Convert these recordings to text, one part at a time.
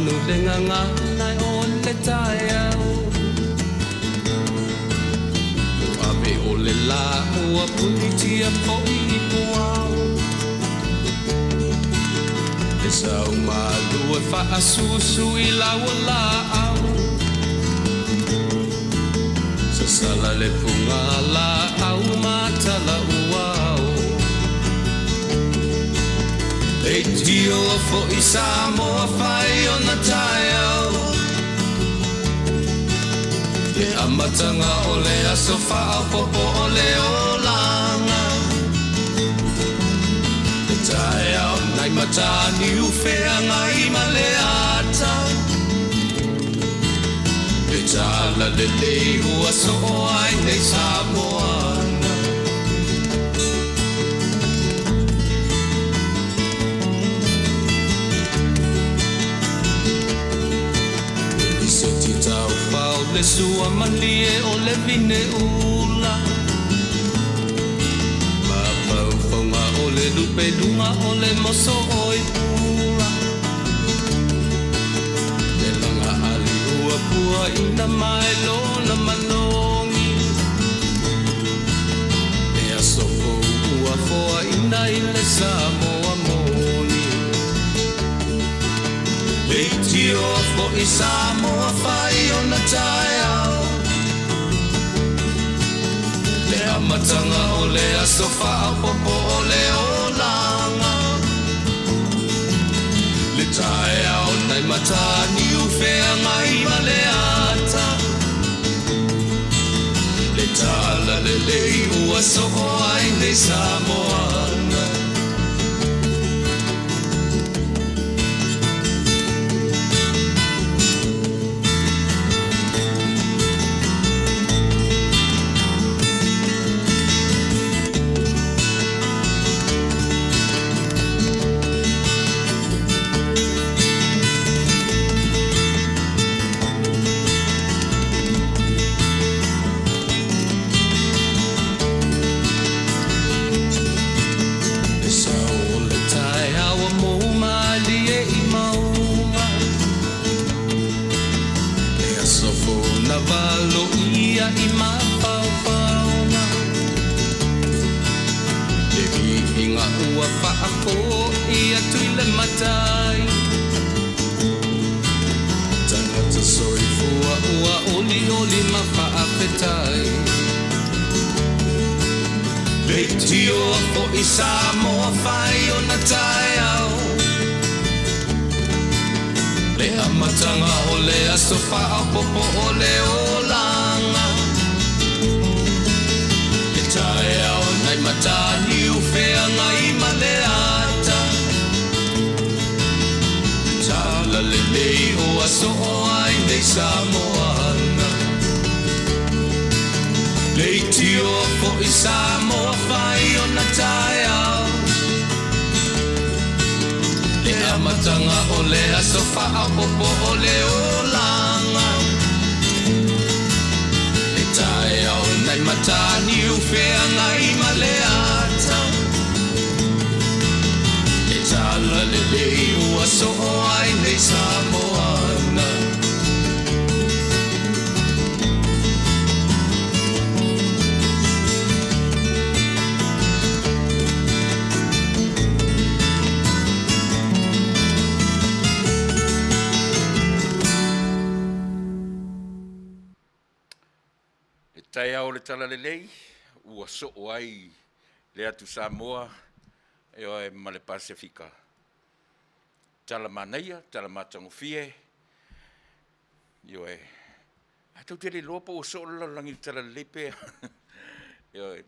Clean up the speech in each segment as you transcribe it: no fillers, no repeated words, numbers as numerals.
manu le gagana o le taeao Ave o le lā ua punitia foi i puao Le sau malu e faasusu i lau laau Sasala le puga laau ma tala uao Leitio foi Samoa fai ona taeao Le amataga o le aso faaopoopo o le olaga Le taeao nai Mataniu Feagai ma le ata Le tala lelei ua soo ai nei Samoana. E liseti taufao le sua malie o le vine ula Mafaufauga o le lupe luga o le moso oi pula Le laga ali ua puaina mai lona manogi Le aso fou ua foaina i le Samoa moni Leitioa foi Samoa fai ona taeao Le amataga o le aso faaopoopo o le olaga Le taeao nai Mataniu Feagai ma le ata Le tala lelei ua soo ai nei Samoana. Le sao o le taeao ua mou malie i mauga Le aso fou na valoia i mafaufauga Le viiga ua faafoi atu i le matai Tagata soifua ua olioli ma faafetai Leitioa foi Samoa fai ona taeao Le amataga o le aso faaopoopo o le olaga Le taeao nai Mataniu Feagai ma le ata Le tala lelei ua soo ai nei Samoana Leitioa foi Samoa fai ona taeao Le amataga o le aso faaopoopo o le olaga Le taeao nai Mataniu Feagai ma le ata Le tala lelei ua soo ai nei Samoana. Le taeao o le Talalelei ua soo ai le atu Samoa ioe ma le Pasefika. Tala manaia, tala matagofie, ioe. Ae tou te le iloa po ua soo le lalolagi i le Talalelei pe a. Ioe.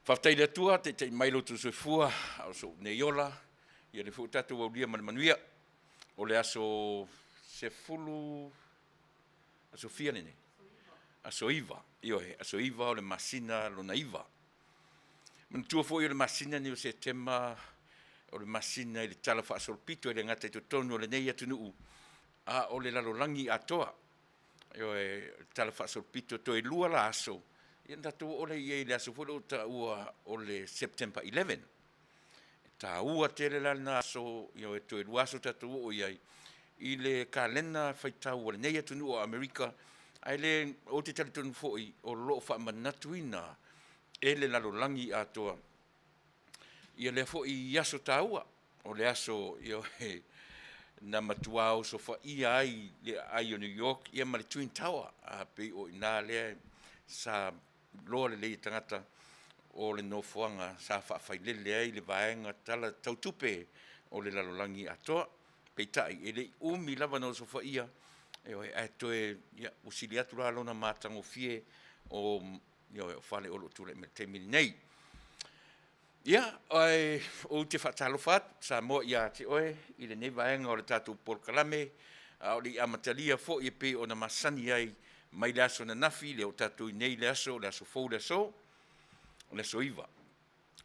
Faafetai i le Atua, taitai mai lo outou soifua a o sou nei ola, ia lea foi ua tatou aulia ma le manuia. O le aso 10, aso fia lenei? Aso 9, ioe, aso 9 o le masina lona 9. Manatua foi o le masina lenei o Setema o le masina i le tala faasolopito e le gata i totonu o lenei atunuu, a o le lalolagi atoa. Ioe, o le tala faasolopito toe 2 la aso, ia ona tatou oo lea i ai i le aso foi lea ua taua o le September 11. E taua tele la lena aso, ioe, toe 2 aso tatou oo i ai. i le kalena faitau a lenei atunuu o Amerika, ae le ou te talitonu foi o lo o faamanatuina e le lalolagi atoa ia lea foi aso taua, o le aso ioe, na matua osofaia ai le aai o New York ia ma le Twin Tower, a pei o i ina lea sa loa lelei e tagata o le nofoaga sa faafailele ai le vaega tala tau tupe o le lalolagi atoa. Peitai, e le i umi lava na osofaia, ioe, ae toe, ia, ua sili atu la lona matagofie o, ioe, o fale o lo o tulai mai i le taimi lenei. Ia, ae ou te faatalofa atu Samoa ia te oe i lenei vaega o le tatou polokalame, a o le i amatalia foi e pei ona masani ai mai le aso ananafi, lea ua tatou i nei i le aso, o le aso fou le aso, o le aso 9,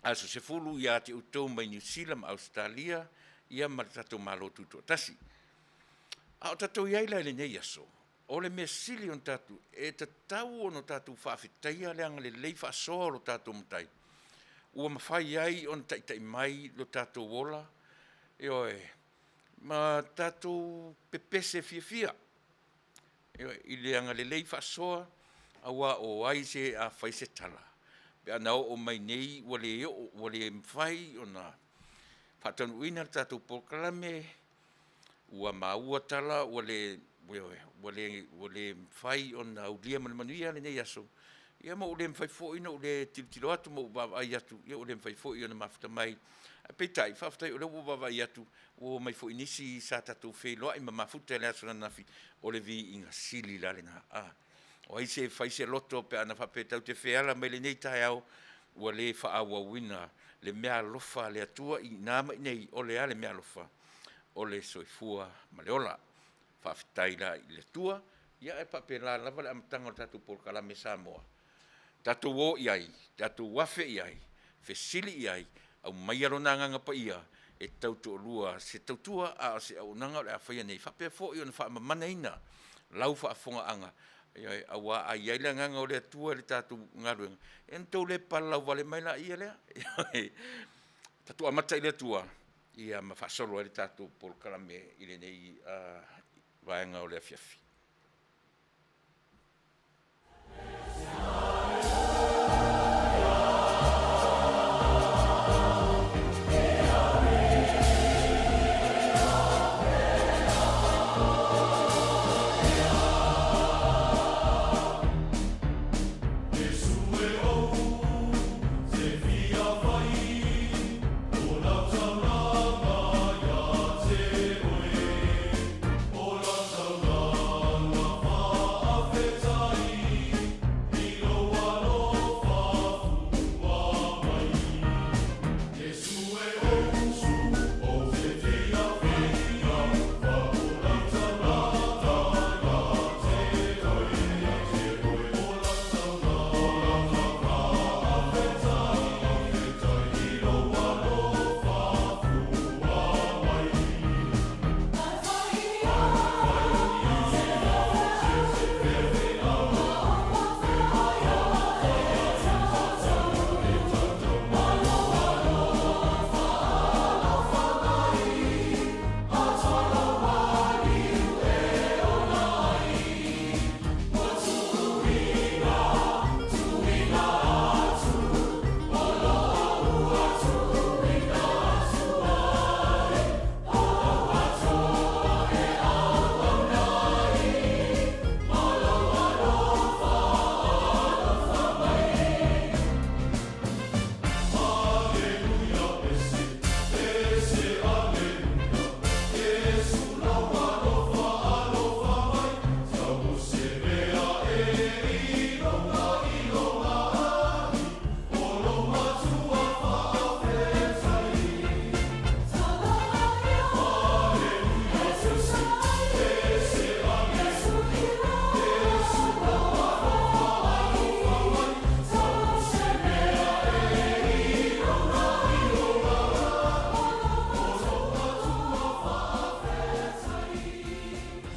aso 10 ia te outou mai Niu Sila ma Ausetalia, ia ma le tatou Malo Tutoatasi. A o tatou i ai la i lenei aso, o le mea sili ona tatou, e tatau ona tatou faafetaia le agalelei faasoa o lo tatou Matai, ua mafai ai ona taitai mai lo tatou ola, ioe, ma tatou pepese fiafia, ioe, i le agalelei faasoa, aua o ai se a fai se tala, pe ana oo mai nei ua le oo, ua le mafai ona faataunuuina le tatou polokalame, ua maua tala ua le, ioe, ua le mafai ona aulia ma le manuia lenei aso, ia ma ua le mafai foi ona ou le tilotilo atu ma ou vaavaai atu, ia ua le mafai foi ona mafuta mai. Ae peitai, faafetai o lea ua ou vaavaai atu ua omai foi nisi sa tatou feiloai ma mafuta i le aso ananafi, o le viiga sili la lena. O ai se e fai se loto pe ana faapea tatou te feala mai lenei taeao ua le faaauauina le meaalofa a le Atua i ina ma i inei, o le a le meaalofa? O le soifua ma le ola. Faafetai la i le Atua, ia ae faapena lava le amataga o le tatou polokalame Samoa, tatou o i ai, tatou afe i ai, fesili i ai, aumaia Lona Agaga Paia e tautoalua se tautua a o se auaunaga o le a faia nei, faapea foi ona faamamanaina lau faafofogaaga, ioe, aua a i ai le Agaga o le Atua i le tatou galuega, ia ona tou le palalauvale mai laia lea. Ioe. Tatou amata i le Atua ia ma faasolo ai le tatou polokalame i lenei vaega o le afiafi.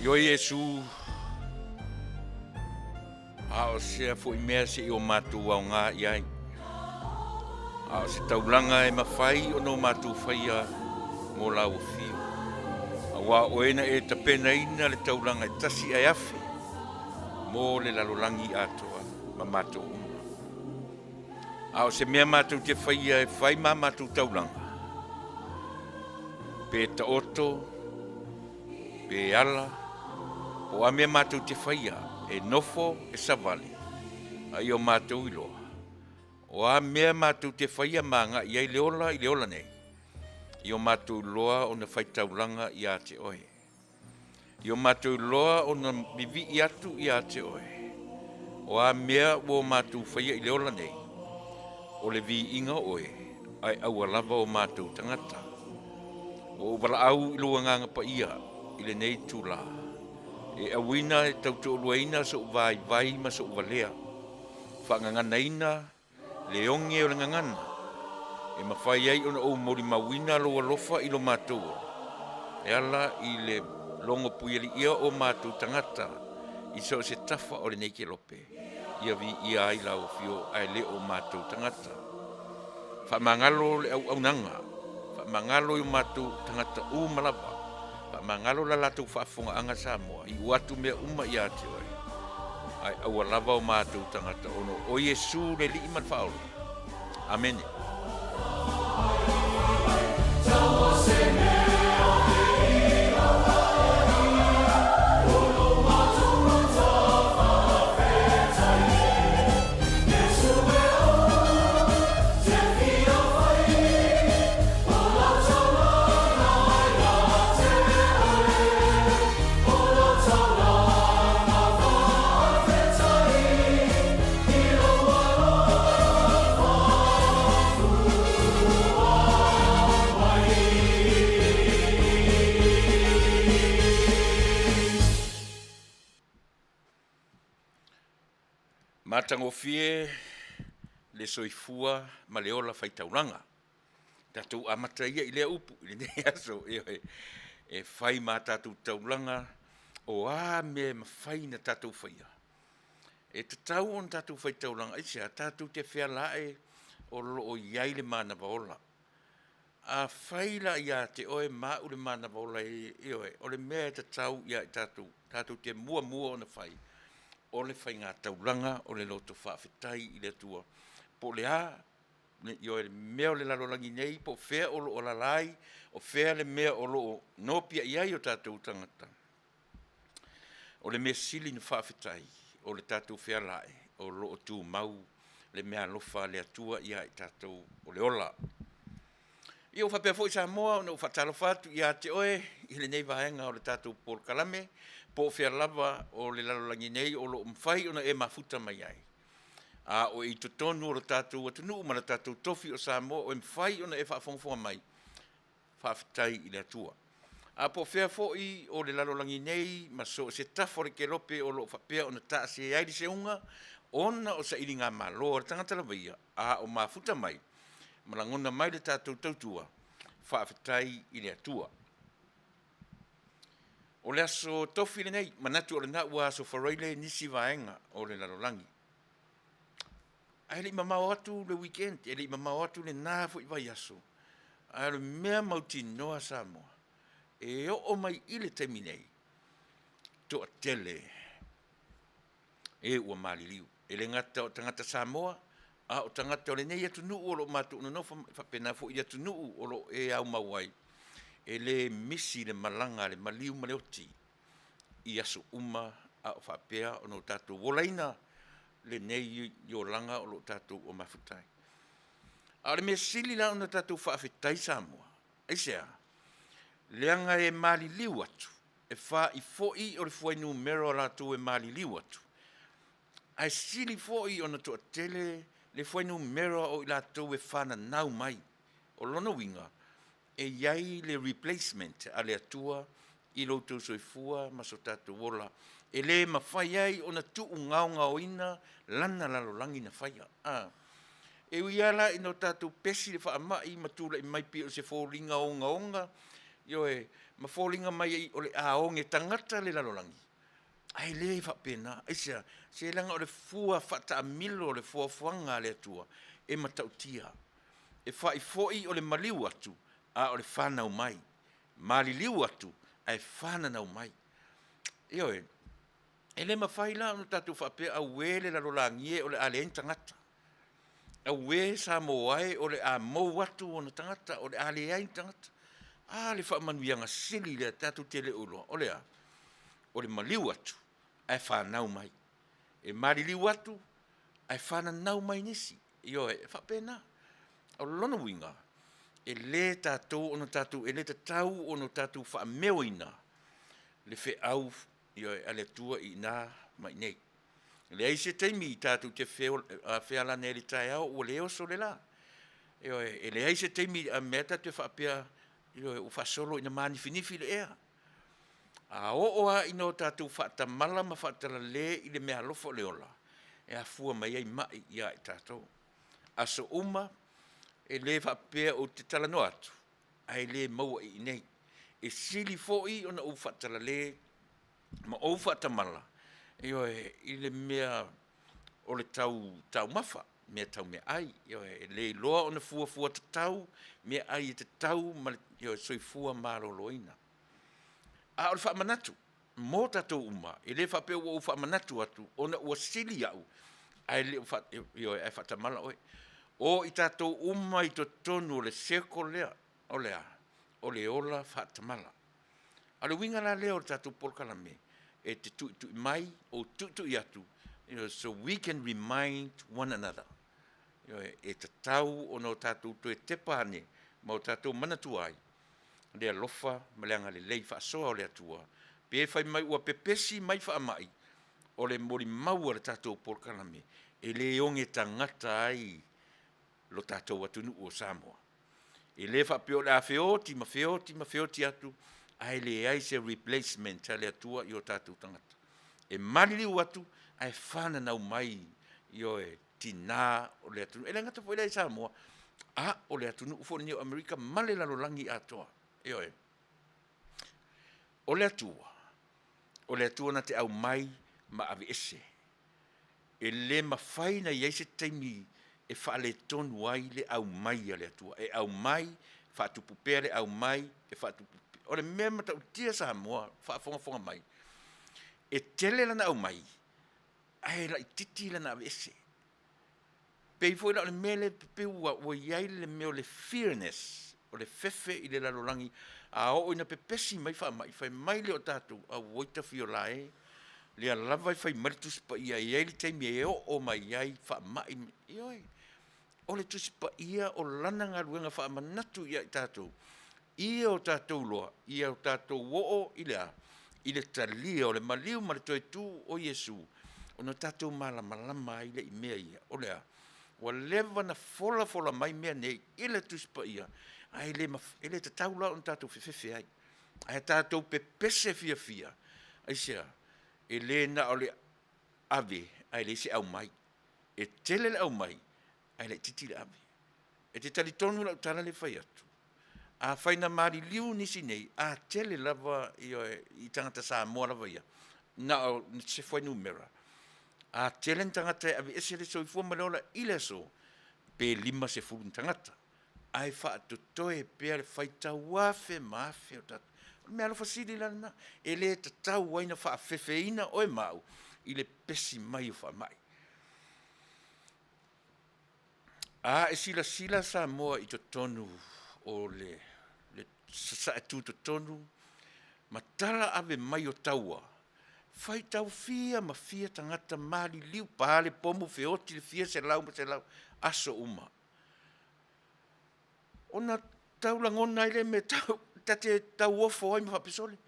Ioe Iesu, a o sea foi mea se i o matou aoga i ai, a o se taulaga e mafai ona o matou faia mo lau afio. Auā o oe na e tapenaina le taulaga e tasi ae afe mo le lalolagi atoa ma matou uma. A o se mea matou te faia e fai ma matou taulaga, pe taoto, pe ala, po o a mea matou te faia e nofo, e savali, a ia o matou iloa, o a mea matou te faia ma agai ai le ola i le ola nei, i o matou iloa ona faitaulaga ia te oe. I o matou iloa ona vivii atu ia te oe, o a mea ua o matou faia i le ola nei, o le viiga o oe, ae aua lava o matou tagata. Ua ou valaau i lou Agaga Paia i lenei itula, e auina e tautoaluaina sou vaivai ma sou valea, faagaganaina le oge o le gagana, e mafai ai ona ou molimauina lou alofa i lo matou ola, e ala i le logo puialiia o matou tagata i so o se tafa o lenei kelope, ia viia ai lau afio ae le o matou tagata. Faamagalo le auaunaga, faamagalo i o matou tagata uma lava, faamagalo la latou faafofogaaga Samoa, iu atu mea uma ia te oe, ae aua lava o matou tagata ona o Iesu le Alii ma le Faaola. Amene. Matagofie le soifua ma le ola faitaulaga. Tatou amata ia i lea upu i lenei aso, ioe, e fai ma tatou taulaga o a mea e mafai ona tatou faia. E tatau ona tatou faitaulaga, aisea? Tatou te fealaae o lo o i ai le manava ola. Afai la ia te oe ma au le manava ola, ioe, o le mea e tatau ia i tatou, tatou te muamua ona fai, o le faiga taulaga o le loto faafetai i le Atua. Po o le a ioe, le mea o le lalolagi nei, po o fea o lo o alaala ai, o fea le mea o lo o nopiai ai o tatou tagata, o le mea sili na faafetai, o le tatou fealai o lo o tumau le meaalofa a le Atua ia i tatou o le ola. Ia ua faapea foi Samoa ona ou faatalofa atu ia te oe i lenei vaega o le tatou polokalame, po o fea lava o le lalolagi nei o lo o mafai ona e mafuta mai ai. A o i totonu o lo tatou atunuu ma le tatou tofi o Samoa o e mafai ona e faafogafoga mai, faafetai i le Atua. A po o fea foi o le lalolagi nei ma so o se tafa o le kelope o lo o faapea ona taase ai le seuga ona o sailigamalo a le tagata lava ia, a o mafuta mai ma lagona mai le tatou tautua, faafetai i le Atua. O le aso tofi lenei, manatu o lena ua aso Faraile nisi vaega o le lalolagi. Ae le i mamao atu le weekend, e le i mamao atu lena foi vaiaso, ae o le mea mautinoa Samoa, e oo mai i le taimi nei, toatele e ua maliliu. E le gata o tagata Samoa, a o tagata o lenei atunuu o lo o matou nonofo, e faapena foi i atunuu o lo o e aumau ai, e le misi le malaga a le maliu ma le oti i aso uma a o faapea ona o tatou olaina lenei olaga o lo o tatou o mafuta ai. A o le mea sili la ona tatou faafetai Samoa, aisea? Leaga e maliliu atu, e faifoi o le fuainumera o latou e maliliu atu, ae sili foi ona toatele le fuainumera o i latou e fananau mai. O lona uiga, e i ai le replacement a le Atua i lo outou soifua ma so tatou ola, e le mafai ai ona tuugaogaoina lana lalolagi na faia. A. E ui lava la ina o tatou pesi i le faamai ma tulai mai pei o se foliga ogaoga, ioe, ma foliga mai o le a oge tagata le lalolagi, ae le faapena. Aisea? Se leaga o le fua faataamilo o le foafoaga a le Atua e matautia. E faifoi o le maliu atu, a o le fanau mai. Maliliu atu, ae fananau mai. Ioe, e le mafai la ona tatou faapea, auē le lalolagi e o le a leai ni tagata. Auē Samoa e o le a mou atu ona tagata, o le a leai ni tagata. A le faamanuiaga sili lea tatou te le o iloa, o le a? O le maliu atu ae fanau mai. E maliliu atu ae fananau mai nisi. Ioe, e faapena. O lona uiga, e le tatou ona tatou, e le tatau ona tatou faameoina le feau, ioe, a le Atua i ina ma i inei. E leai se taimi tatou te fealani ai i le taeao ua le oso le la. Ioe, e leai se taimi a mea tatou te faapea, ioe, ua faasolo ina manifinifi le ea. A oo lava ina o tatou faatamala ma faatalale i le meaalofa o le ola, e afua mai ai mai ia i tatou. Aso uma, e le faapea ou te talanoa atu, ae le maua i inei. E sili foi ona ou faatalale ma ou faatamala, ioe, i le mea o le tau taumafa, mea tau meaai, ioe, e le iloa ona fuafua tatau meaai e tatau ma le, ioe, soifua maloloina. A o le faamanatu mo tatou uma, e le faapea ua ou faamanatu atu ona ua sili au, ae le o faa, ioe, ae faatamala oe. O i tatou uma i totonu o le circle lea, o le a? O le ola faatamala. A o le uiga la lea o le tatou polokalame, e te tuitui mai, ou tuitui atu, so we can remind one another. Ioe, e tatau ona o tatou toe tepa ane ma o tatou manatua ai le alofa ma le agalelei faasoa o le Atua. Pe fai mai ua pepesi mai faamai, o le molimau a le tatou polokalame, e le oge tagata ai lo tatou atunuu o Samoa. E le faapea o le a feoti ma feoti ma feoti atu, ae leai se replacement a le Atua i o tatou tagata. E maliliu atu ae fananau mai, ioe, tina o le atunuu. E le gata foi lea i Samoa, a o le atunuu foi lenei o Amerika ma le lalolagi atoa. Ioe. O le Atua, o le Atua na te aumai ma aveese. E le mafai ona i ai se taimi e faaletonu ai le aumai a le Atua. E aumai, faatupu pea le aumai, e faatupu pea. O le mea matautia Samoa faafogafoga mai, e tele lana aumai, ae laitiiti lana aveese. Pei foi la o le mea lea pei ua i ai le mea o le fearness, o le fefe i le lalolagi, a oo ina pepesi mai faamai, fai mai lea o tatou, auoi tafiola e, lea lava e fai mai le Tusi Paia e i ai le taimi e oo mai ai faamai, ioe, o le Tusi Paia o lana galuega faamanatu ia i tatou, ia o tatou iloa, ia o tatou oo i le a? I le talia o le maliu ma le toe tu o Iesu, ona tatou malamalama ai lea i mea ia, o le a? Ua leva ona folafola mai mea nei i le Tusi Paia, ae le, e le tatau la ona tatou fefefe ai, ae tatou pepese fiafia. Aisea? E le na o le ave ae leai se aumai. E tele le aumai ae laitiiti le ave. E te talitonu lau tala lea e fai atu, afai na maliliu nisi nei, a tele lava i tagata Samoa lava ia, na o se fuainumera, a tele ni tagata e aveese le soifua ma le ola i le aso, pe 50 ni tagata, ae faatotoe pea le faitau afe ma afe o tatou. O le meaalofa sili la lena, e le tatau ai ona faafefeina oe ma au i le pepesi mai o faamai. A e silasila Samoa i totonu o le sasae tutotonu ma tala ave mai o taua, faitau fia ma fia tagata maliliu, pa le pomu feoti le fia selau ma selau, aso uma. Ona tau lagona ai lea mea tau, ta te tauofo ai ma faapea, sole,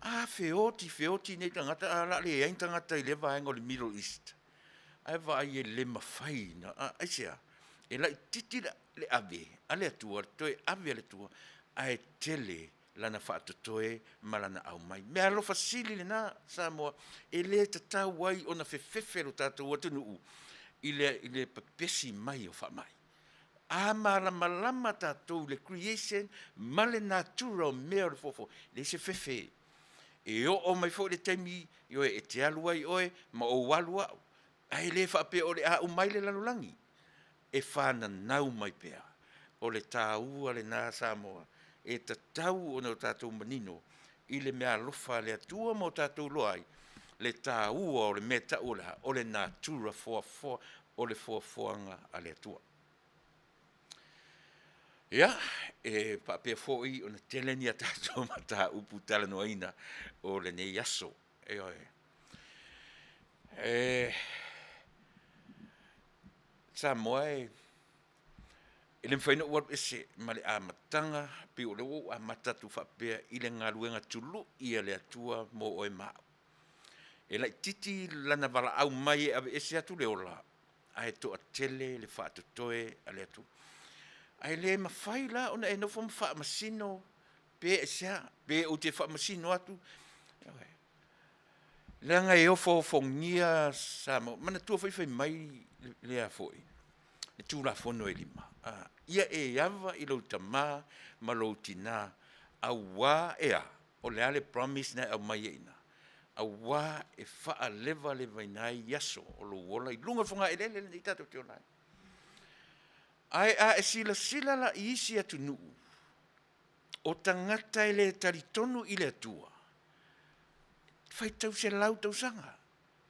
a feoti feoti nei tagata ae o le a leai ni tagata i lea vaega o le Middle East. Ae vaai e le mafai ona, aisea? E laitiiti le ave a le Atua, le toe ave a le Atua, ae tele lana faatotoe ma lana aumai. Meaalofa sili lena Samoa, e le tatau ai ona fefefe lo tatou atunuu i le pepesi mai o faamai. A malamalama tatou i le creation ma le natura o mea o le fofu, e leai se fefe. E oo mai foi le taimi, ioe, e te alu ai oe ma ou alu au, ae le faapea o le a uma ai le lalolagi, e fananau mai pea. O le taua lena Samoa, e tatau ona tatou manino. i le meaalofa a le Atua ma o tatou iloa ai le taua o le mea e tau o le a? O le natura foafoa, o le foafoaga a le Atua. Ia, e faapea foi ona tele ni a tatou mataupu talanoaina o lenei aso. Ioe. E Samoa e e le mafai ona ou alu ese ma le amataga pei o lea ua ou amata atu faapea i le galuega tului a le Atua mo oe ma au. E laitiiti lana valaau mai e aveese atu le ola, ae toatele le faatotoe a le Atua. Ae le mafai la ona e nofo ma faamasino pe aisea, pe ou te faamasino atu, leaga e ofoofogia Samoa. Manatua foi fai mai le a foi le Tulafono e 5, ia e ava i lou tama ma lou tina, aua e a? O le a le promise na e aumai ai i ina? Aua e faalevalevaina ai aso o lou ola i luga o le fogaeleele lenei tatou te ola ai. Ae a e silasila la i isi atunuu, o tagata e le talitonu i le Atua, e faitau 100 tausaga,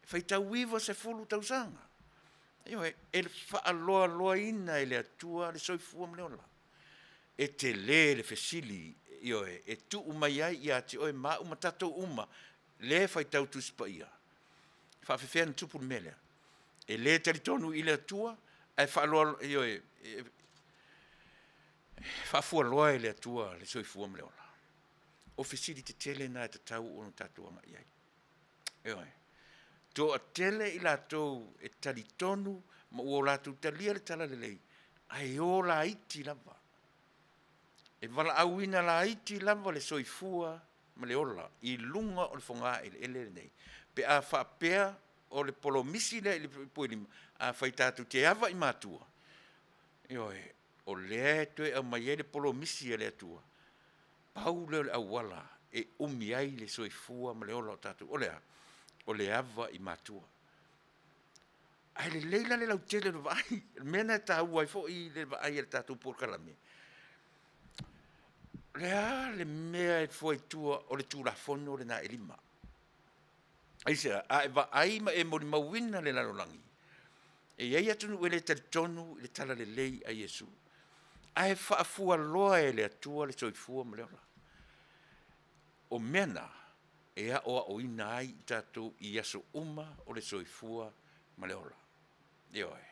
faitau 90 tausaga. Ioe, e faaloaloaina e le Atua le soifua ma le ola. E tele le fesili, ioe, e tuu mai ai ia te oe ma au ma tatou uma lea e faitau Tusi Paia, e faapefea ona tupu le mea lea? E le talitonu i le Atua ae faaloalo, ioe, e faafualoa e le Atua le soifua ma le ola. O fesili tetele na e tatau ona tatou agai i ai. Ioe. Toatele i latou e talitonu ma ua latou talia le talalelei, ae o laiti lava. E valaauina laiti lava le soifua ma le ola i luga o le fogaeleele lenei pe a faapea o le polomisi lea i le Puelima, afai tatou te ava i matua, ioe, o lea e toe aumai ai le polomisi a le Atua, pau lea o le auala e umi ai le soifua ma le ola o tatou, o le a? O le ava i matua. Ae lelei la le lautele o le vaai, o le mea lena e taua ai foi le vaai a le tatou polokalame. O le a le mea e fua i tua o le Tulafono lena e 5? Aisea? A e vaai ma e molimauina le lalolagi, e i ai atunuu e le talitonu i le talalelei a Iesu, ae faafualoa e le Atua le soifua ma le ola. O mea na, e aoaoina ai i tatou i aso uma o le soifua ma le ola. Ioe.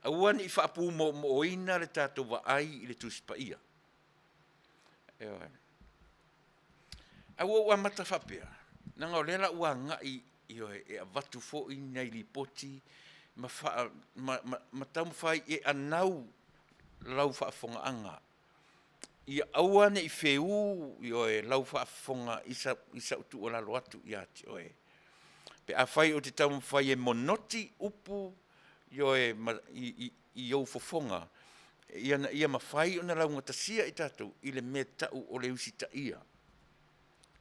Aua ne i faapumoomoona le tatou vaai i le Tusi Paia. Ioe. Ae ua ou amata faapea, leaga o lea la ua agai ioe, e avatu foi nai lipoti ma, faa, ma, ma, ma taumafai e anau lau faafofogaaga ia aua ne i feū, ioe, lau faafofoga i sau tuualalo atu ia te oe. Pe afai ou te taumafai e monoti upu, ioe, ma, i ou fofoga, ina ia mafai ona laugatasia i tatou i le mea e tau o le usitaia.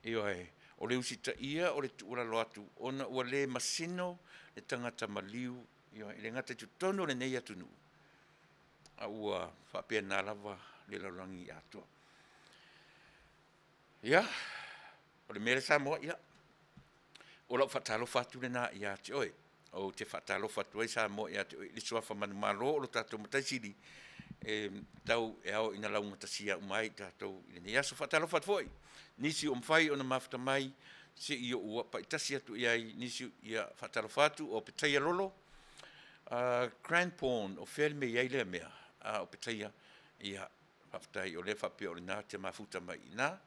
Ioe, o le usitaia o le tuualalo atu ona ua le masino le tagata maliu, ioe, e le gata i totonu o lenei atunuu, a ua faapena lava le lalolagi atoa. Ia, o le mea lea Samoa, ia, o lau faatalofa atu lena ia te oe. Ou te faatalofa atu ai Samoa ia te oe i le suafa manumalo o lo tatou Matai Sili e tau e ao ina laugatasia uma ai i tatou i lenei aso. Faatalofa atu foi nisi ua mafai ona mafuta mai se i ou paitasi atu i ai nisi, ia faatalofa atu o Petaia Lolo, Cranborne, o fea le mea e i ai lea mea? O Petaia, ia faafetai o lea e faapea o lena e te mafuta mai i ina.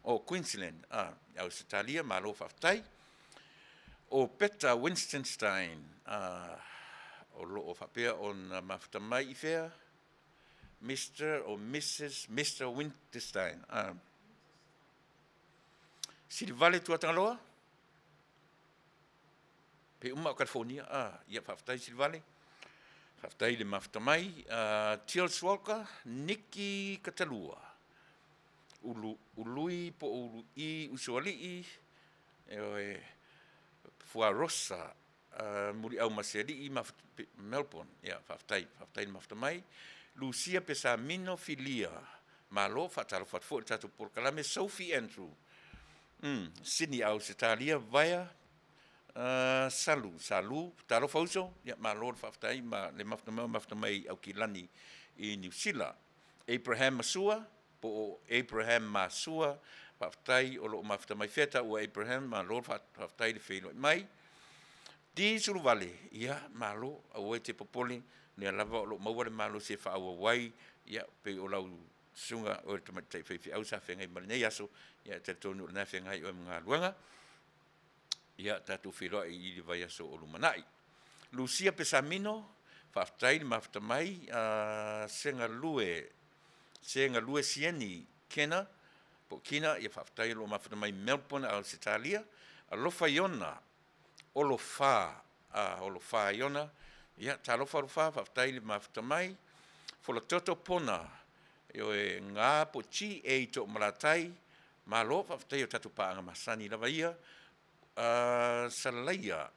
O Queensland, Ausetalia, malo faafetai. O Peta Winstonstein, o lo o faapea ona mafuta mai i fea? Mister o Mrs. Mister Winterstein. Silivale Tuatagaloa, pe uma o California. Ia faafetai Silivale, faafetai le mafuta mai. Tils Walker, Niki Katalua, Ulu, Ului po o Ului Usoalii, ioe, Fuarosa, Muliau Masealii, Melbourne. Ia faafetai, faafetai le mafuta mai. Lucia Pesamino Filia, malo, faatalofa atu foi i le tatou polokalame. Sophie Andrew. Sini Ausetalia, Vaea, Salu, Salu, talofa uso, ia malo le faafetai ma le mafuta mai o mafuta mai i Aukilani i Niu Sila. Abraham Masua, po o Abraham Masua, faafetai o lo o mafuta mai fea taua Abraham, malo le faafetai le feiloai mai. Di Suluvale, ia malo, aua e te popole, o lea lava o lo o maua le malosi e faaauau ai, ia pei o lau susuga o le tamaitai faifeau sa feagai ma lenei aso, ia e talitonu o lena e feagai oe ma galuega. Ia tatou feiloai i le vaiaso o lumanai. Lucia Pesamino, faafetai le mafuta mai, Segalue, Segalue Sieni Kena, po o Kina, ia faafetai o lo o mafuta mai Melbourne, Ausetalia. Alofa Iona, Olofa, Olofa Iona, ia talofa Olofa, faafetai le mafuta mai. Folatoto Pona, ioe, Ga po o GA Toomalatai, malo, faafetai o tatou paaga masani lava ia. Salaia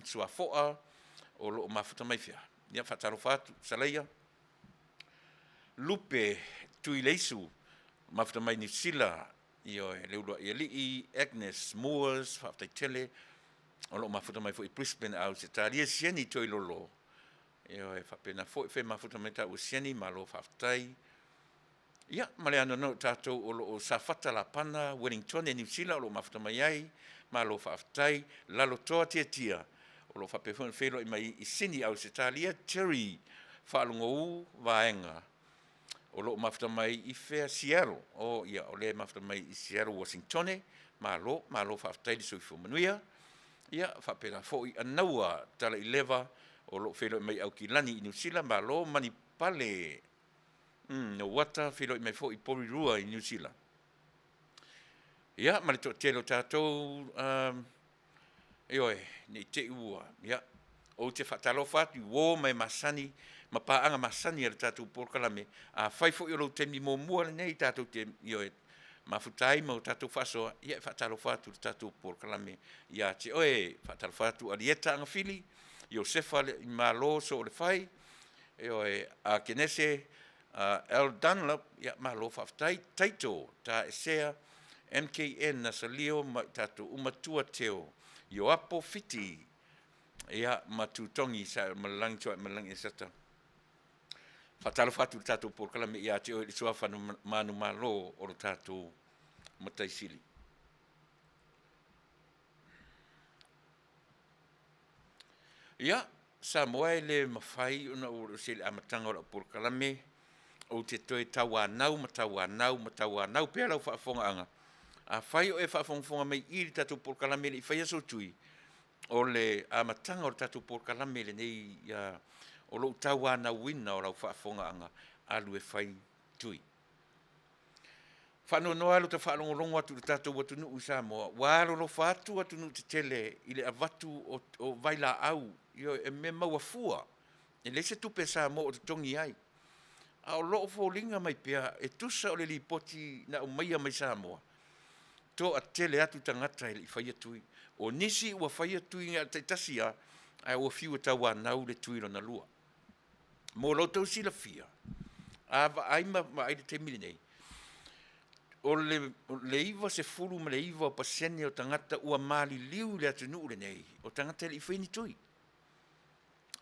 Suafoa o lo o mafuta mai fea? Ia faatalofa atu Salaia. Lupe Tuileisu, mafuta mai Niu Sila, ioe, le uluai alii Agnes Moores, faafetai tele o lo o mafuta mai foi i Brisbane, Ausetalia. Sieni Toilolo, ioe, faapena foi fea mafuta mai taua Sieni, malo faafetai. Ia, ma le anoanoai o tatou o lo o Safata Lapana, Wellingtone, Niu Sila o lo o mafuta mai ai, malo faafetai. Lalotoa Tiatia, o lo o faapea foi ona feiloai mai i Sini, Ausetalia. Jerry Faalogou Vaega, o lo o mafuta mai i fea? Seattle. O ia, o lea e mafuta mai i Seattle, Uasintone. Malo, malo faafetai le soifua manuia. Ia, faapena foi Anaua Talaileva, o lo o feiloai mai i Aukilani i Niu Sila, malo. Manipale Nouata, feiloai mai foi i Porirua i Niu Sila. Ia, ma le toatele o tatou, ioe, ne i te i ua, ia, ou te faatalofa atu i uo ma e masani ma paaga masani a le tatou polokalame. Afai foi o lou taimi muamua lenei tatou te, ioe, mafuta ai ma o tatou faasoa, ia e faatalofa atu i le tatou polokalame ia te oe. Faatalofa atu Alieta Agafili, Iosefa Malo Soolefai, ioe, Akenese L Dunlop, ia malo faafetai. Taito Taesea, MKN Asalio ma i tatou uma Tua Teo, Ioapo Fiti, ia ma Tutogi Saemalagi Tuaemalagi Eseta. Faatalofa atu i le tatou polokalame ia te oe i le suafa manumalo o lo tatou Matai Sili. Ia, Samoa e le mafai ona ou oo i le amataga o lau polokalame, ou te toe tauanau ma tauanau ma tauanau pea lau faafofogaaga. Afai o e faafogafoga mai i le tatou polokalame e le i faia sou tui, o le amataga o le tatou polokalame lenei, o lou tauanauina o lau faafofogaaga, alu e fai tui. Faanoanoa lava lo ta faalogologo atu i le tatou atunuu i Samoa, ua alolofa atu atunuu tetele i le avatu o vailaau, ioe, e mea maua fua, e leai se tupe a Samoa o totogi ai. A o lo o foliga mai pea e tusa o le lipoti na aumaia mai Samoa, toatele atu tagata e le i faia tui. O nisi ua faia tui na o le taitasi lava, ae ua fiu e tauanau le tui lona lua. Mo lo outou silafia, a vaai ma vaai i le taimi lenei, o le 99% o tagata ua maliliu i le atunuu lenei, o tagata e le i faia ni tui.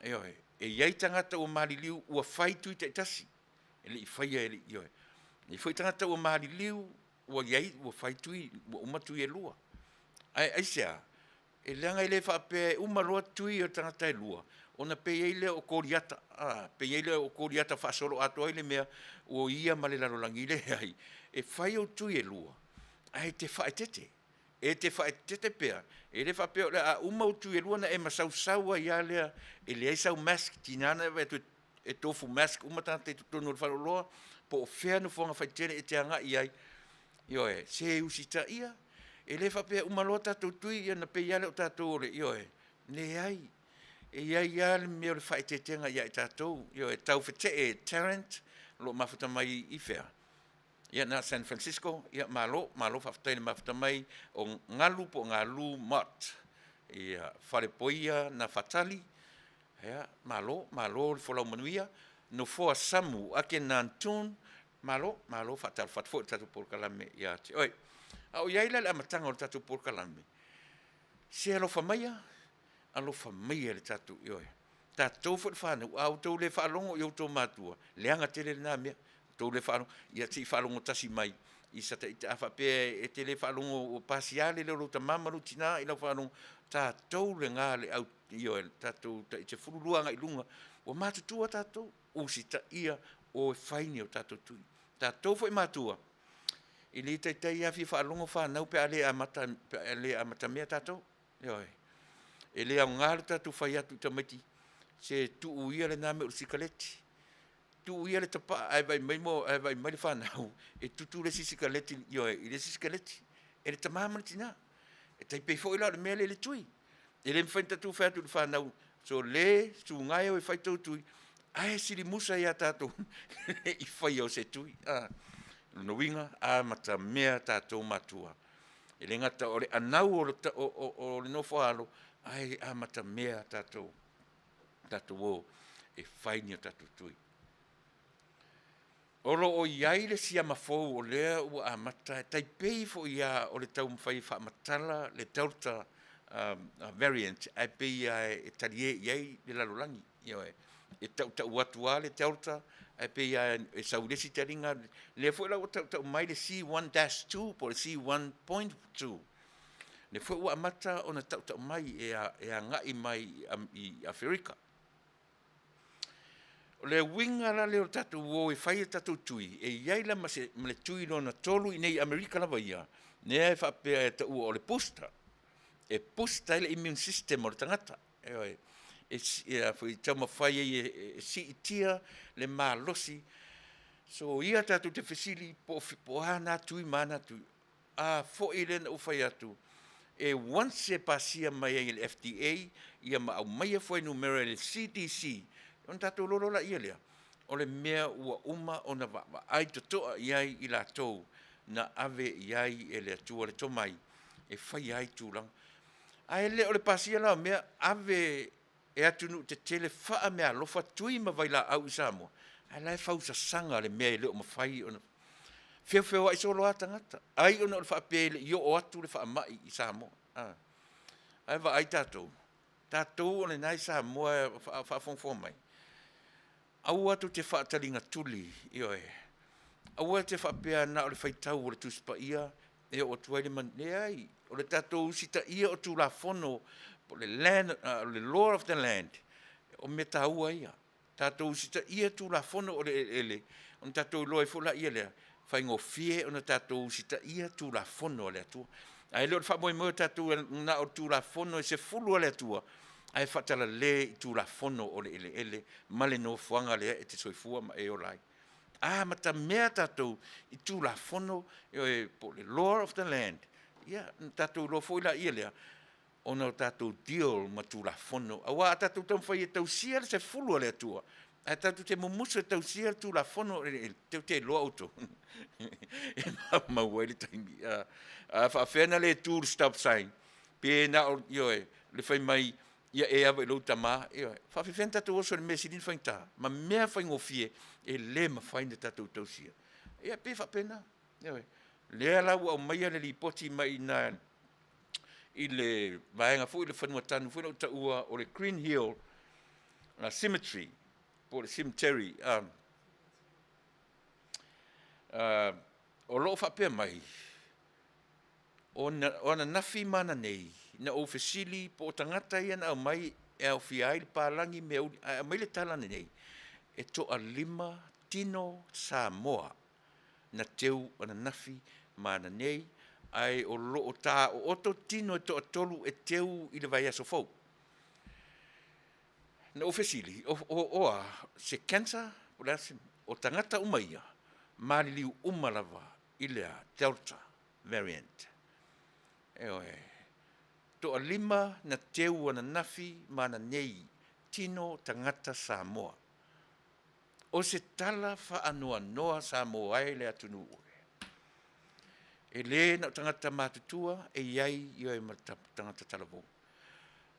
Ioe, e i ai tagata ua maliliu ua fai tui taitasi, e le i faia e le i, ioe. E i ai foi tagata ua maliliu ua i ai ua fai tui, ua uma tui e lua. Ae aisea? E leaga e le faapea e uma loa tui o tagata e lua, ona pei ai lea o Koliata, pei ai lea o Koliata faasoloatoa ai le mea ua ia ma le lalolagi. Leai, e fai ou tui e lua, ae e te faaeteete. E te faaeteete pea, e le faapea o le a uma ou tui e lua ona e masausau ai lava lea e leai sau mask, tiga ona e vaai atu e tofu mask uma tagata i totonu o le faleoloa, po o fea nofoaga faitele e te agai i ai. Ioe, se usitaia, e le faapea e uma loa tatou tui ona pei lava lea o tatou o le, ioe, leai. E i ai lava le mea o le faaeteetega ia i tatou, ioe, taufetee Tarrant, o lo o mafuta mai i fea? Ia na San Francisco, ia malo, malo faafetai le mafuta mai o Galu po o Galu Mott, ia Falepoia Nafatali, ia malo, malo le folau manuia, Nofoa Samu Ake Nantoon, malo, malo faatalofa atu foi i le tatou polokalame ia te oe. A o i ai la i le amataga o le tatou polokalame, se alofa maia, alofa maia i le tatou, ioe, tatou foi le fanau, a outou le faalogo i outou matua, leaga tele lena mea, outou le faalogo, ia se i faalogo tasi mai i se ita, a faapea e te le faalogo ua pasia le leo o lou tama ma lou tina i lau faalogo, tatou lena le au, ioe, tatou tai 12 agai i luga, ua matutua tatou, usitaia o e fai ni o tatou tui. Tatou foi matua, e le taitai lava fia faalogo fanau pe a le amata, pe a le amatamea tatou. Ioe. E le aoga le tatou fai atu i tamaiti, se tuu ia lena mea o le sikaleti, tuu ia le tapaa ae vaai mai mo ae vaai mai le fanau e tutu le isi sikaleti, ioe, i le isi sikaleti e le tama ma le tina. E tai pei foi la o le mea lea i le tui. E le mafai ona tatou fai atu i le fanau, sole, suga e o e fai tou tui, ae silimusa ia tatou le i faia o se tui. A, o lona uiga, amatamea tatou matua. E le gata o le anau o le nofo a alo, ae amatamea tatou, tatou o e fai ni a tatou tui. O lo o i ai le siama fou o lea ua amata, e tai pei foi lava o le taumafai e faamatala le Delta variant, ae pei lava e talie i ai le lalolagi. Ioe. E tautau atu lava le Delta, ae pei lava e sau i le isi taliga, lea foi la ua tautau mai le C1-2 po o le C1.2, lea foi ua amata ona tautau mai e agai mai i Aferika. O le uiga la lea o le tatou o e fai a tatou tui, e i ai la ma le tui lona tolu i inei i Amerika lava ia, lea e faapea e taua o le booster, e boost ai le immune system o le tagata. Ioe. E taumafai ai e siitia le malosi. So ia tatou te fesili po o a na tui ma a na tui. A foi lea na ou fai atu, e once e pasia mai ai e le FDA ia ma aumaia fuainumera e le CDC, ona tatou iloa loa lea lea, o le mea ua uma ona vaavaai totoa i ai i latou na ave i ai e le Atua le tomai e faia ai tulaga. Ae le o le pasia la o mea, ave e atunuu tetele faameaalofa tui ma vailaau i Samoa, ae la e fausasaga le mea e le o mafai ona feofeoai solo lava tagata, ai ona o le faapea e le i oo atu le faamai i Samoa. Ae vaai tatou, tatou o lena i Samoa e faafogafoga mai, aua tou te faataligatuli, ioe, aua te faapea na o le faitau o le Tusi Paia e oo atu ai le manuia. Leai, o le tatou usitaia o Tulafono po o le land, le law of the land, o mea taua ia. Tatou usitaia Tulafono o le eleele, ona tatou iloa ai foi laia lea, faigofie ona tatou usitaia Tulafono a le Atua. Ae le o le faamoemoe o tatou na o Tulafono e 10 a le Atua, ae faatalale i Tulafono o le eleele ma le nofoaga lea e te soifua ma e ola ai. Amatamea tatou i Tulafono po o le law of the land, ia ona tatou iloa foi laia lea, ona o tatou deal ma Tulafono. Aua a tatou taumafai e tausia le 10 a le Atua, ae tatou te mumusu e tausia le Tulafono o le eleele, tou te iloa outou, e maumau ai le taimi. A faapefea ona le tu i le stop sign, pe na o, ioe, le fai mai, ia e ava i lou tama, ioe. E faapefea ona tatou oso i le mea e sili ona faigata ma mea faigofie e le mafai ona tatou tausia. Ia, e pei e faapena. Ioe. Lea la ua aumaia le lipoti mai i ina i le vaega foi le fanua tanu foi lea ua taua o le Green Hill Cemetery po o le Cemetery. O lo o faapea mai, o ananafi ma ananei na ou fesili po o tagata ia na aumai e aofia ai le palagi meauli, ae aumai le tala lenei, e toalima tino Samoa na teu ananafi ma ananei, ae o lo o taooto tino e toatolu e teu i le vaiaso fou. Na ou fesili, o a, se cancer po o le a se mea? O tagata uma ia, maliliu uma lava i le a? Delta variant. Ioe. Toalima na teu ananafi ma ananei, tino tagata Samoa. O se tala faanoanoa Samoa e le atunuu e. E le na o tagata matutua e i ai ioe ma tagata talavou.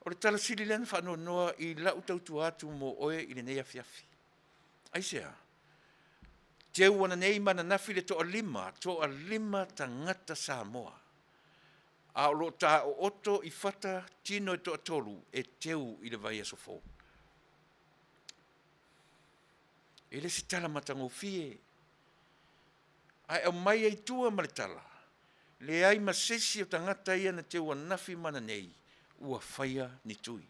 O le tala sili lea na faanoanoa i lau tautua atu mo oe i lenei afiafi. Aisea? Teu ananei ma ananafi le toalima, toalima tagata Samoa. A o lo o taooto i fata tino e toatolu e teu i le vaiaso fou. E le se tala matagofie, ae aumai ai tua ma le tala, leai ma se isi o tagata ia na teu anafi ma ananei ua faia ni tui.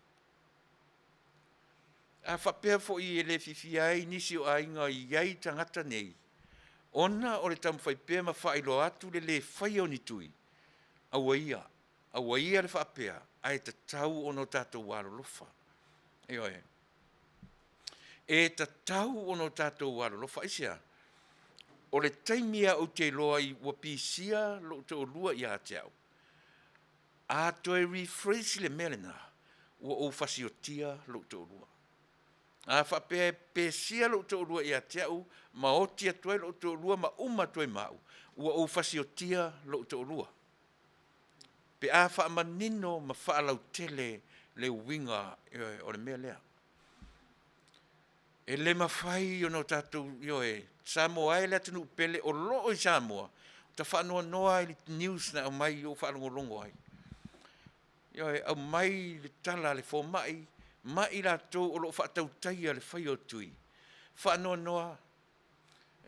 A faapea foi e le fiafia ai nisi o aiga i ai tagata nei, ona o le taumafai pea ma faailoa atu le lē faia o ni tui, aua ia, aua ia le faapea, ae tatau ona o tatou alolofa. Ioe. E tatau ona o tatou alolofa. Aisea? O le taimi lava ou te iloa ai ua pisia lou toalua ia te au, a toe rephrase le mea lena, ua ou fasiotia lou toalua. A faapea e pesia lou toalua ia te au ma oti atu ai lou toalua ma uma atu ai ma au, ua ou fasiotia lou toalua. Pe a faamanino ma faalautele le uiga, ioe, o le mea lea. E le mafai ona o tatou, ioe, Samoa e le atunuu pele o loo i Samoa, ta faanoanoa i le news na aumai ou faalogologo ai. Ioe, aumai le tala a le fomai ma i latou o lo o faatautaia le faia o tui. Faanoanoa,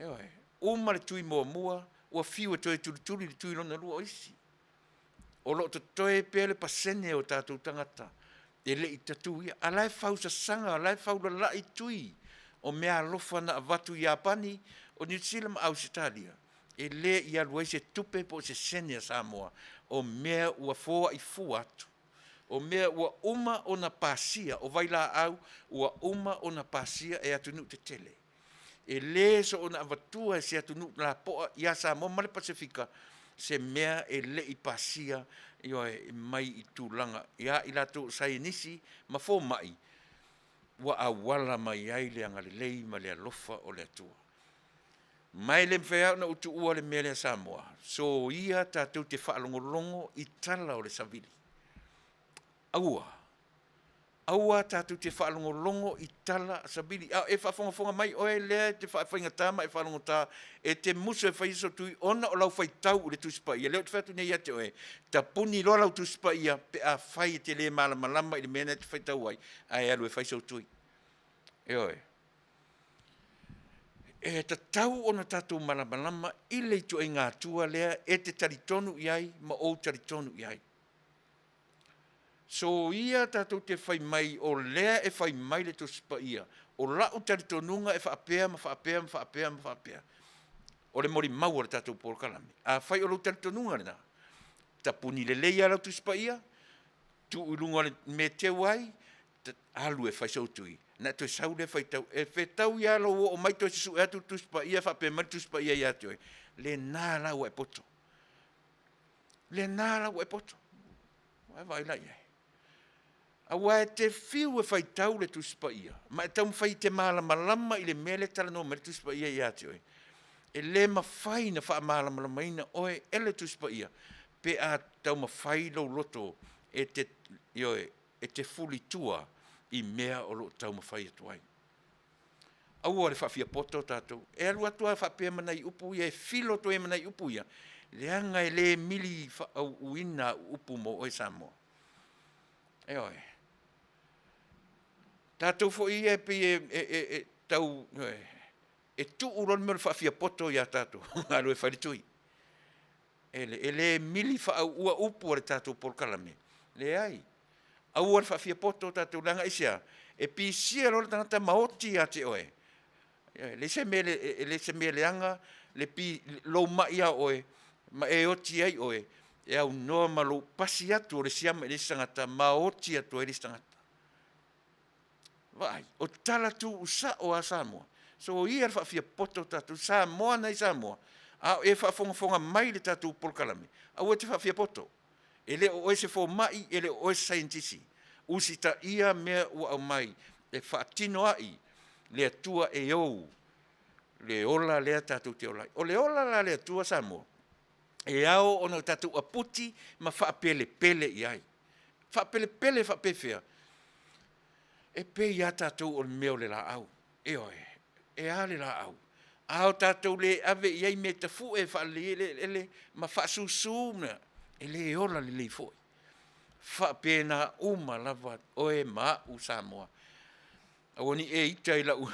ioe, uma le tui muamua, ua fiu e toe tulituli le tui lona lua o isi. O lo o totoe pea le pasene o tatou tagata e le i tatuia, a o la e fausasaga, o la e faulalai tui o meaalofa na avatu i Iapani, o Niu Sila ma Ausetalia, e le i alu ai se tupe po o se sene a Samoa, o mea ua foai fua atu, o mea ua uma ona pasia, o vailaau ua uma ona pasia e atunuu tetele. E le soona avatua e se atunuu lapoa ia Samoa ma le Pasefika se mea e le i pasia, ioe, mai i tulaga ia i latou o saienisi ma fomai ua auala mai ai le agalelei ma le alofa o le Atua. Ma e le mafai lava ona ou tuua le mea lea Samoa, soia tatou te faalogologo i tala o le savili. Aua, aua tatou te faalogologo i tala savili, a o e faafogafoga mai oe lea e te faafaigata ma e faalogogata e te musu e fai sou tui ona o lau faitau i le Tusi Paia. Lea ou te fai atu nei ia te oe, tapuni loa lau Tusi Paia pe afai e te le malamalama i le mea lena e te faitau ai, ae alu e fai sou tui. Ioe. E tatau ona tatou malamalama i le ituaiga Atua lea e te talitonu i ai ma ou talitonu i ai. Soia tatou te fai mai o lea e fai mai le Tusi Paia, o la'u talitonuga e faapea ma faapea ma faapea ma faapea. O le molimau o le tatou polokalame. Afai o lou talitonuga lena, tapuni lelei lava lau Tusi Paia, tuu i luga o le mea e teu ai, alu e fai sou tui, ona e toe sau lea faitau. E fetau lava lou oo mai toe susue atu le Tusi Paia faapea mai le Tusi Paia ia te oe, lena la ua e poto. Lena la ua e poto. Ua e vaai la i ai? Aua e te fiu e faitau le Tusi Paia, ma e taumafai e te malamalama i le mea lea e talanoa mai ai le Tusi Paia ia te oe, e le mafai ona faamalamalamaina oe e le Tusi Paia pe a taumafai lou loto e te, ioe, e te fulitua i mea o lo o taumafai atu ai. Aua le faafiapoto tatou. E alu atu lava faapea ma nai upu ia, e filo atu ai ma nai upu ia, leaga e le mili faauuina au upu mo oe Samoa. Ioe. Tatou foi ia e pei e, e, e, e tau, ioe, e tuu loa le mea o le faafiapoto ia tatou, alu e fai le tui. E le, e le mili faauua upu a le tatou polokalame. Leai. Aua le faafiapoto tatou leaga aisea? E pisia loa le tagata ma oti ia te oe. E leai se mea, e le se mea leaga le pi, lou mai ia oe ma e oti ai oe, e aunoa ma lou pasi atu o le siama i le isi tagata ma oti atu ai le isi tagata. Vaai, o tala tuusao a Samoa. Soia le faafiapoto o tatou Samoa nei Samoa, a o e faafogafoga mai i le tatou polokalame, aua e te faafiapoto. E le o oe se fomai, e le o oe se saienitisi. Usitaia mea ua aumai e faatino ai le Atua e ou le ola lea tatou te ola ai. O le ola la a le Atua Samoa, e ao ona tatou aputi ma faapelepele i ai. Faapelepele faapefea? E pei lava tatou o le mea o le laau. Ioe, e a le laau? A o tatou le ave i ai mea tafue e faalelei ai le eleele ma faasusu mea. E lē ola lelei foi. Faapena uma lava oe ma a'u Samoa. Aua ne i e ita i lau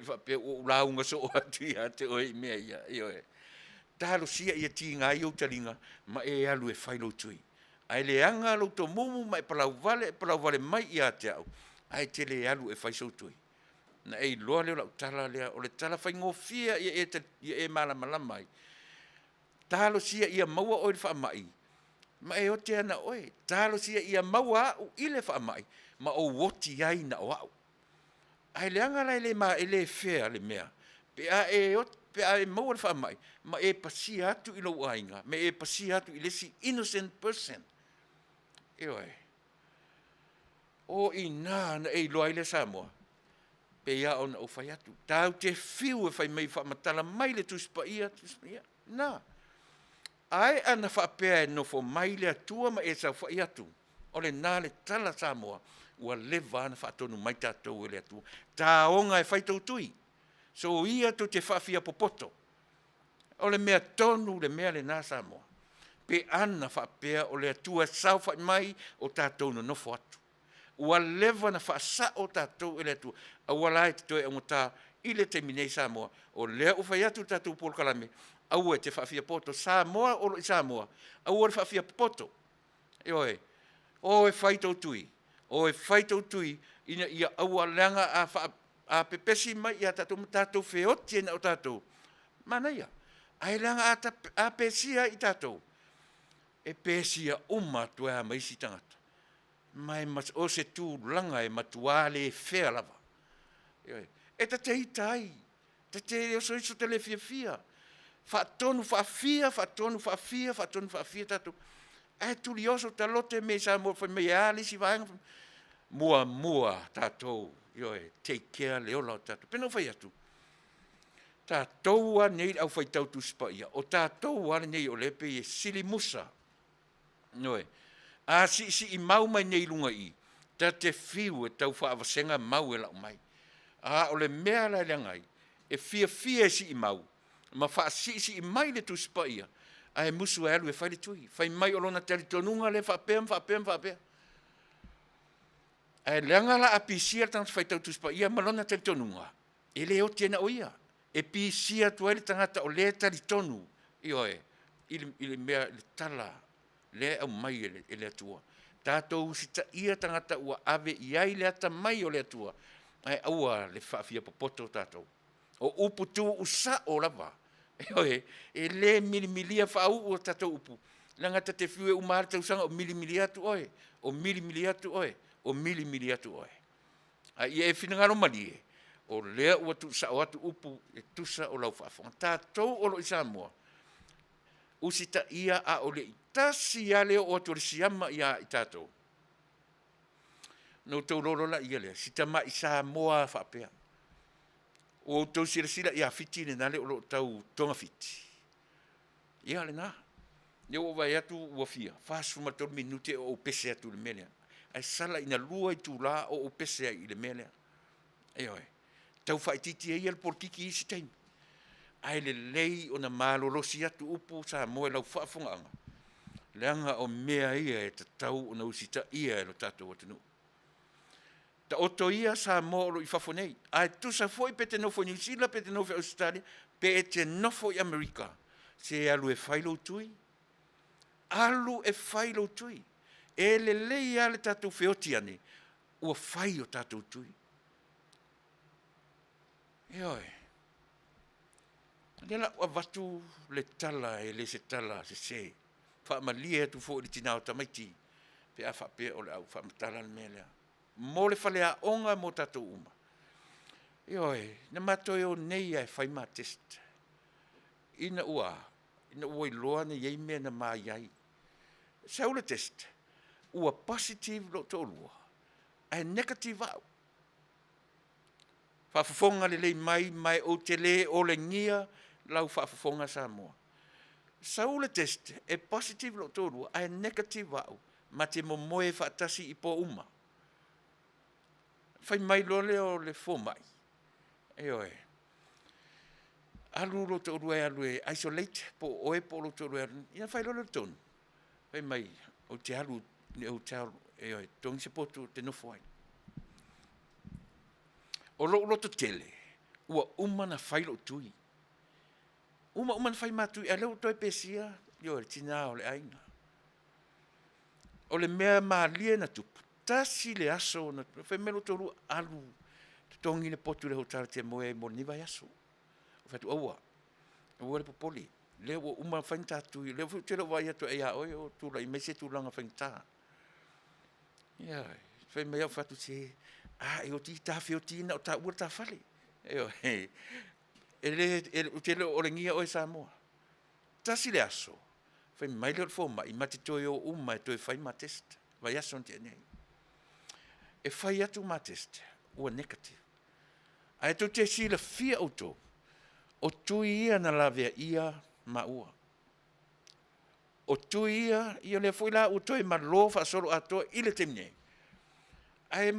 faapea ua ou lauga soo atu ia te oe i mea ia, ioe. Talosia ia tiga ai ou taliga ma e alu e fai lou tui. Ae leaga lou tomumu ma e palauvale e palauvale mai ia te au, ae te le alu e fai sou tui. Na e iloa lea o lau tala lea, o le tala faigofie ia e malamalama ai. Talosia ia maua oe i le faamai, ma e ote ai na o oe. Talosia ia maua au i le faamai, ma ou oti ai na o au. Ae leaga la e le e le fea le mea, pe a e pe a e maua le faamai, ma e pasia atu i lou aiga, ma e pasia atu i le isi innocent person. Ioe. O i ina na e iloa ai lea Samoa, pei lava ona ou fai atu, tatou te fiu e fai mai e faamatala mai le Tusi Paia, Tusi Paia, na. Ai ana faapea e nofo mai le Atua ma e saofai atu, o lena le tala Samoa, ua leva lava ona faatonu mai tatou e le Atua. Taoga e fai tou tui, soia tou te faafiapopoto. O le mea tonu le mea lena Samoa, pe ana faapea o le Atua e saofai mai o tatou nonofo atu. Ua leva ona faasao tatou e le Atua, aua la e te toe augata i le taimi nei Samoa, o lea ua fai atu le tatou polokalame, aua e te faafiapoto. Samoa o lo o i Samoa, aua le faafiapopoto. Ioe, o e fai tou tui, o e fai tou tui ina ia aua leaga a faa a pepesi mai ia tatou ma tatou feoti ai na o tatou, manaia. Ae leaga a a pesia ai tatou, e pesia uma atu ai lava ma isi tagata. Ma e o se tulaga e matua le fair lava. Ioe. E ta te ita ai, ta te osoiso ta le fiafia, faatonu faafia, faatonu faafia, faatonu faafia tatou, ae tulioso talote mea i Samoa fai mai e a le isi vaega. Muamua tatou, ioe, take care le ola o tatou. Pei ona ou fai atu, tatou lava nei le aufaitau Tusi Paia, o tatou lava lenei o lea e pei e sili musa. Ioe. A siisii mau mai nei i luga i i, ta te fiu e tau faavasega mau e lau mai. A o le mea la e leaga ai, e fiafia e siimau ma faasiisii mai le Tusi Paia, ae musu e alu e fai le tui, fai mai o lona talitonuga lea faapea ma faapea ma faapea. Ae leaga la a pisia le tagata faitau Tusi Paia ma lona talitonuga, e le oti ai na o ia. E pisia atu ai le tagata o lea e talitonu, ioe, i le mea, i le tala lea e aumai e le Atua. Tatou usitaia tagata ua ave i ai le atamai o le Atua, ae aua le faafiapopoto tatou. O upu tuusao lava, ioe, e le milimilia faauu a tatou upu, leaga ta te fiu e uma lava le tausaga o milimili atu oe, o milimili atu oe, o milimili atu oe. A ia e finagalo malie, o lea ua tuusao atu upu e tusa o lau faafofoga. Tatou o lo o i Samoa, usitaia a o le i tasi lava le oo atu o le siama ia i tatou, ona outou iloa loa lea, si tamai Samoa lava faapea. Ua outou silasila ia Fiti lena o lo o tau togafiti? Ia lena. Lea ua ou vaai atu ua fia? 43 minute o ou pese atu i le mea lea. Ae sala ina 2 itula o ou pese ai i le mea lea. Ioe. Tau faaitiitia ia le polokiki i isi taimi. Ae lelei ona malolosi atu upu Samoa i lau faafofogaaga, leaga o mea ia e tatau ona usitaia e lo tatou atunuu. Taoto ia Samoa o lo o i fafo nei, ae tusa foi pe te nofo i Niu Sila, pe te nofo i Ausetalia, pe e te nofo i Amerika, se alu e fai lou tui, alu e fai lou tui. E lelei lava le tatou feoti ane, ua fai o tatou tui. Ioe. O lea o le a ou avatu le tala e le o se tala sese, faamalie atu foi i le tina o tamaiti pe a faapea o le a ou faamatala le mea lea. Mo le faleaoga mo tatou uma. Ioe, na matou o nei lava e fai ma test ina ua a? Ina ua iloa na i ai mea na ma iai. Sau le test, ua positive lou toalua ae negative au. Faafofoga lelei mai ma ou te le olegia lau faafofoga Samoa. Sau le test e positive lou toalua ae negative au, ma te momoe faatasi i po uma. Fai mai loa lea o le fomai, ioe, alu lou toalua e alu e isolate po o oe po o lou toalua e alu, ia ona fai loa lea o le tonu. Fai mai, ou te alu i le hotel e totogi se potu ou te nofo ai. O lou loto tele, ua uma ona fai lou tui. Uma uma ona fai ma tui, a o lea ua toe pesia, ioe, le tina o le aiga. O le mea malie na tupu, tasi le aso na fai mai lou toalua, alu totogi le potu i le hotel e te moe ai mo lenei vaiaso. Ou fai atu, aua, aua le popole, o lea ua uma ona fai na ta tui, o lea foi ou te le o vaai atu ia oe o tulai mai se tulaga faigata. Ioe. Fai mai au ou fai atu, se a e oti i tafioti na o taua le ta fale. Ioe. Ou te le o olegia oe Samoa. Tasi le aso, fai mai lea o le fomai, ma te toe o uma e toe fai ma test, vaiaso na tea nei. E fai atu ma test, ua negative. Ae tou te silafia outou, o tui ia na laveaia maua. O tui ia, ia lea foi la ua toe malo faasoloatoa i le taimi nei, ae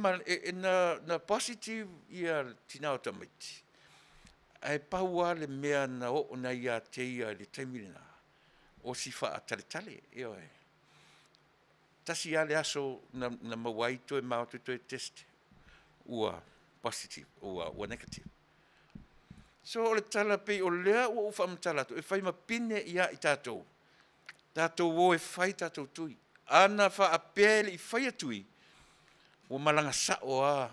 na positive le tina o tamaiti, ae pau lava le mea na oo mai ia te ia i le taimi lena, o si faataletale, ioe. Tasi lava le aso na maua ai toe ma o atu toe test ua positive, ua negative. So o le tala pei o lea ua ou faamatala atu e fai ma pine ia i tatou, tatou o e fai tatou tui. Ana faapea e le i faia tui, ua malaga sao lava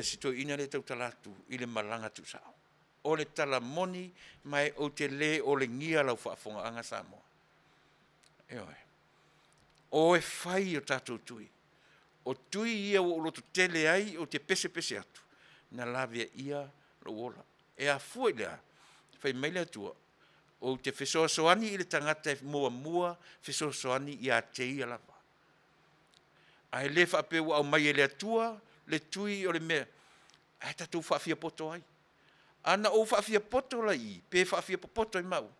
si toeaina lea e tautala atu i le malaga tuusao. O le tala moni, ma ou te le olegia lau faafofogaaga Samoa. Ioe. O e fai o tatou tui. O tui ia ua ou lototele ai ou te pesepese atu, na laveaia lou ola. E afua i le a? Fai mai le Atua, ou te fesoasoani i le tagata e muamua fesoasoani ia te ia lava. Ae le faapea ua aumai e le Atua le tui o le mea, ae tatou faafiapoto ai. Ana ou faafiapoto la i i, pe faafiapopoto ai maua,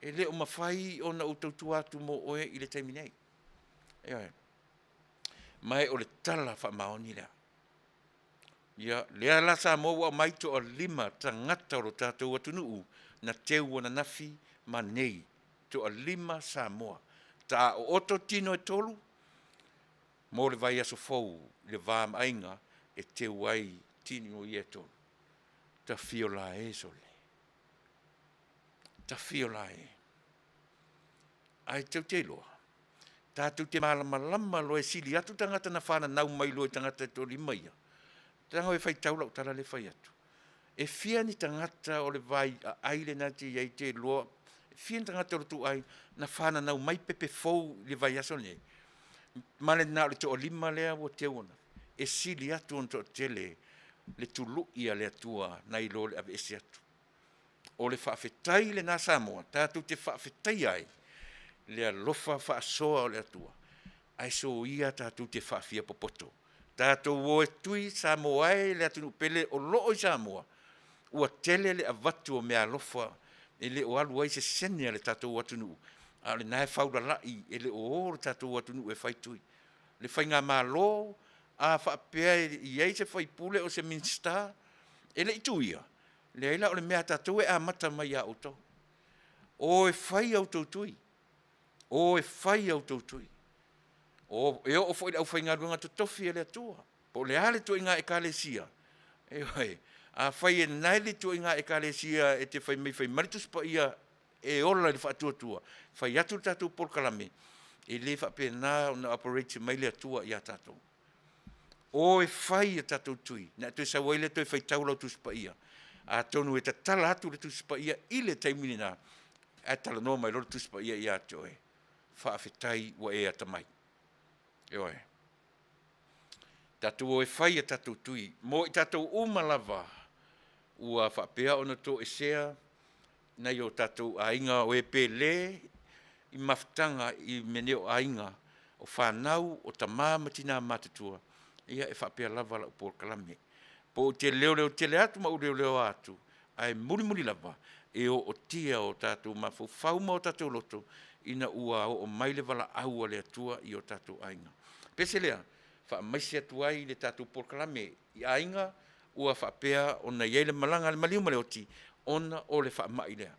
e le o mafai ona ou tautua atu mo oe i le taimi nei. Ioe. Ma o le tala faamaoni lea. Ia, lea la Samoa ua aumai toalima tagata o lo tatou atunuu na teu ananafi ma nei, toalima Samoa. Taaooto tino e tolu mo le vaiaso fou i le va ma aiga e teu ai tino ia e tolu. Tafio la e sole, tafio la e. Ae tou te iloa, tatou te malamalama loa e sili atu tagata na fananau mai loa i tagata e toalima ia, tago e faitau lau tala lea e fai atu. E fia ni tagata o le vai aai lena e te i ai e te iloa, e fia ni tagata o le tou aiga na fananau mai pepe fou i le vaiaso lenei? Ma le na o le toalima lea ua teu ina, e sili atu ona toatele le tului a le Atua nai lo le aveese atu. O le faafetai lena Samoa tatou te faafetaia ai le alofa faasoa o le Atua, ae soia tatou te faafiapopoto. Tatou o e tui Samoa e le atunuu pele o lo o i Samoa, ua tele le avatu o meaalofa e le o alu ai se sene a le tatou atunuu, a o lena e faulalai e le o o le tatou atunuu e fai tui. Le faigamalo, a faapea e i ai se sui usufono o se Minisita e le i tuia, leai la o le mea a tatou e amata mai ia outou. O e fai a outou tui, o e fai a outou tui. E oo foi i le aufaigaluega totofi a le Atua, po o le a le ituaiga Ekalesia, ioe, afai e nae le ituaiga Ekalesia e te fai mai fai mai le Tusi Paia e ola i le faatuatua, fai atu le tatou polokalame, e le faapena ona operate mai le Atua ia tatou. O e fai a tatou tui, ona e toe sau ai lea toe faitau lau Tusi Paia. Atonu e tatala atu le Tusi Paia i le taimi lena, ae talanoa mai loa le Tusi Paia ia te oe, faafetai ua e atamai. Ioe. Tatou o e fai a tatou tui mo i tatou uma lava ua faapea ona toesea nai o tatou aiga o e pele i mafutaga i mea nei o aiga, o fanau, o tama ma tina matutua, ia e faapea lava lau polokalame. Po ou te leoleo tele atu ma ou leoleoa atu, ae mulimuli lava e ootia o tatou mafaufau ma o tatou loto ina ua oo mai le valaau a le Atua i o tatou aiga. Pese lea, faamaise atu ai le tatou polokalame i aiga ua faapea ona i ai le malaga a le maliu ma le oti ona o le faamai lea.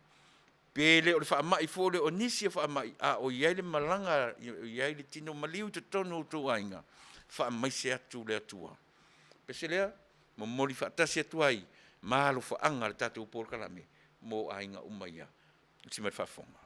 Pe le o le faamai foi lea o nisi o faamai, a o i ai le malaga, i ai le tino maliu i totonu o outou aiga, faamaise atu le Atua. Pese lea, momoli faatasi atu ai ma alofaaga le tatou polokalame mo aiga uma ia. Tusi mai le faafofoga.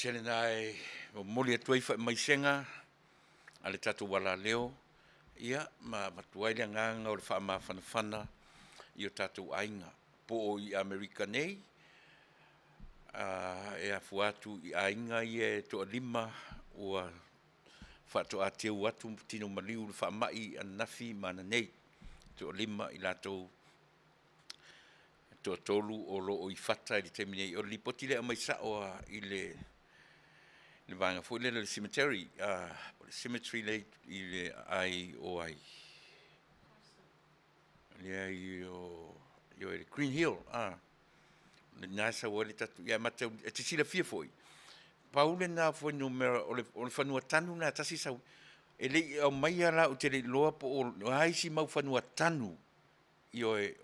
pese lena e momoli atu ai faamaisega a le tatou alaleo, ia ma avatu ai le agaga o le faamafanafana i o tatou aiga, po o i Amerika nei, e afua atu i aiga ia e toalima ua faatoa teu atu tino maliu i le faamai ananafi ma ananei, e toalima i latou, e toatolu o lo o i fata i le taimi nei. O le lipoti lea e aumai sao lava i le vaega foi lele o le cemetery, po o le cemetery lea i le aai o ai? Leai o le Green Hill, lena e sau ai le tatou… Ia e te silafia foi, pau lena o fuainumera, o le fanua tanu lena e tasi sau, e le i aumaia la, ou te le iloa po o a isi mau fanua tanu, ioe,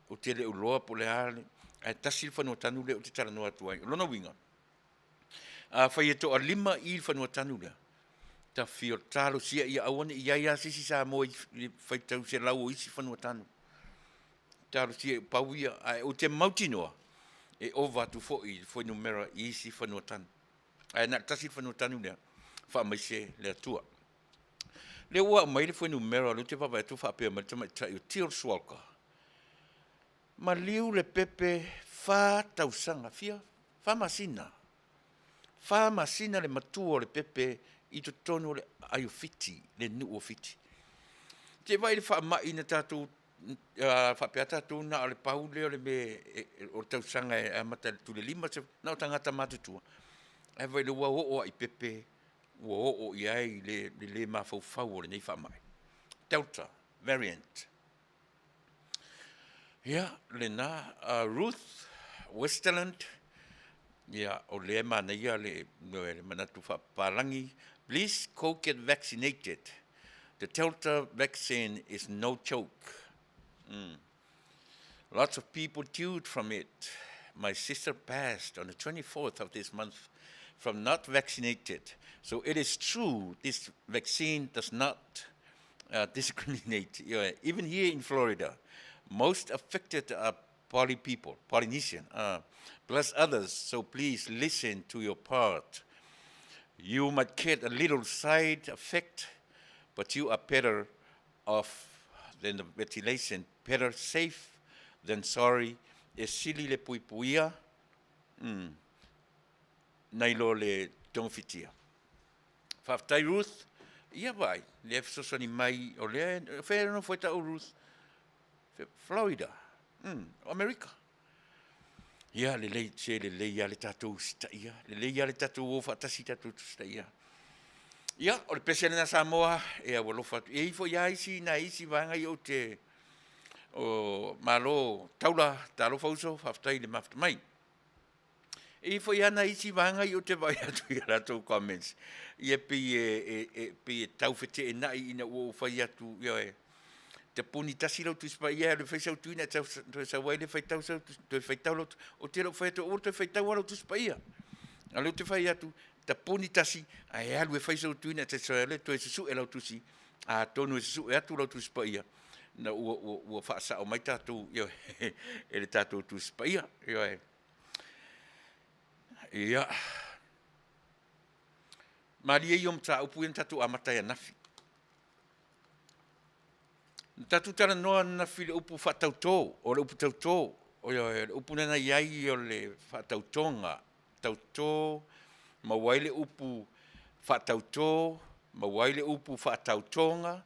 ou te le o iloa po o le a, ae tasi le fanua tanu lea ou te talanoa atu ai. O lona uiga, afai e toa-5 i i le fanua tanu lea, ta fia talosia ia aua ne i i ai lava se isi Samoa i le faitau selau o isi fanua tanu. Talosia pau ia, ae ou te mautinoa, e ova atu foi i le fuainumera i isi fanua tanu. Ae na o le tasi le fanua tanu lea, faamaise le Atua. O lea ua aumai le fuainumera o lea ou te vaavaai atu o faapea mai le tamaitai o Teal Schwalger, maliu Lepepe fa tausaga, fia? Fa masina. Fa masina le matua o Lepepe i totonu o le aai o Fiti, le nuu o Fiti. Se i vaai i le faamai na tatou faapea lava tatou na o le pau lea o le mea o le tausaga e amata i le Tulelima, na o tagata matutua, ae vaai o lea ua oo lava i pepe ua oo i ai le le mafaufau o lenei faamai, Delta Variant. Ia, lena Ruth Westerlund, ia o lea e manaia le manatu faapapalagi, please go get vaccinated, the Delta vaccine is no joke. Lots of people died from it. My sister passed on the 24th of this month from not vaccinated. So it is true this vaccine does not discriminate. Even here in Florida, most affected are Poly people, Polynesian, plus others. So please listen to your part. You might get a little side effect, but you are better off than the ventilation. Better safe than sorry. E sili le puipuia nai lo le togafitia. Faafetai Ruth, ia vaai, lea e fesoasoani mai, o lea, o fea e nofo ai taua Ruth? Florida, o Amerika. Ia lelei, se lelei lava le tatou usitaia, lelei lava le tatou o faatasi tatou te usitaia. Ia, o le pese lena Samoa e aualofa atu. E i ai foi lava isi nai isi vaega ia ou te, o, malo taula, talofa uso, faafetai i le mafuta mai. E i ai foi lava nai isi vaega ia ou te vaai atu i a latou comments, ia pei e pei e tau feteenai ina ua ou fai atu, ioe, tapuni tasi lau Tusi Paia e alu e fai sau tuina toe sau ai lea faitau sau toe faitau lau Ou te le o fai atu aua le toe faitaua lau Tusi Paia. A o lea ou te fai atu, tapuni tasi ae alu e fai sou tuina e te sau ai lea toe susue lau Tusi, atonu e susue atu lau Tusi Paia na ua faasao mai tatou, ioe, e le tatou Tusi Paia. Ioe. Ia. Malie ia o mataupu ia na tatou amata ai ananafi. Na tatou talanoa ananafi i le upu faatauto, o le upu tauto, ioe, o le upu lea na i ai o le faatautoga, tauto, maua ai le upu faatauto, maua ai le upu faatautoga,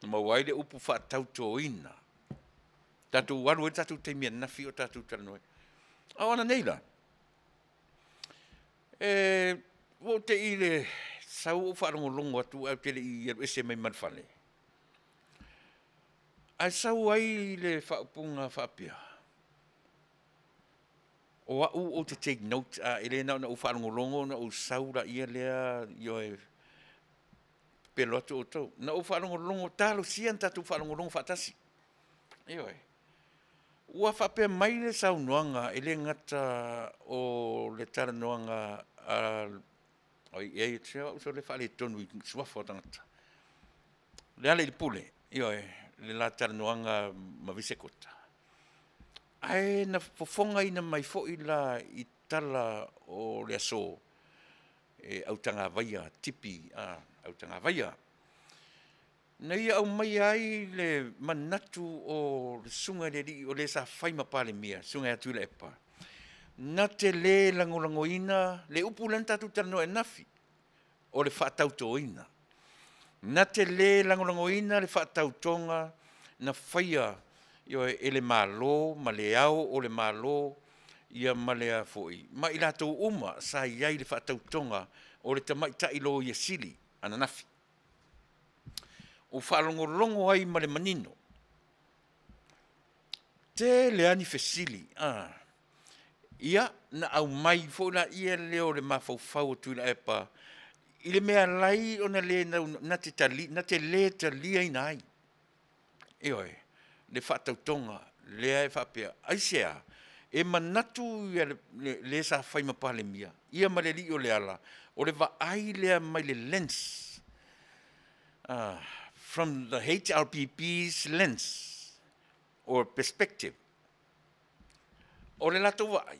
maua ai le upu faatautoina. Tatou alu ai le tatou taimi ananafi o tatou talanoa ai. A o ananei la, e ua ou te i i le sau ou faalogologo atu ae ou te le i alu ese mai ma le fale, ae sau ai le faaupuga faapea, o au ou te take note, e le na ona ou faalogologo ona ou sau laia lea, ioe, pepelo atu outou. Na ou faalogologo, talosia ia tatou faalogologo faatasi. Ioe. Ua faapea mai le saunoaga, e le gata o le talanoaga a se o au sole e faaletonu i suafa o tagata. Lealailepule, ioe, le la talanoaga ma Visekota, ae na fofogaina mai foi la i tala o le aso. e autagavaia tipi a autagavaia. Na ia aumaia ai le manatu o le susuga i le alii o le sa fai ma Palemia, Susuga ia Tuilaepa, na te le lagolagoina le upu lea na tatou talanoa ai ananafi, o le faatautoina. Na te le lagolagoina le faatautoga na faia, ioe, e le Malo ma le Ao o le Malo, ia ma le a foi, ma i latou uma sa i ai i le faatautoga o le Tamaitai Loia Sili ananafi. Ua faalogologo ai ma le manino, tele lava ni fesili, ia na aumai foi lea leo o le mafaufau o Tuilaepa i le mea e ala ai ona le na te le taliaina ai, ioe, le faatautoga lea e faapea. Aisea? E manatu le sa fai ma Palemia, ia ma le alii o Leala, o le vaai lea mai le lens, from the HRPP's lens or perspective. O le latou vaai,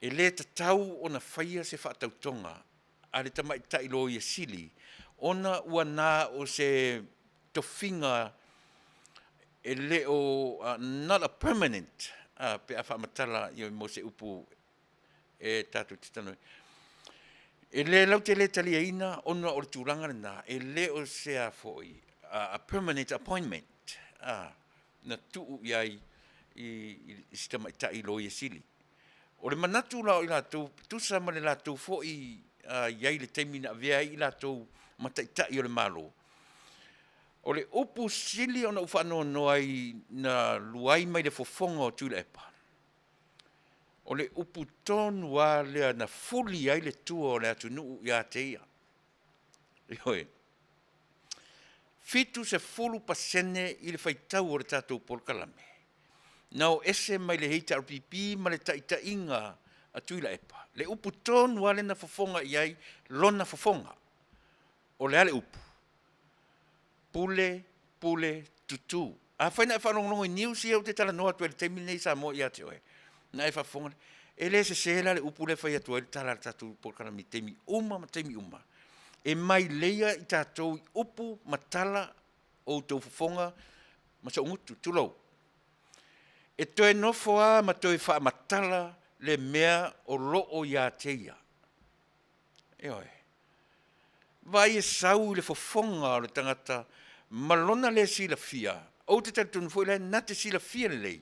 e le tatau ona faia se faatautoga a le tamaitai Loia Sili ona ua na o se tofiga e le o, not a permanent pe a faamatala mo se upu e tatou te talanoaina. E le latou te le taliaina ona o le tulaga lena, e le o se a foi, a permanent appointment na tuu i ai i si tamaitai Loia Sili. O le manatu la o i latou, tusa ma le latou foi i ai i le taimi na avea ai i latou ma Taitai o le Malo, o le upu sili ona ou faanoanoa ai na luai mai le fofoga o Tuilaepa, o le upu tonu lava lea na fuli ai le tua o le atunuu ia te ia. Ioe. 70% i le faitau o le tatou polokalame, na o ese mai le HRPP ma le taitaiga a Tuilaepa, le upu tonu lava lea na fofoga i ai lona fofoga. O le a le upu? Pule, pule, tutu. Afai na e faalogologo i news ia ou te talanoa atu ai i le taimi lenei Samoa ia te oe, ona e faafofoga lea, e le sese la le upu lea e fai atu ai le tala a le tatou polokalame i taimi uma ma taimi uma. E maileia i tatou i upu ma tala o outou fofoga ma sou gutu, tulou. E toe nofo lava ma toe faamatala le mea o lo o ia te ia. Ioe. Vaai e sau i le fofoga o le tagata ma lona le silafia, ou te talitonu foi la na te silafia lelei,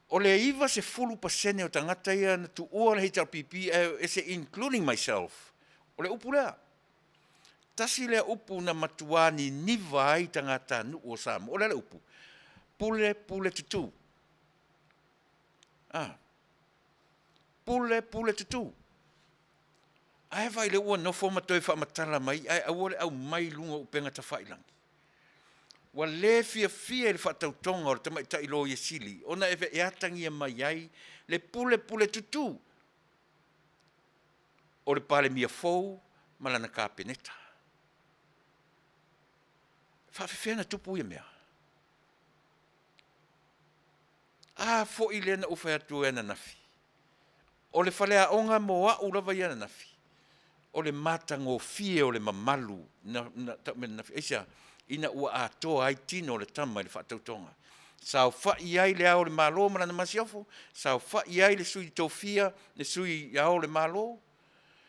o le 90% o tagata ia na tuua le HRPP ae ese including myself, o le upu lea. Tasi lea upu na matua niniva ai tagatanuu o Samoa. O le a le upu? Pule, pule, tutu. Ah. Pule, pule, tutu. Ae vaai lea ua nofo ma toe faamatala mai ae aua le aumai i luga o upega tafailagi. Ua le fiafia i le faatautoga o le tamaitai Loia Sili ona e atagia mai ai le pule pule tutu o le Palemia fou ma lana Kapeneta. E faapefea ona tupu ia mea? A foi lea na ou fai atu ai ananafi, o le faleaoga mo au lava ia ananafi, o le matagofie o le mamalu na tau mai ananafi. Aisea? Ina ua atoa ai tino o le tama i le faatautoga. Saofai ai le Ao o le Malo ma lana Masiofo, saofai ai le Sui Tofia, le Sui Ao o le Malo,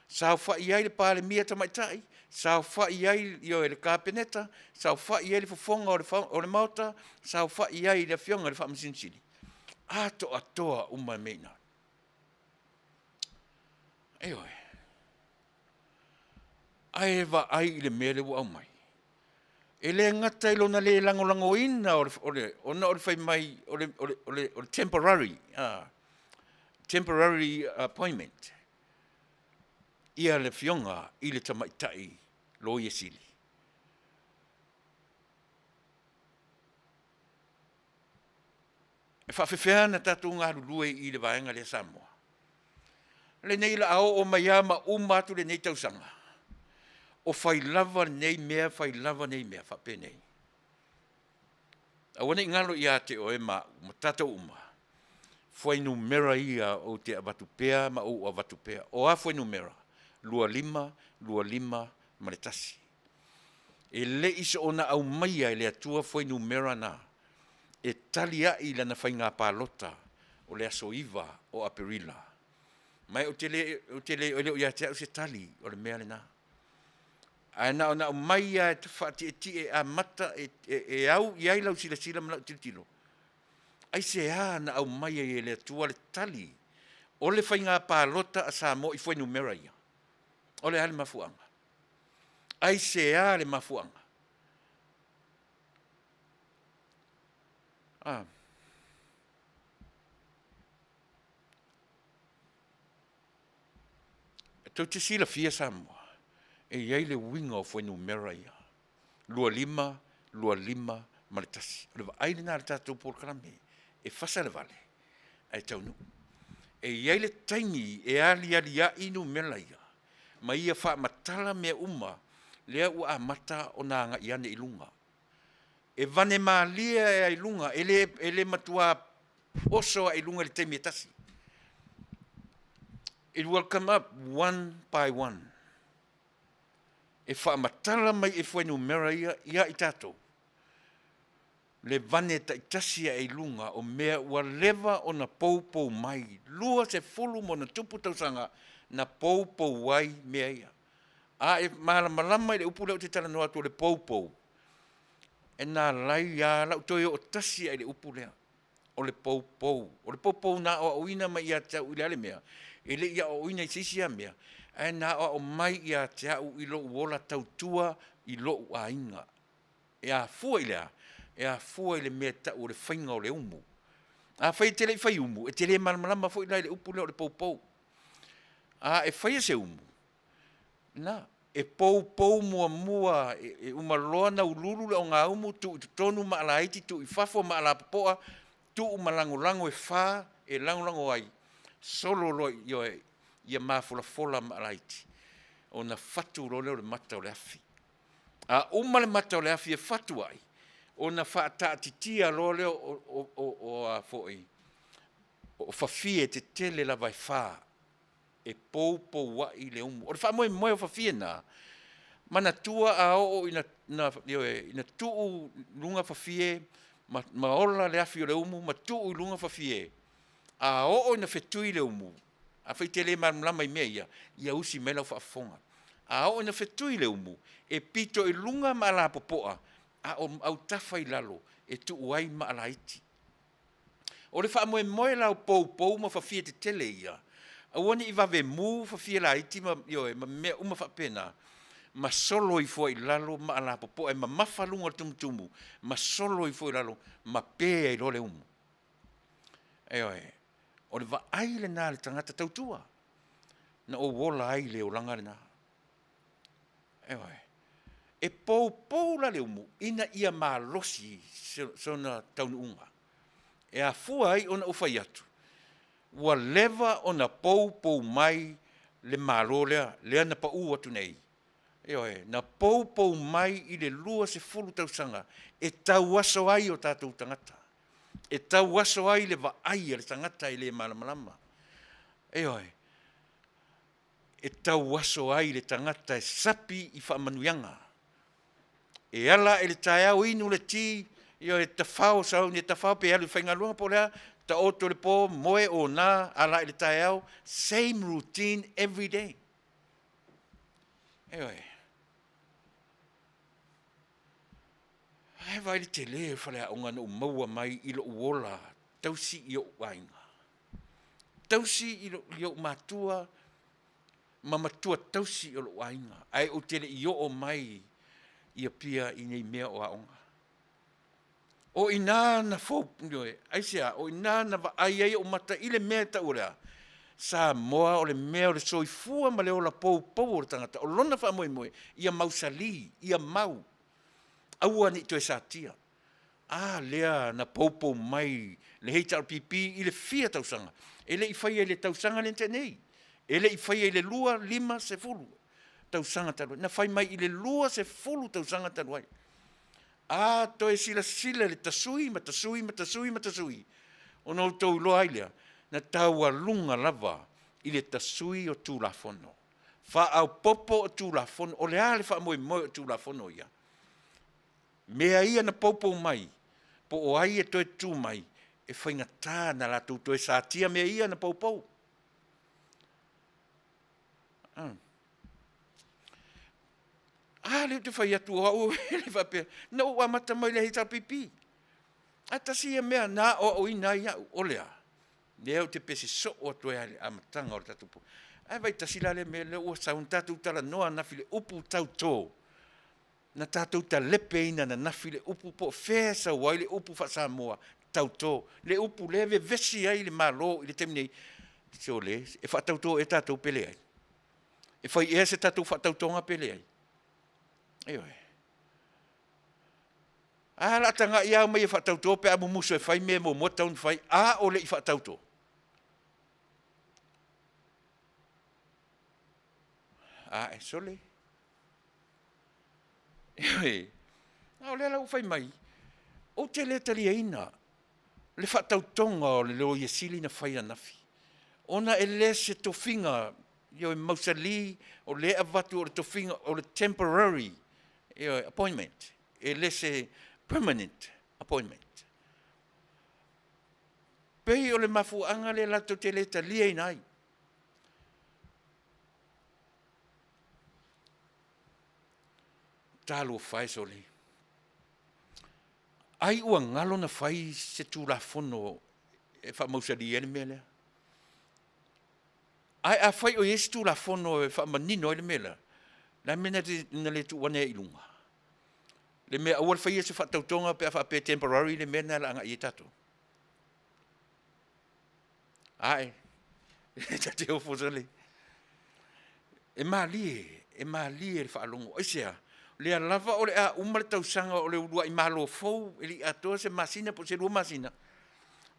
saofai ai le Palemia Tamaitai, saofai ai le Kapeneta, saofai ai le fofoga o le Maota, saofai ai le Afioga i le Faamasino Sili. Atoatoa uma mea i ina. Ioe. Ae vaai i le mea lea ua aumai. E le gata i lona le lagolagoina ona o le fai mai o le temporary, temporary appointment ia le Afioga i le Tamaitai Loia Sili. E faafefea ona tatou galulue i le vaega lea Samoa? Lenei la a oo mai lava ma uma atu lenei tausaga, o fai lava nei mea, fai lava nei mea faapenei. Aua ne i galo ia te oe ma au ma tatou uma, fuainumera ia ou te avatu pea ma ou avatu pea. O a fuainumera? 25, 25 ma le 1. E le i soona aumaia e le Atua fuainumera na e tali a'i i lana faiga palota o le aso 9 o Aperila. Ma e ou te le, ou te le, e le o ia te au se tali o le mea lena. Ae na ona aumai lava e faatietie amata e, e, e au i ai lau silasila ma lau tilotilo. Aisea na aumai ai e le Atua le tali o le faiga palota a Samoa i fuainumera ia? O le a le mafuaaga? Aisea le mafuaaga? Ah. Tou te silafia Samoa, e i ai le uiga o fuainumera ia, 25, 25 ma le 1. O le vaai lena a le tatou polokalame, e fasa le vale ae taunuu. E i ai le taimi e aliali ai numera ia, ma ia faamatala mea uma lea ua amata ona agai ane i luga. E vane malie lava i luga, e le, e le matua oso lava i luga i le taimi e tasi. It will come up one by one. E faamatala mai e fuainumera ia ia i tatou le vane taitasi ae i luga o mea ua leva ona poupou mai, 20+ tausaga na poupou ai mea ia. A e malamalama i le upu lea ou te talanoa atu o le poupou, e na ala ai lava lau toe oo tasi lava i le upu lea, o le poupou. O le poupou na aoaoina mai ia te au i le a le mea? E le i aoaoina i se isi lava mea, ae na aoao mai ia te au i lou ola tautua i lou aiga. E afua i le a? E afua i le mea e tau o le faiga o le umu. Afai e te le i fai umu, e te le malamalama foi la i le upu lea o le poupou. A e faia se umu, na, e poupou muamua, e uma loa ona ululu le ogaumu, tuu i totonu maalaiti, tuu i fafo maalapopoa, tuu ma lagolago e fa e lagolago ai, solo loa, ioe, ia mafolafola maalaiti, ona fatu loa lea o le mata o le afi. A uma le mata o le afi e fatu ai, ona faataatitia loa lea o fafie tetele lava e fa e poupouai le umu. O le faamoemoe o fafie na, manatua a oo ina, ioe, ina tuu i luga fafie ma, ma ola le afi o le umu ma tuu i luga fafie, a oo ina fetui le umu, afai e te le malamalama i mea ia, ia usi mai lau faafofoga. A oo ina fetui le umu, e pito i luga ma alapopoa, a o autafa i lalo e tuu ai maalaiti. O le faamoemoe la o poupou ma fafie tetele ia, aua ne i vave mu fafie laiti ma, ioe, ma mea uma faapena, ma solo ifo ai i lalo ma alapopoa e mamafa luga o le tumutumu ma solo ifo i lalo ma pe ai loa le umu. Ioe, o le vaai lena a le tagata tautua na ou ola ai i le olaga lena. Ioe. E poupou la le umu ina ia malosi sona taunuuga. E afua ai ona ou fai atu, ua leva ona poupou mai le Malo lea, lea na pau atu nei. Ioe, na poupou mai i le 20 tausaga e tauaso ai o tatou tagata, e tauaso ai le vaai a le tagata e le malamalama. Ioe, e tauaso ai le tagata e sapi i faamanuiaga. E ala ae i le taeao inu le ti, ioe, tafao sauni e tafao pe alu i le faigaluega po o le a, taoto i le po, moe, ona, ala ae i le taeao, same routine every day. Ioe. Ae vaai le tele o le faleaoga na ou maua mai i lou ola tausi i ou aiga. Tausi i ou matua ma matua tausi o lou aiga, ae ou te le i oo mai i Apia i nei mea o aoga. O i ina na fou, ioe, aisea? O i ina na vaai ai ou mata i le mea e tau o le a? Samoa o le mea o le soifua ma le ola poupou o le tagata. O lona faamoemoe, ia mausali, ia mau, aua ne i toe satia. A lea na poupou mai le HRPP i le fia tausaga, e le i faia i le tausaga lea na tea nei, e le i faia i le 2, 5, 10 tausaga talu ai, na fai mai i le 20 tausaga talu ai. A toe silasila i le tasui ma tasui ma tasui ma tasui, ona outou iloa ai lea, na taualuga lava i le tasui o Tulafono. Faaopoopo o Tulafono, o le a le faamoemoe o Tulafono ia? Mea ia na poupou mai, po o ai e toe tutu mai, e faigata ona latou toe satia mea ia na poupou. A lea ou te fai atu o au e le faapea, na ou amata mai i le HRPP, ae tasi ia mea na aoaoina ai au, o le a? Lea ou te pese soo atu ai lava i le amataga o le tatou Ae vaai tasi la lea mea lea ua sau na tatou talanoa ananafi i le upu tauto, na tatou talepeina ananafi le upu po o fea e sau ai le upu faa-Samoa tauto, le upu lea e vevesi ai le Malo i le taimi nei. Sole, e faatauto ea tatou pe leai? E fai ea se tatou faatautoga pe leai? Ioe. Ae o le a tagai lava omai e faatauto pe a mumusu e fai mea e muamua tatau ona fai a o le i faatauto? Ae sole, ioe, a o lea la ua fai mai, ou te le taliaina le faatautoga o le Loia Sili na fai ananafi, ona e le o se tofiga, ioe, mausali o lea e avatu o le tofiga o le temporary, ioe, appointment, e le se permanent appointment. E pei o le mafuaaga lea latou te le taliaina ai. Talofa e sole, ai ua galo ona fai se Tulafono e faamausali ai le mea lea? Ae afai o i ai se Tulafono e faamanino ai le mea lea, o le a le mea na le tuu ane ai i luga? Le mea aua le faia se faatautoga pe a faapea e temporary le mea lena o le a agai i ai tatou. Ae, ta te ofo sole. E malie, e malie i le faalogo. Aisea? O lea lava o le a uma le tausaga o le uluai Malo fou e le i atoa se masina po o se 2 masina,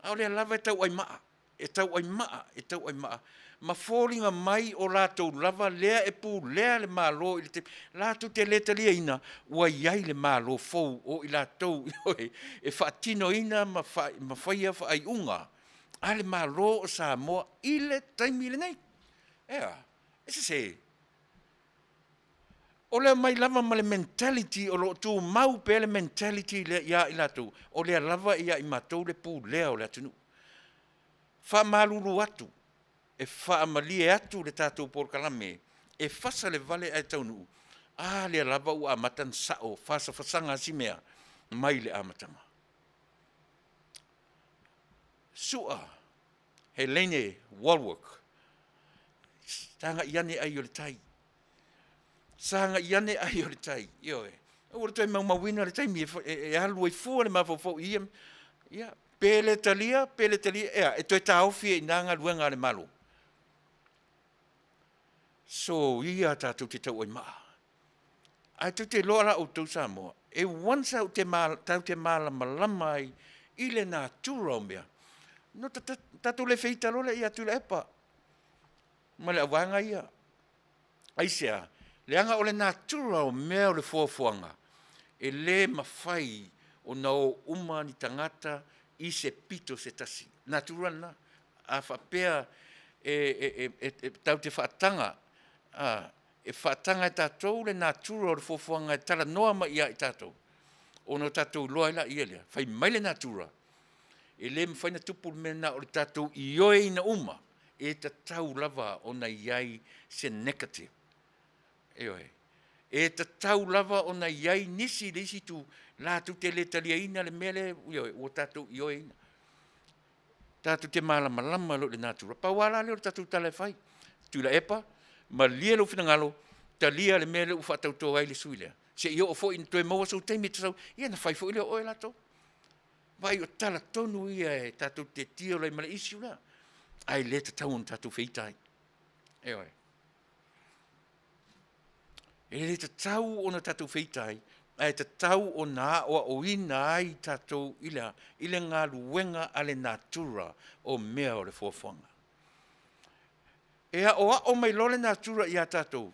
a o lea lava e tauaimaa, e tauaimaa, e tauaimaa ma foliga mai o latou lava lea e pulea le Malo i le taimi, latou te le taliaina ua i ai le Malo fou o i latou e faatinoina ma faia faaiuga a le Malo o Samoa i le taimi lenei. E a? E sese. O le omai lava ma le mentality o lo o tumau pea le mentality lea ia i latou, o lea lava e ia i matou le pulea o le atunuu. Faamalulu atu, e faamalie atu le tatou polokalame e fasa le vale ae taunuu, a lea lava ua amata ona sao fasafasaga a si mea mai le amataga. Sua Hellene Wallwork, sagai ane ai o le tai, sagai ane ai o le tai, ioe. Aua le toe maumauina le taimi e alu ai fua le mafaufau i ia mea. Ia, pe le talia, pe le talia, e a? E toe taofi ai i ina galuega a le Malo? Soia tatou te tauaimaa. Ae tou te iloa la outou Samoa, e once lava tatou te malamalama ai i le natura o mea, ona tatou le feita loa lea ia Tuilaepa ma le auvaega ia. Aisea? Leaga o le natura o mea o le foafoaga, e le mafai ona o uma ni tagata i se pito se tasi. Natura lena. A faapea e tatou te faataga, e faataga e tatou le natura o le foafoaga e talanoa mai ia i tatou, ona tatou iloa ai lea lea, fai mai le natura, e le mafai ona tupu le mea lena o le tatou ioeina uma, e tatau lava ona i ai se negative. Ioe. E tatau lava ona i ai nisi i le isi itu latou te le taliaina le mea lea, ioe, ua tatou ioeina. Tatou te malamalama loa i le natura. Pau lava la lea o le tatou tala e fai, Tuilaepa, malie lou finagalo, talia le mea lea ua faatauto ai le sui usufono lea, se i oo foi ina toe maua sou taimi e te sau, ia ona fai foi lea o oe latou. Vaai o tala tonu ia e tatou te deal ai ma le issue lea, ae le tatau ona tatou feita ai. Ioe. E le tatau ona tatou feita ai, ae tatau ona aoaoina ai tatou i le a? I le galuega a le natura o mea o le foafoaga. E aoao mai loa le natura ia tatou,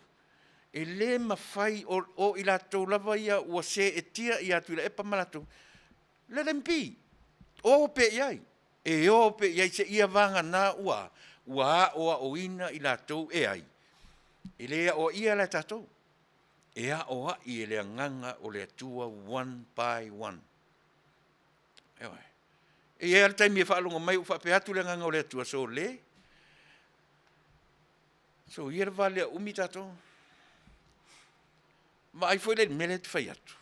e le mafai o i latou lava ia ua seetia ia Tuilaepa ma latou, let them be, o pea i ai, e o pea i ai seia vagana ua aoaoina i latou e ai? E lē aoaia la e tatou, e aoai e le Agaga o le Atua one by one. Ioe. E i ai lava le taimi e faalogo mai ua faapea atu le Agaga o le Atua, sole, soia le va lea umi tatou. Vaai foi lea i le mea lea e te fai atu.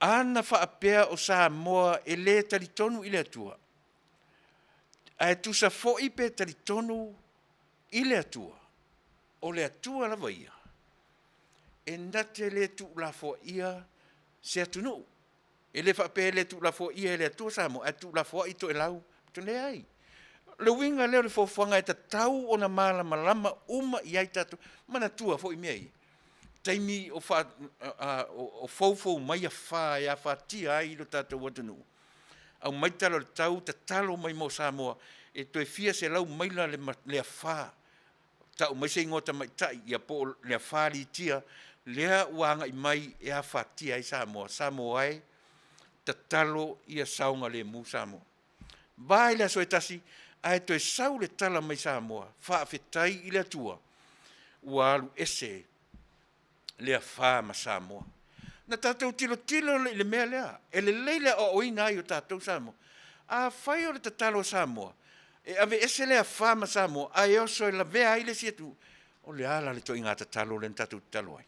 A na faapea o Samoa e le talitonu i le Atua, ae tusa foi pe talitonu i le Atua, o le Atua lava ia, e na te le tuulafoaia se atunuu. E le faapea e le tuulafoaia e le Atua Samoa, ae tuulafoai toelau. Leai. O le uiga lea o le fuafuaga e tatau ona malamalama uma i ai tatou. Manatua foi mea ia, taimi o foufou mai afa e afatia ai lo tatou atunuu, aumai tala o le tau, tatalo mai mo Samoa e toe fia selau maila le afa, tau mai se igoa tamaitai ia po o le afa litia lea ua agai mai e afatia ai Samoa. Samoa e, tatalo ia saogalemu Samoa. Va i le aso e tasi ae toe sau le tala mai Samoa, faafetai i le Atua ua alu ese le afa ma Samoa. Na tatou tilotilo i le mea lea, e lelei le aoaoina ai o tatou Samoa. Afai o le tatalo a Samoa e aveese le afa ma Samoa ae oso e lavea ai le isi atunuu, o le a la le ituaiga tatalo lea na tatou tatalo ai?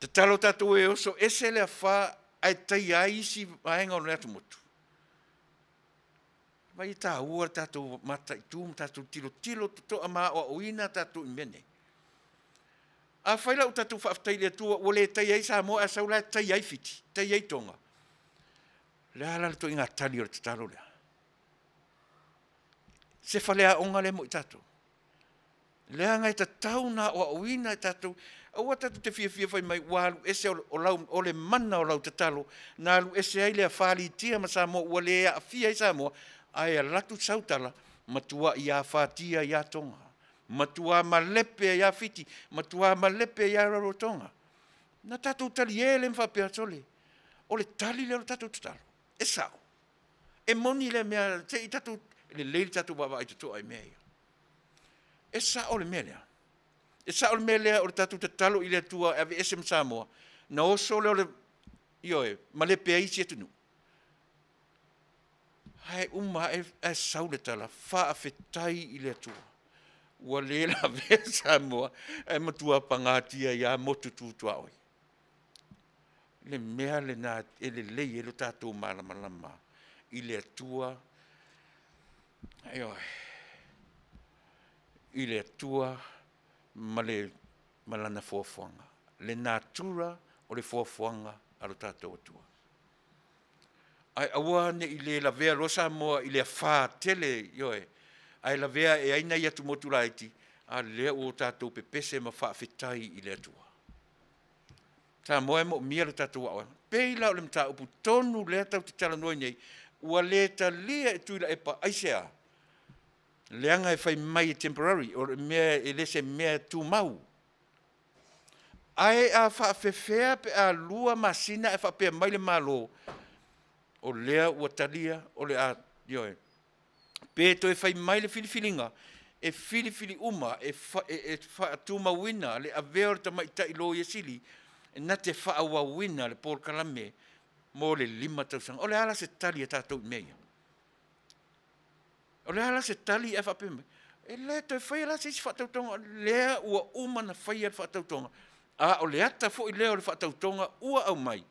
Tatalo tatou e oso ese le afa ae taia ai isi vaega o le atumotu? Vaai e taua le tatou mataitu ma tatou tilotilo totoa ma aoaoina tatou i mea nei. Afai la ua tatou faafetai i le Atua ua le taia ai Samoa ae sau la e taia ai Fiti, taia ai Toga, o le a la le ituaiga tali o le tatalo lea? Se faleaoga lea mo i tatou. Leaga e tatau ona aoaoina e tatou, aua tatou te fiafia fai mai ua alu ese o lau, o le mana o lau tatalo na alu ese ai le afa Litia ma Samoa ua le aafia ai Samoa, ae alu atu sau tala, matuai afatia ai lava Toga, matua malepe ai lava Fiti, matua malepe ai lava Rarotonga. Na tatou talie lea ma faapea, sole, o le tali lea o le tatou tatalo, e sao. E moni lea mea, se i tatou, e lelei le tatou vaavaai totoa i mea ia. E sao le mea lea? E sao le mea lea o le tatou tatalo i le Atua e aveese ma Samoa, ona oso lea o le, ioe, malepe ai isi atunuu. Ae uma ae, ae sau le tala, faafetai i le Atua ua le lavea Samoa ae matua pagatia ai lava motu tu tuaoi. Le mea lena e lelei ai lo tatou malamalama i le Atua, ioe, i le Atua ma le ma lana foafoaga, le natura o le foafoaga a lo tatou Atua. Ae aua ne i le lavea loa Samoa i le afa tele, ioe, ae lavea ae ai nai atumotu laiti, a lea ua tatou pepese ma faafetai i le Atua. Samoa e moomia le tatou aoaoga. Pei la o le mataupu tonu lea tatou te talanoa nei, ua le talia e Tuilaepa, aisea? Leaga e fai mai e temporary, o le mea e le se mea tumau. Ae a faafefea pe a 2 masina ae faapea mai le Malo, o lea ua talia, o le a, ioe, pe toe fai mai le filifiliga, e filifili uma, e faatumauina le avea o le tamaitai Loia Sili na te faaauauina le polokalame mo le 5 tausaga. O le a la se tali a tatou i mea ia? O le a la se tali ae faapea mai, e le toe faia la se isi faatautoga, lea ua uma ona faia le faatautoga, a o le ata foi lea o le faatautoga ua aumai,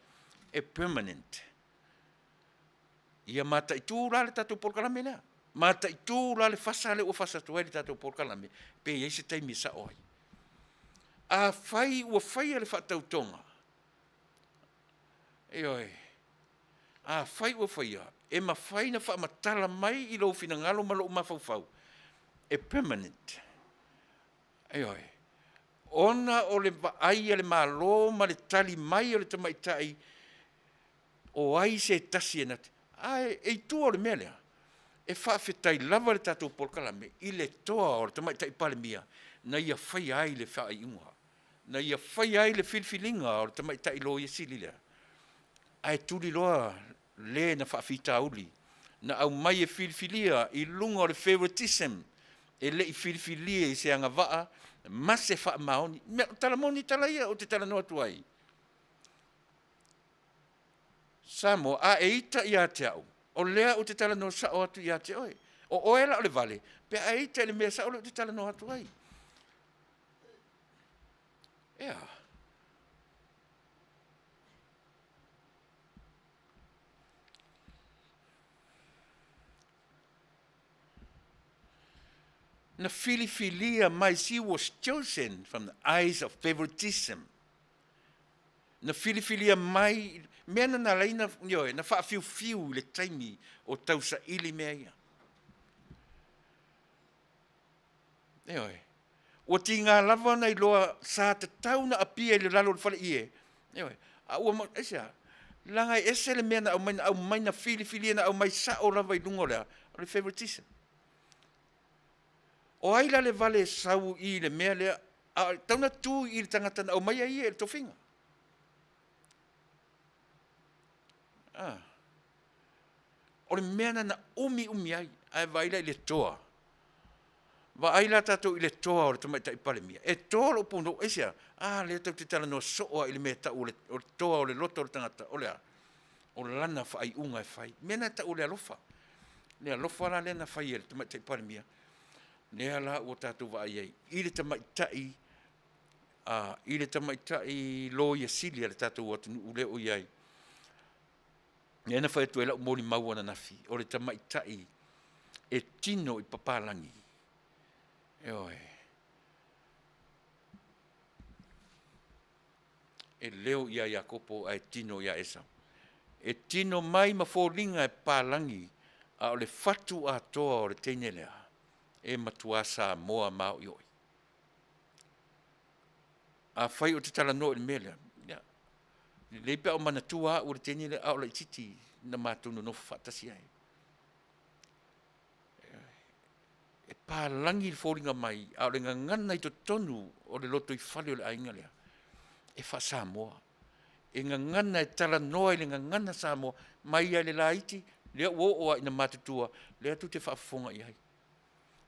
e permanent. Ia mataitu la le tatou polokalame lea, mataitu la le fasa lea ua fasa atu ai le tatou polokalame, pe i ai se taimi e sao ai. Afai ua faia le faatautoga, ioe, afai ua faia, e mafai ona faamatala mai i lou finagalo ma lou mafaufau, e permanent. Ioe. Ona o le vaai a le Malo ma le tali mai o le tamaitai, o ai se tasi e na te, ae e i tua o le mea lea, e faafetai lava le tatou polokalame i le toa o le tamaitai Palemia na ia faia ai le faaiuga, na ia faia ai le filifiliga o le tamaitai Loia Sili lea, ae tuliloa le na faafitauli, na aumai e filifilia i luga o le favoritism. E le i filifilia i se agavaa ma se faamaoni. Mea, tala moni tala ia ou te talanoa atu ai. Samoa, a e ita ia te au, o lea ou te talanoa sao atu ia te oe. O oe la o le vale, pe a e ita i le mea sao lea ou te talanoa atu ai. Ea. Na filifilia mai, she was chosen from the eyes of favoritism. Na filifilia mai, mea na na laina, ioe, na faafiufiu i le taimi o tausaili mea ia. Ioe. Ua tiga lava ona iloa sa tatau ona apia i le lalo o le faleie. Ioe. A ua ma, aisea? Leaga e ese le mea na aumai, na aumai na filifilia, na aumai sao lava i luga o le a? O le favoritism. O ai la le vale e sau i le mea lea, a tatau ona tu i le tagata na aumaia ia i le tofiga. Ah. O le mea lena na umiumi ai, ae vaai la i le toa. Vaai la tatou i le toa o le Tamaitai Palemia. E to lou punou, aisea? A lea tatou te talanoa soo lava i le mea e tau o le toa o le loto o le tagata, o le a? O lana faaiuga e fai. O le mea lena e tau o le alofa. Le alofa la lea na fai e le Tamaitai Palemia, lea la ua tatou vaai ai i le tamaitai, i le tamaitai Loia Sili a le tatou atunuu lea o i ai. Lea na fai atu ai lau molimau ananafi, o le tamaitai e tino i papalagi. Ioe. E leo ia Iakopo ae tino ia Esau. E tino mai ma foliga e papalagi, a o le fatu atoa o le teine lea, e matua Samoa maoioi. Afai ou te talanoa i le mea lea, ia, lelei pe a ou manatua au i le teine lea a o laitiiti na matou nonofo faatasi ai. E palagi le foliga mai, a o le gagana i totonu o le lotoifale o le aiga lea, e faa-Samoa. E gagana, e talanoa i le gagana Samoa, mai lava i le laiti, lea ua oo lava ina matutua, lea tou te faafofoga i ai.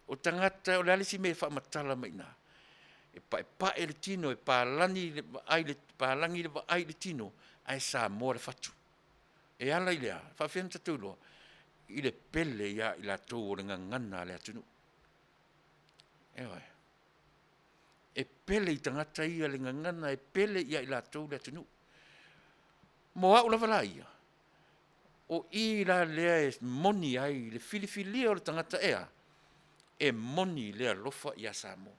O tagata, o le a le isi mea e faamatala mai i ina? E paepae le tino, e palagi le vaai i le tino, ae Samoa le fatu. E ala i le a? E faapefea ona tatou iloa? I le pele ia i latou o le gagana a le atunuu. Ioe. E pele i tagata ia le gagana, e pele ia i latou le atunuu. Mo au lava la ia, o i la lea e moni ai le filifilia o le tagata e a? E moni le alofa ia Samoa.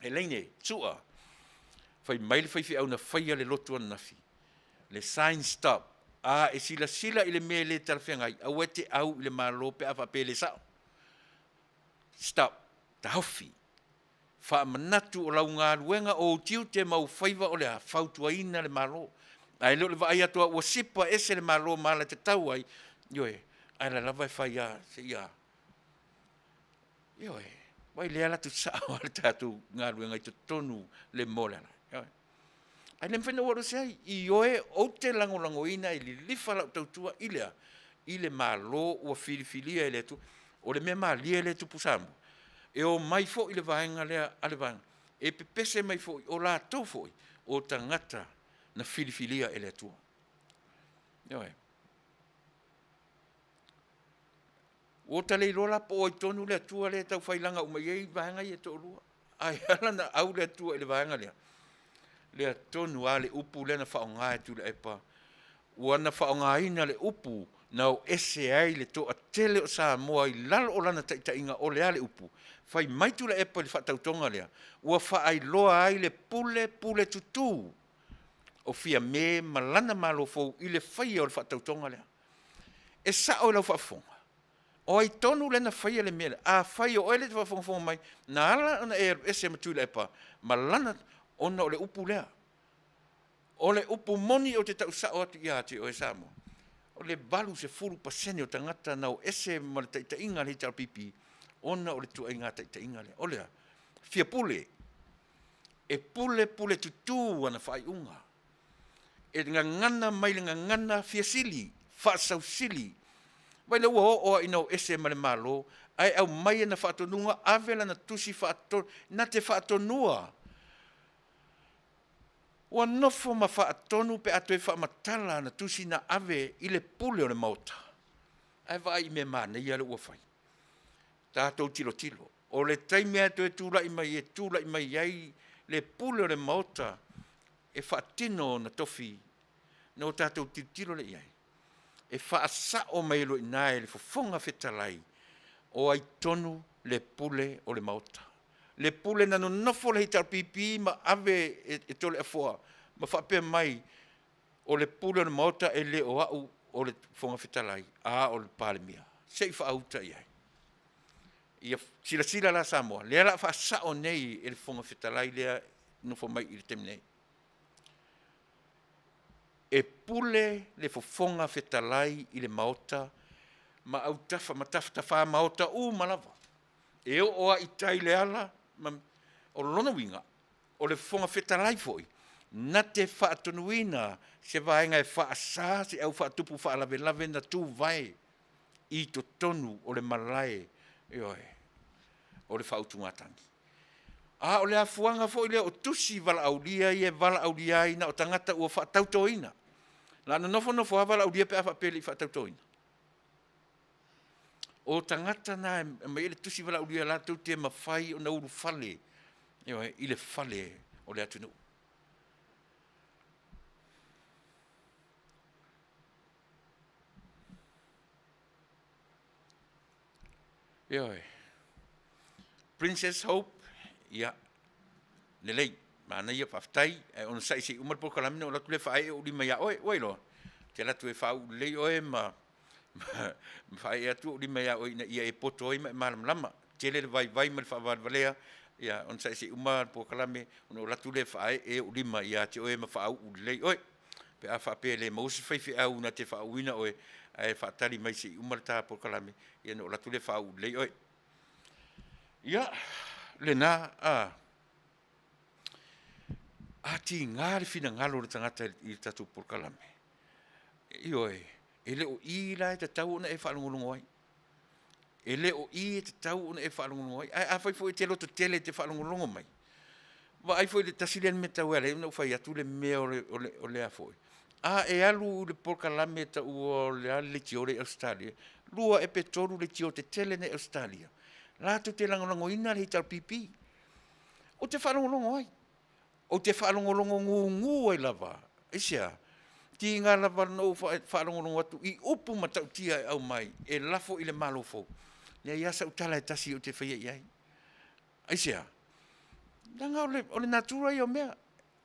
Elaine, Su'a, fai mai le faifeau na faia le lotu ananafi, le sign stop, a e silasila i le mea e le talafeagai, aua e te au i le Malo pe a faapea e le sao. Stop, taofi. Faamanatu o lau galuega, o ou tiute ma ou faiva o le a? Fautuaina le Malo. Ae le o le vaai atu lava ua sipa ese le Malo ma ala e tatau ai, ioe, ae la e lava e fai lava seia, ioe, vaai lea e alu atu sao lava le tatou galuega i totonu le moa o le ala. Ioe. Ae le mafai ona ou alu ese ai. Ioe, ou te lagolagoina e lilifa lau tautua i le a? I le Malo ua filifilia e le Atua. O le mea malie lea e tupu Samoa, e omai foi le vaega lea a le vaega, e pepese mai foi o latou foi o tagata na filifilia e le Atua. Ioe. Ua ta le iloa la po o ai tonu le Atua lea e tau failaga uma i ai vaega ia e toalua. Ae ala ona au le Atua i le vaega lea, lea tonu lava le upu lea na faaaoga e Tuilaepa, ua na faaaogaina le upu na o ese ai le toatele o Samoa i lalo o lana taitaiga, o le a le upu? Fai mai Tuilaepa i le faatautoga lea, ua faailoa ai le pule pule tutu o Fiame ma lana Malo fou i le faia o le faatautoga lea. E sao i lau faafofoga, o ai tonu lea na faia le mea lea? Afai o oe lea e te faafogafoga mai, na ala ona e alu ese ma Tuilaepa ma lana, ona o le upu lea. O le upu moni ou te tau sao atu ia te oe Samoa, o le 80% o tagata na o ese ma le taitaiga a le HRPP ona o le tuaiga taitaiga lea. O le a? Fia pule. E pule pule tutu ana faaiuga. E gagana mai le gagana fia sili, faasausili. Vaai lea ua oo lava ina o ese ma le Malo, Ae aumai ana faatonuga, ave lana tusi faatonu, na te faatonua. Ua nofo ma faatonu pe a toe faamatala ana tusi na ave i le pule o le Maota. Ae vaai i mea manaia lea ua fai. Tatou tilotilo, o le taimi lava e toe tulai mai e tulai mai ai le pule o le Maota e faatino ona tofi, ona tatou tilotilo lea i ai, e faasao mai ai loa i ina e le Fofoga Fetalai o ai tonu le pule o le Maota. Le pule na nonofo le HRPP ma ave e Toleafoa ma faapea mai, o le pule o le Maota e le o au o le Fofoga Fetalai, a o le Palemia. Se i faauta i ai. Ia silasila la Samoa, lea o le a faasao nei e le Fofoga Fetalai lea e nofo mai i le taimi nei. E pule le Fofoga Fetalai i le Maota ma autafa ma tafatafa maota uma lava, e oo lava i tai i le ala, ma, o lona uiga, o le Fofoga Fetalai foi, na te faatonuina se vaega e faasa se au faatupu faalavelave na tuvae i totonu o le malae, ioe, o le faautugatagi. A o le afuaga foi lea o tusi valaaulia ia e valaaulia ai na o tagata ua faatautoina. O le a nonofo nofo lava valaaulia pe a faapea e le i faatautoina. O tagata na e aumai ai le tusi valaaulia latou te mafai ona ulufale, ioe, i le fale o le atunuu. Ioe. Princess Hope, ia, lelei, manaia, faafetai, ae onosai se i uma le polokalame ona ou alu atu lea faaee ou lima ia oe. Ua iloa? Ou te alu atu e faauu lelei oe ma faaee atu ou lima ia oe ina ia e poto ai ma e malamalama. E tele le vaivai ma le faavalevalea, ia onosai se i uma le polokalame ona ou alu atu lea e faaee ou lima ia te oe ma faauu lelei oe, pe a faapea e le maua se faifeau na te faauuina oe, ae faatali mai se i uma le ta polokalame ia ona ou alu atu lea e faauu lelei oe. Ia, lena, a tiga le finagalo o le tagata i le tatou polokalame, ioe, e le o i la e tatau ona e faalogologo ai. E le o i e tatau ona e faalogologo ai. Ae afai foi e te lototele e te faalogologo mai, vaai foi i le tasi lea mea tatau e ala ai ona ou fai atu le mea o le a foi, a e alu i le polokalame e taua o le a le leitio lea i Ausetalia, 2 ea pe 3 leitio tetele na i Ausetalia, latou te lagolagoina le HRPP. Ou te faalogologo ai, ou te faalogologo gugu ai lava. Aisea? Tiga lava ona ou faalogologo atu i upu matautia e aumai e lafo i le Malo fou, e leai lava sau tala e tasi ou te faia i ai. Aisea? Leaga o le natura ia o mea.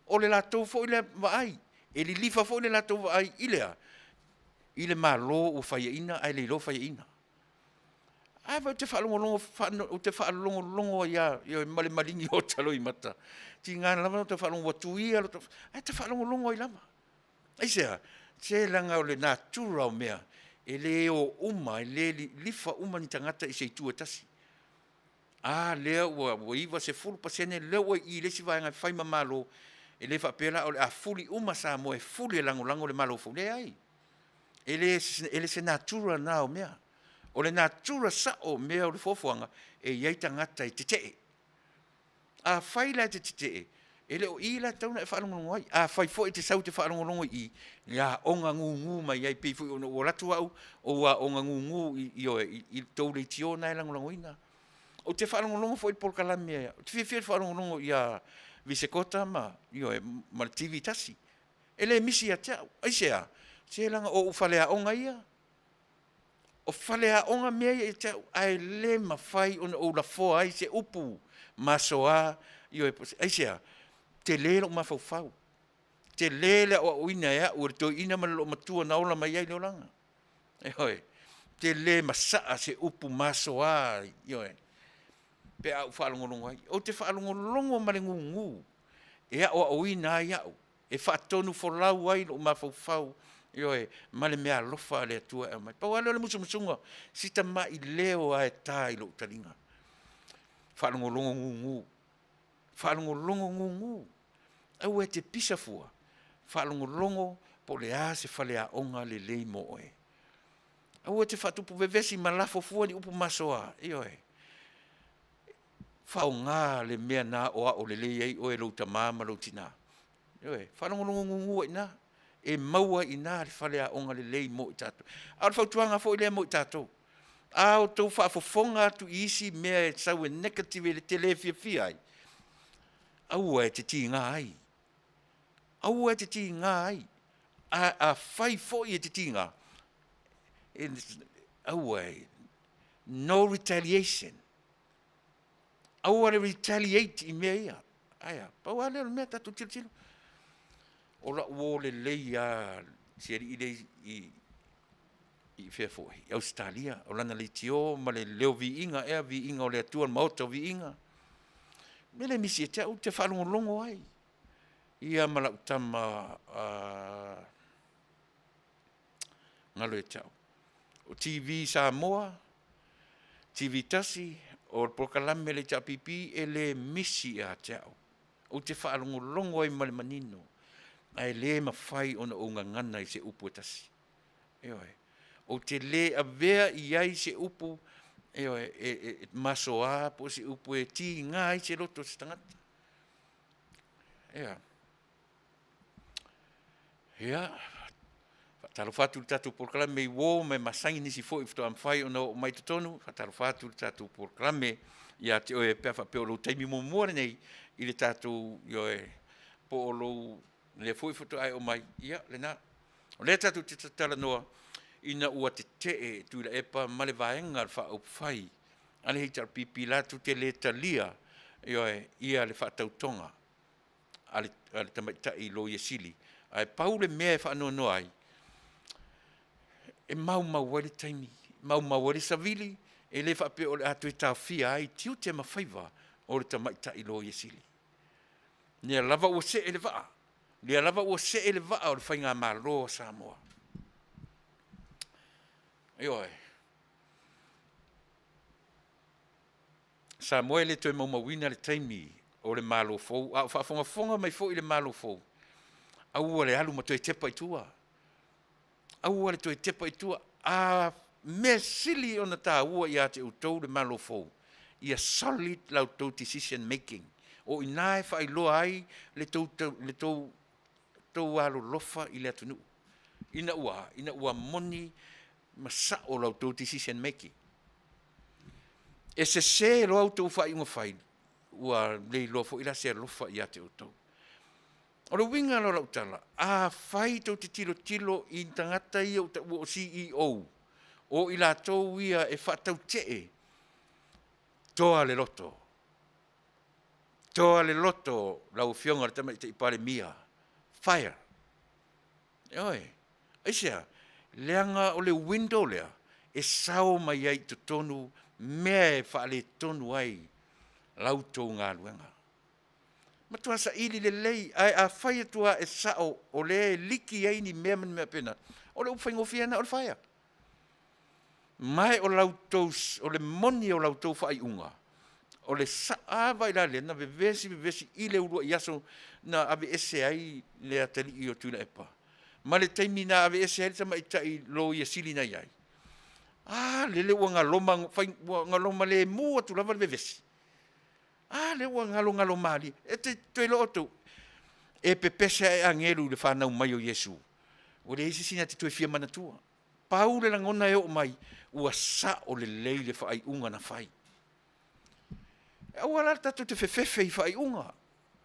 O le latou foi lea vaai, e lilifa foi le latou vaai i le a? I le Malo ua faiaina ae le iloa faiaina. Ae ou te faalogologo, ou te faalogologo ai lava, ioe, ma le maligi ota loimata, e tiga lava ona ou faalogo ua tuia lota, ae te faalogologo ai lava. Aisea? Se leaga o le natura o mea, e le o uma, e le lilifa uma ni tagata i se itu e tasi. A lea ua 90% lea ua i i i le isi vaega e fai ma Malo, e le faapea la o le a fuli uma Samoa e fuli e lagolago le Malo fou, leai. E le o se natura lena o mea. O le natura sao o mea o le fuafuaga, e i ai tagata e tetee. Afai la e te tetee, e le o i la e tatau ona e faalogologo ai. Afai foi e te sau e te faalogologo i i, e aoga gugu mai ai, pei foi ona ou alu atu au, ou aoga gugu ioe, i le tou leitio lena e lagolagoina. Ou te faalogologo foi i le polokalame, ou te fiafia i le faalogologo ia Visekota ma, ioe, ma le TV1. E le misi ia te au. Aisea? Se leaga o ou faleaoga ia. O faleaoga mea ia ia te au, ae le mafai ona ou lafoa ai se upu masoa, ioe, aisea? Tele lou mafaufau, tele le aoaoina e au e le toeaina ma le loomatua na ola mai ai i le olaga. Ioe. Ou te le masaa se upu masoa, ioe, pe a ou faalogologo ai. Ou te faalogologo ma le gugu e aoaoina ai au, e faatonufolau ai lou mafaufau, ioe, ma le meaalofa a le Atua e aumai. Pau lava lea o le musumusuga, si tamai leo lava e ta i lou taliga, faalogologo gugu, faalogologo gugu. Aua e te pisa fua, faalogologo po o le a se faleaoga lelei mo oe. Aua e te faatupu vevesi ma lafo fua ni upu masoa. Ioe. Faaaoga le mea na aoao lelei ai oe e lou tama ma lou tina. Ioe. Faalogologo gugu ai i ina, e maua ai i ina le faleaoga lelei mo i tatou. A o le fautuaga foi lea mo i tatou, a outou faafofoga atu i isi mea e sau e negative e te le fiafia ai, aua e te tiga ai, aua e te tiga ai. Ae afai foi e te tiga, aua e, no retaliation, aua le retaliate i mea ia. Ae a? Pau lava lea o le mea tatou tilotilo. O lau uo lelei lava si alii lea i fea foi, i Ausetalia, o lana leitio ma le leo viiga ea, viiga o le Atua i le maota o viiga. O le mea lea e misi ia te au, ou te faalogologo ai, ia ma lau tama galo ia te au. O TV Samoa, TV tasi, o le polokalame a le HRPP, e le misi ia te au. Ou te faalogologo ai ma le manino, ae le mafai ona ou gagana i se upu e tasi. Ioe. Ou te le avea i ai se upu, ioe, e masoa po o se upu e tiga ai se loto o se tagata. Ia. Ia, faatalofa atu i le tatou polokalame i uo ma e masani nisi foi faatoa mafai ona oo mai i totonu. Faatalofa atu i le tatou polokalame ia te oe pe a faapea o lou taimi muamua lenei i le tatou, ioe, po o lou lea foi faatoa e oo mai, ia lena. O lea tatou te talanoa ina ua tetee Tuilaepa ma le Vaega Faaupufai a le HRPP latou te le talia, ioe, ia le faatautoga a le tamaitai Loia Sili. Ae pau le mea e faanoanoa ai, e maumau ai le taimi, maumau ai le savili, e le faapea o le a toe taofia ai tiute ma faiva o le tamaitai Loia Sili. Lea lava ua see le vaa, lea lava ua see le vaa o le faigamalo a Samoa. Ioe. Samoa e le toe maumauina le taimi o le Malo fou, a o faafogafoga mai foi le Malo fou, aua le alu ma toe tepa i tua, aua le toe tepa i tua. A mea sili ona taua ia te outou le Malo fou, ia solid la outou decision making. O i ina e faailoa ai le tou alolofa i le atunuu, ina ua a? Ina ua moni ma sao la outou decision making. E sese loa a outou faaiuga fai, ua le iloa foi la se alofa ia te outou. O le uiga la o lau tala, afai tou te tilotilo i tagata ia ua taua o CEO, o i latou ia e faatautee, toa le loto, toa le loto lau Afioga i le Tamaitai Palemia, fire. Ioe. Aisea? Leaga o le window lea e sao mai ai i totonu mea e faaletonu ai la outou galuega. Matua saili lelei, ae afai atu lava e sao o lea e liki ai ni mea ma ni mea faapena, o le upu faigofie lava lena o le fire. Ma o la outou, o le moni o la outou faaiuga, o le sao, a vaai la lea na vevesi vevesi i le uluai aso na aveese ai le atalii o Tuilaepa, ma le taimi na aveese ai le tamaitai Loia Sili na i ai, a lele ua galoma, ua galoma lemu atu lava le vevesi. A lea ua galogalo malie. E te toe iloa outou, e pepese lava agelu i le fanau mai o Iesu, ua leai se isi na te toe fia manatua. Pau le lagona e oo mai, ua sao lelei le faaiuga na fai. Aua la tatou te fefefe i faaiuga.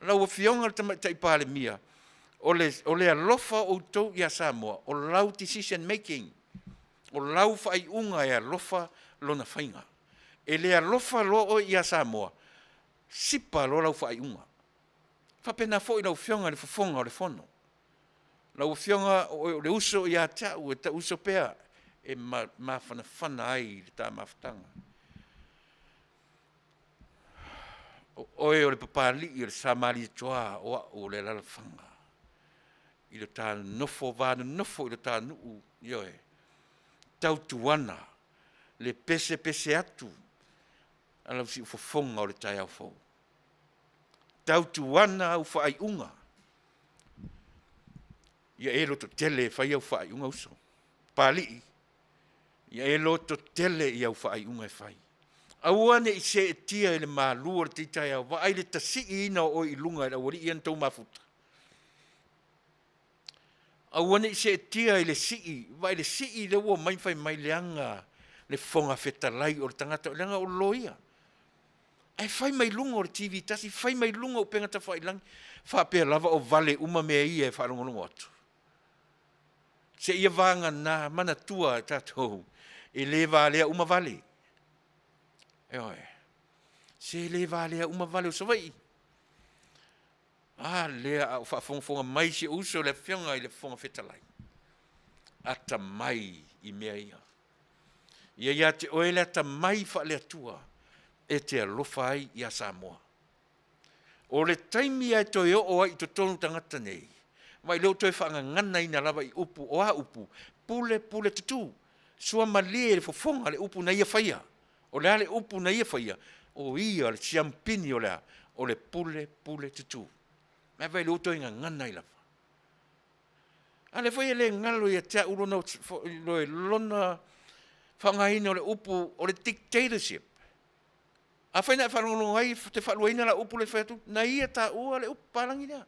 Lau Afioga i le Tamaitai Palemia, o le alofa o outou ia Samoa, o lau decision making, o lau faaiuga e alofa lona faiga. E le alofa loa oe ia Samoa, sipa loa lau faaiuga. E faapena foi lau Afioga i le Fofoga o le Fono. Lau Afioga o oe o le uso ia te au, e tau uso pea, e mafanafana ai le ta mafutaga. O oe o le Papalii o le Samalietoa, o au o le alaalafaga i lo ta nonofo va nonofo i lo ta nuu, ioe, tautuana le pesepese atu a lau siufofoga o le taeao fou. Tautuana au faaiuga, ia e lototele e fai au faaiuga uso. Papalii, Ia e lototele i au faaiuga e fai. Aua ne i seetia i le malu o le teitaeao, vaai le tasiiina o oe i luga e le aualii ia na tou mafuta. Aua ne i seetia i le sii, vaai le sii lea ua omai ma fai mai leaga le Fofoga Fetalai o le tagata, leaga o le loia. Ae fai mai luga o le TV tasi, fai mai luga o upega tafailagi, faapea lava o vale uma mea ia e faalogologo atu. Seia vagana, manatua e tatou, e le valea uma vale. Ioe. Se le valea uma vale o Savaii. A lea a o faafogafoga mai si ou uso le Afioga i le Fofoga Fetalai, atamai i mea ia. Ia ia te oe le atamai faale-Atua e te alofa ai ia Samoa. O le taimi lava e toe oo ai i totonu tagata nei, ma e le o toe faagaganaina lava i upu, o a upu? Pule pule tutu, suamalie le fofoga le upu na ia faia. O le a le upu na ia faia? O ia le siamupini o le a? O le pule pule tutu. Ae vaai o lea ua toe gagana ai lava. A lea foi e le galo ia te au lona, lona faaaogaina o le upu o le dictatorship. Afai na e faalogologo ai ou te faaluaina lau upu lea e fai atu, na ia taua le upu papalagi lea.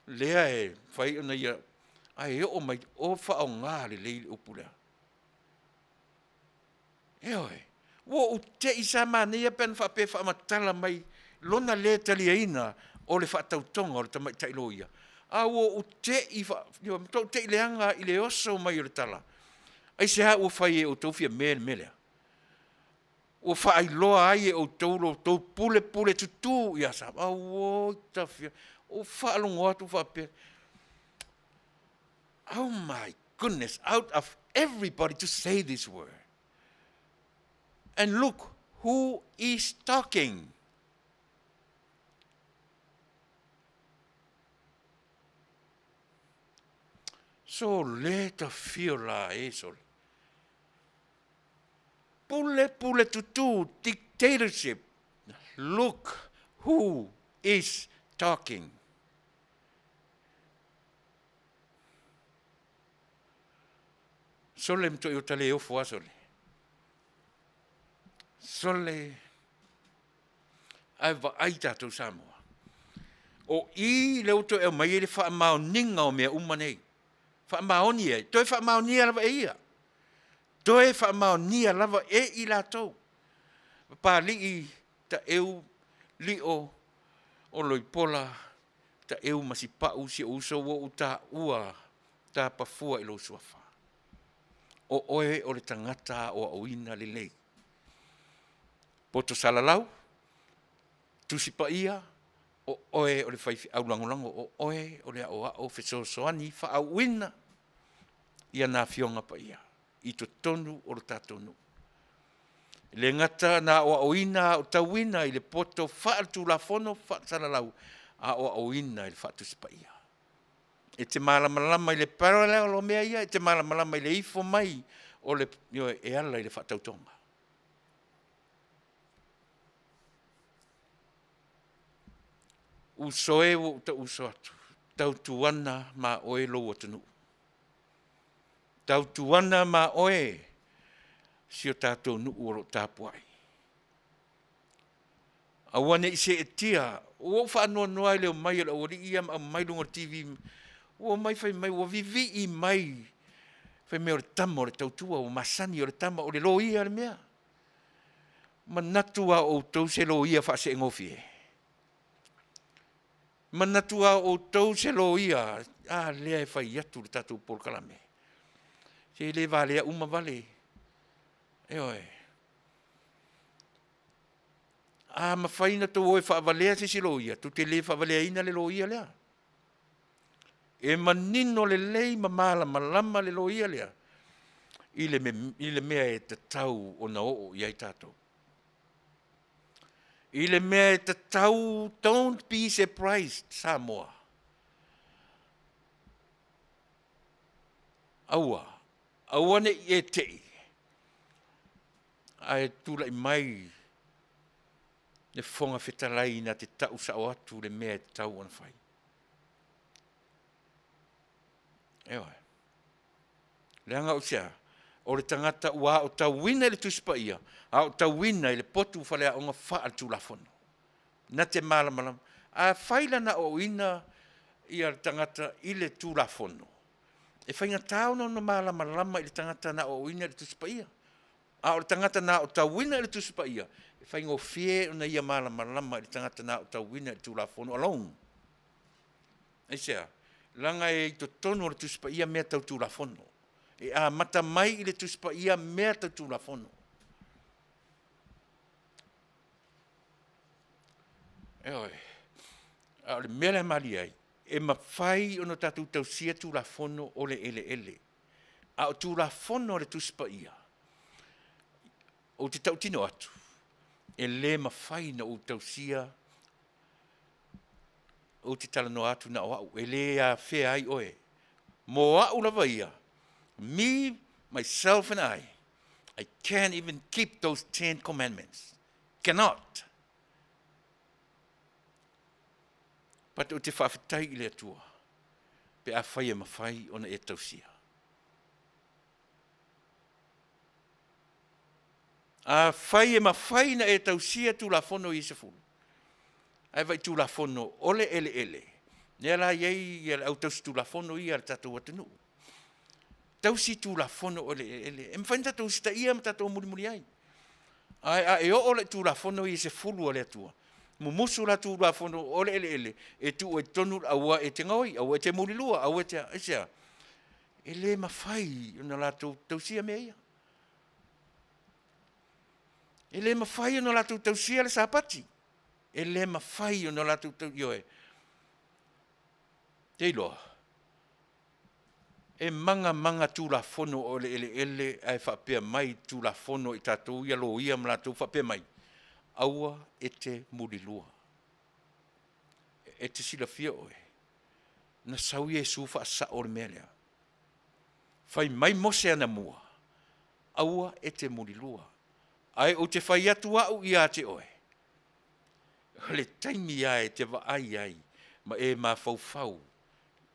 Lea e fai ona ia, ae oo mai, o faaaoga lelei le upu lea. Ioe, ua ou te i, sa manaia pe ana faapea e faamatala mai lona lē taliaina o le faatautoga o le tamaitai loia, a ua ou te i, ua matua ou te i leaga lava i le oso mai o le tala. Aisea ua fai ai e outou Fiame le mea lea? Ua faailoa ai e outou lo outou pulepuletutu ia Samoa? Auoi tafia! Ou faalogo atu faapea, oh my goodness, out of everybody to say this word. And look who is talking. Sole tafio la e sole. Pule pule tutu, dictatorship. Look who is talking. Sole matuai ota le ofo lava sole. Sole, ae vaai tatou Samoa. O i lea ua toe aumai ai le faamaoniga o mea uma nei. Faamaoni ai, toe faamaonia lava e ia. Toe faamaonia lava e i latou. Papalii, Taeu, Lio, Oloipola, Taeu ma Sipau, si ou uso ua ou taua Tapafua i lou suafa. O oe o le tagata aoaoina lelei. Poto salalau, Tusi Paia, o oe o le faifeau lagolago, o oe o le aoao fesoasoani faauuina ia na Afioga Paia i totonu o le tatou nuu. E le gata na aoaoina aotauina i le poto faale-Tulafono faasalalau, a aoaoina i le faatusi paia. E te malamalama i le parallel o mea ia, e te malamalama i le ifo mai o le, ioe, e ala i le faatautoga. Uso e ua ou tau uso atu, tautuana ma oe lou atunuu. Tautuana ma oe si o tatou nuu o lo o tapuai. Aua ne i seetia, ua ou faanoanoa i le omai o le aualii ia ma aumai luga o le TV, ua omai fai mai ua vivii mai fai mai o le tama o le tautua ua masani o le tama o le loia le mea. Manatu lava o outou se loia faaseegofie? Manatu lava o outou se loia, a lea e fai atu le tatou polokalame. Se le valea uma vale. Ioe. A mafai ona outou o e faavalea se isi loia, tou te le faavaleaina le loia lea. E manino lelei ma malamalama le loia lea i le mea e tatau ona oo i ai tatou. I le mea e tatau, don't be surprised Samoa. Aua, aua ne i e te i, ae tulai mai le Fofoga Fetalai na te tau sao atu le mea e tatau ona fai. Ioe. Leaga o se a? O le tagata ua aotauina i le Tusi Paia, aotauina i le potu faleaoga faaletulafono. Na te malamalama. Afai la na aoaoina ia le tagata i le Tulafono, e faigata ona ona malamalama i le tagata na aoaoina i le Tusi Paia. A o le tagata na aotauina i le Tusi Paia, e faigofie ona ia malamalama i le tagata na aotauina i le Tulafono alone. Aisea? Leaga e i totonu o le Tusi Paia mea tau Tulafono. E amata mai i le Tusi Paia mea tau Tulafono. Ioe. A o le mea la e malie ai, e mafai ona tatou tausia Tulafono o le eleele, a o Tulafono a le Tusi Paia, ou te tautino atu, e le mafai ona ou tausia, ou te talanoa atu na o au, e le afea ai oe. Mo au lava ia, me, myself and I, I can't even keep those 10 commandments. Cannot. But ou te faafetai i le Atua pe afai e mafai ona e tausia. Afai e mafai ona e tausia Tulafono ia e 10, ae vaai i Tulafono o le eleele, lea la e i ai le au tausi Tulafono ia a le tatou atunuu, tausi Tulafono o le eleele, e mafai ona tatou usitaia ma tatou mulimuli ai. Ae a e oo la i Tulafono ia e 10 a le Atua, mumusu la Tulafono o le eleele, e tuu ai i totonu aua e te gaoi, aua e te mulilua, aua e te a. Aisea? E le mafai ona latou tausia mea ia. E le mafai ona latou tausia le Sapati. E le mafai ona latou tau, ioe. Ou te iloa, e magamaga Tulafono o le eleele ae faapea mai Tulafono a i tatou ia loia ma latou faapea mai, aua e te mulilua. E te silafia oe, na sau Iesu faasao le mea lea. Fai mai Mose anamua, aua e te mulilua, ae ou te fai atu au ia te oe, o le taimi lava e te vaai ai ma e mafaufau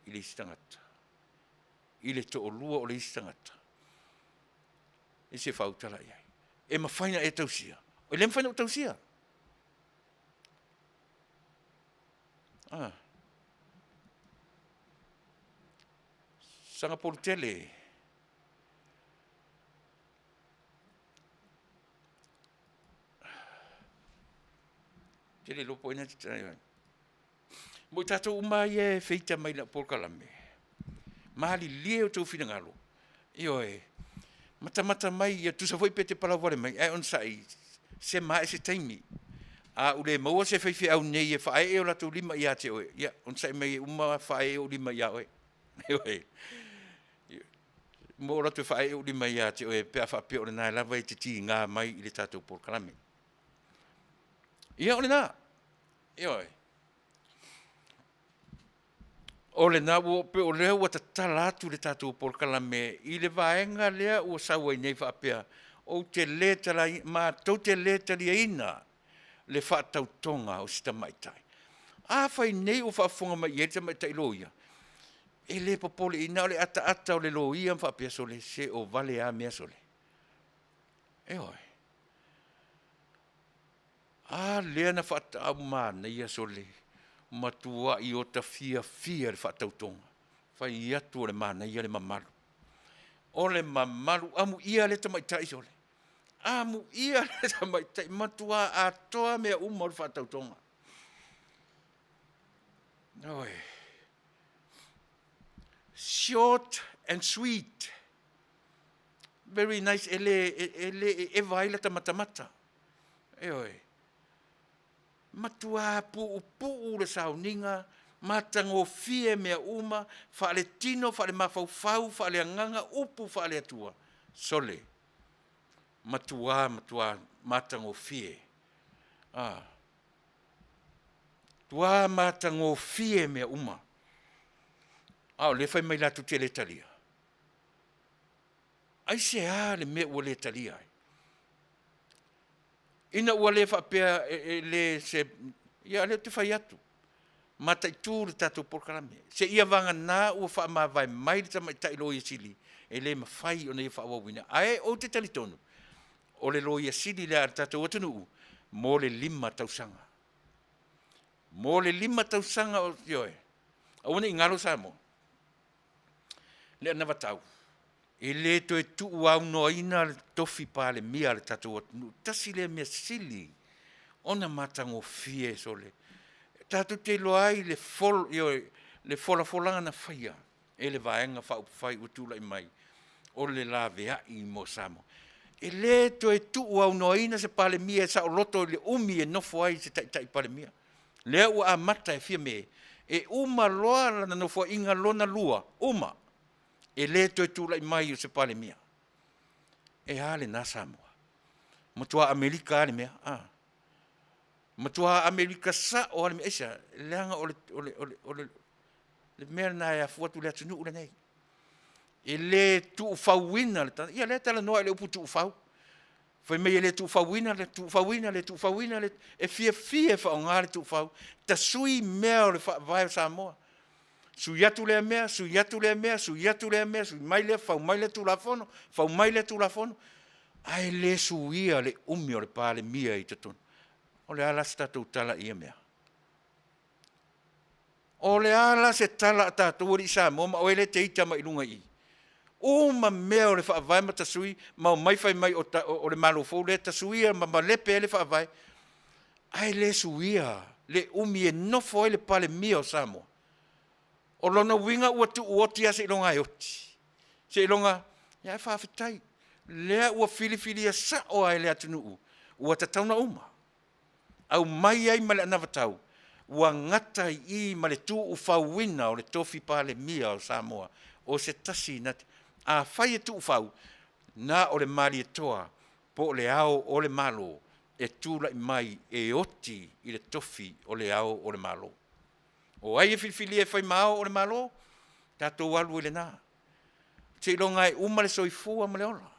i le isi tagata, i le toalua o le isi tagata, i se faautala i ai, e mafai ona e tausia? E le mafai ona ou tausia. A. Sagapolu tele. Ou te le iloa po o ai na te Mo i tatou uma lava ia e feita mai i lau polokalame, malilie outou finagalo, ioe, matamata mai, ia tusa foi pe te palau mai, ae onosai, sema ae se taimi. A ua le maua se faifeau nei e faaee o latou lima ia te oe, ia onosai mai e uma faaee ou lima ia oe. Ioe. Uma ou alu atu e faaee ou lima ia te oe pe a faapea o lena lava e te tiga mai i le tatou polokalame. Ia o lena, ioe. O lena ua pei o lea ua tatala atu le tatou polokalame i le vaega lea ua sau ai nei faapea, ou te le matou te le taliaina le faatautoga o si tamaitai. Afai nei o faafofoga mai i ai le tamaitai loia, e le popole i ai, na o le ataata o le loia ma faapea, sole se o vale a mea sole. Ioe. A lea na faatau manaia sole, matuai ota fiafia i le faatautoga. Fai atu o le manaia le mamalu. O le mamalu, amuia lea tamaitai sole, amuia lea tamaitai, matua atoa mea uma o le faatautoga. Ioe. Short and sweet. Very nice, e le eva ai lata matamata. Ioe. Matua puupuu le sauniga, matagofie mea uma, faaletino, faalemafaufau, faaleagaga, upu faale-Atua. Sole, matua, matua matagofie. A, matua matagofie mea uma, a o lea e fai mai latou te le talia. Aisea le mea ua le talia ai? Ina ua le faapea e le se, ia o lea ou te fai atu. Mataitu le tatou polokalame. Seia vagana ua faamavae mai le tamaitai Loia Sili, e le mafai ona ia faaauauina. Ae ou te talitonu, o le Loia Sili lea a le tatou atunuu mo le 5 tausaga. Mo le 5 tausaga, ioe, aua ne i galo Samoa, le anavatau, e le toe tuuaunoaina le tofi Palemia a le tatou atunuu. Tasi lea mea sili ona matagofie sole, tatou te iloa ai le ioe, le folafolaga na faia e le Vaega Faaupufai ua tulai mai, o le laveai mo Samoa. E le toe tuuaunoaina se Palemia e saoloto i le umi e nofo ai se Taitai Palemia. Lea ua amata e Fiame, e uma loa lana nofoaiga lona lua, uma, e le toe tulai mai o se Palemia. E a lena Samoa? Matua Amerika lava le mea, a. Matua Amerika sao lava le mea. Aisea? Leaga o le mea lena e afua atu i le atunuu lenei. E le tuufauina le tagata. Ia o lea e talanoa i le upu tuufau. Fai mai e le tuufauina, le tuufauina, le tuufauina, le... E fiafia e faaaoga le tuufau, tasui mea o le faavae o Samoa. Sui atu lea mea, sui atu lea mea, sui atu lea mea, sui mai lea, fau mai lea Tulafono, fau mai lea Tulafono, ae le suia le umi o le Palemia i totonu. O le a la se tatou tala i ia mea? O le a la se tala a tatou alii Samoa ma oe lea e te ita mai luga i i? Uma mea o le faavae ma tasui ma omai fai mai o le Malo fou lea e tasuia ma malepe ai le faavae, ae le suia le umi e nofo ai le Palemia o Samoa. O lona uiga ua tuuoti lava seiloga e oti, seiloga, ae faafetai, lea ua filifilia sao lava e le atunuu ua tatau ona uma. Aumai ai ma le anavatau ua gata ai i i ma le tuufauina o le tofi Palemia o Samoa o se tasi na te… Afai e tuufau, na o le Malietoa po o Le Ao o le Malo e tulai mai e oti i le tofi o Le Ao o le Malo. O ai e filifilia e fai ma Ao o le Malo? Tatou alu ai i lena, seiloga e uma le soifua ma le ola.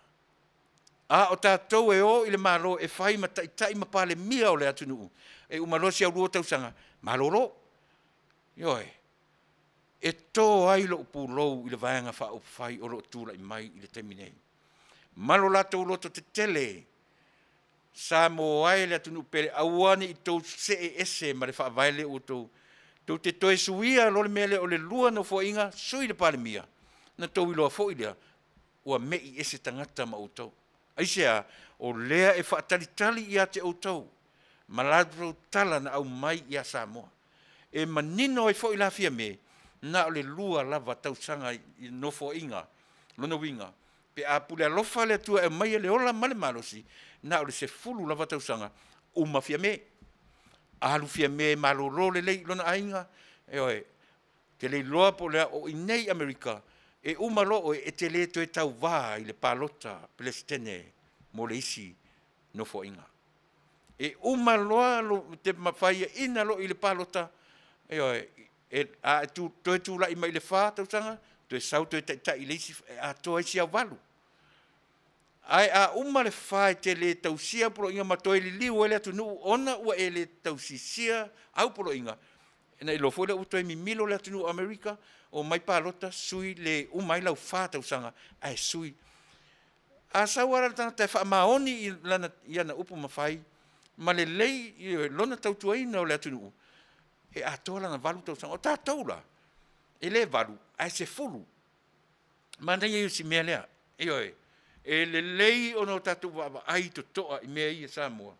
A o tatou e o i le Malo e fai ma taitai ma Palemia o le atunuu, e uma loa si au 2 tausaga, malolo. Ioe. E to ai lou pulou i le Vaega Faaupufai o lo o tulai mai i le taimi nei, ma lo latou lototetele. Samoa e le atunuu pele, aua ne i outou see ese ma le faavae lea ua outou, tou te toe suia loa le mea lea o le 2 nofoaiga sui le Palemia, ona outou iloa foi lea ua mei ese tagata ma outou. Aisea? O lea e faatalitali ia te outou ma latou tala na aumai ia Samoa. E manino ai foi la Fiame, na o le 2 lava tausaga i nofoaiga. Lona uiga, pe a pule alofa le Atua e aumaia le ola ma le malosi, na o le 10 lava tausaga, uma Fiame. Alu Fiame e malolo lelei i lona aiga, ioe, ou te le iloa po o le a, o i inei i Amerika, e uma loa oe, e te le toe tauva i le palota Peresetene mo le isi nofoaiga. E uma loa lou, te faiaina loa i le palota, ioe, a e toe tulai mai i le 4 tausaga, toe sau toe taitai i le isi, e atoa ai si au 8. Ae a uma le 4 e te le tausia poloaiga ma toe liliu ai le atunuu ona ua e le tausisia au poloaiga, ona e iloa foi lea ua toe mimilo le atunuu o Amerika, omai palota sui le uma ai lau 4 tausaga ae sui. A sau lava la le tagata e faamaoni i lana, i ana upu ma fai ma lelei lona tautuaina o le atunuu, e atoa lana 8 tausaga. O tatou la, e le 8 ae 10. Manaia ia o si mea lea. Ioe, e lelei ona o tatou vaavaai totoa i mea ia Samoa.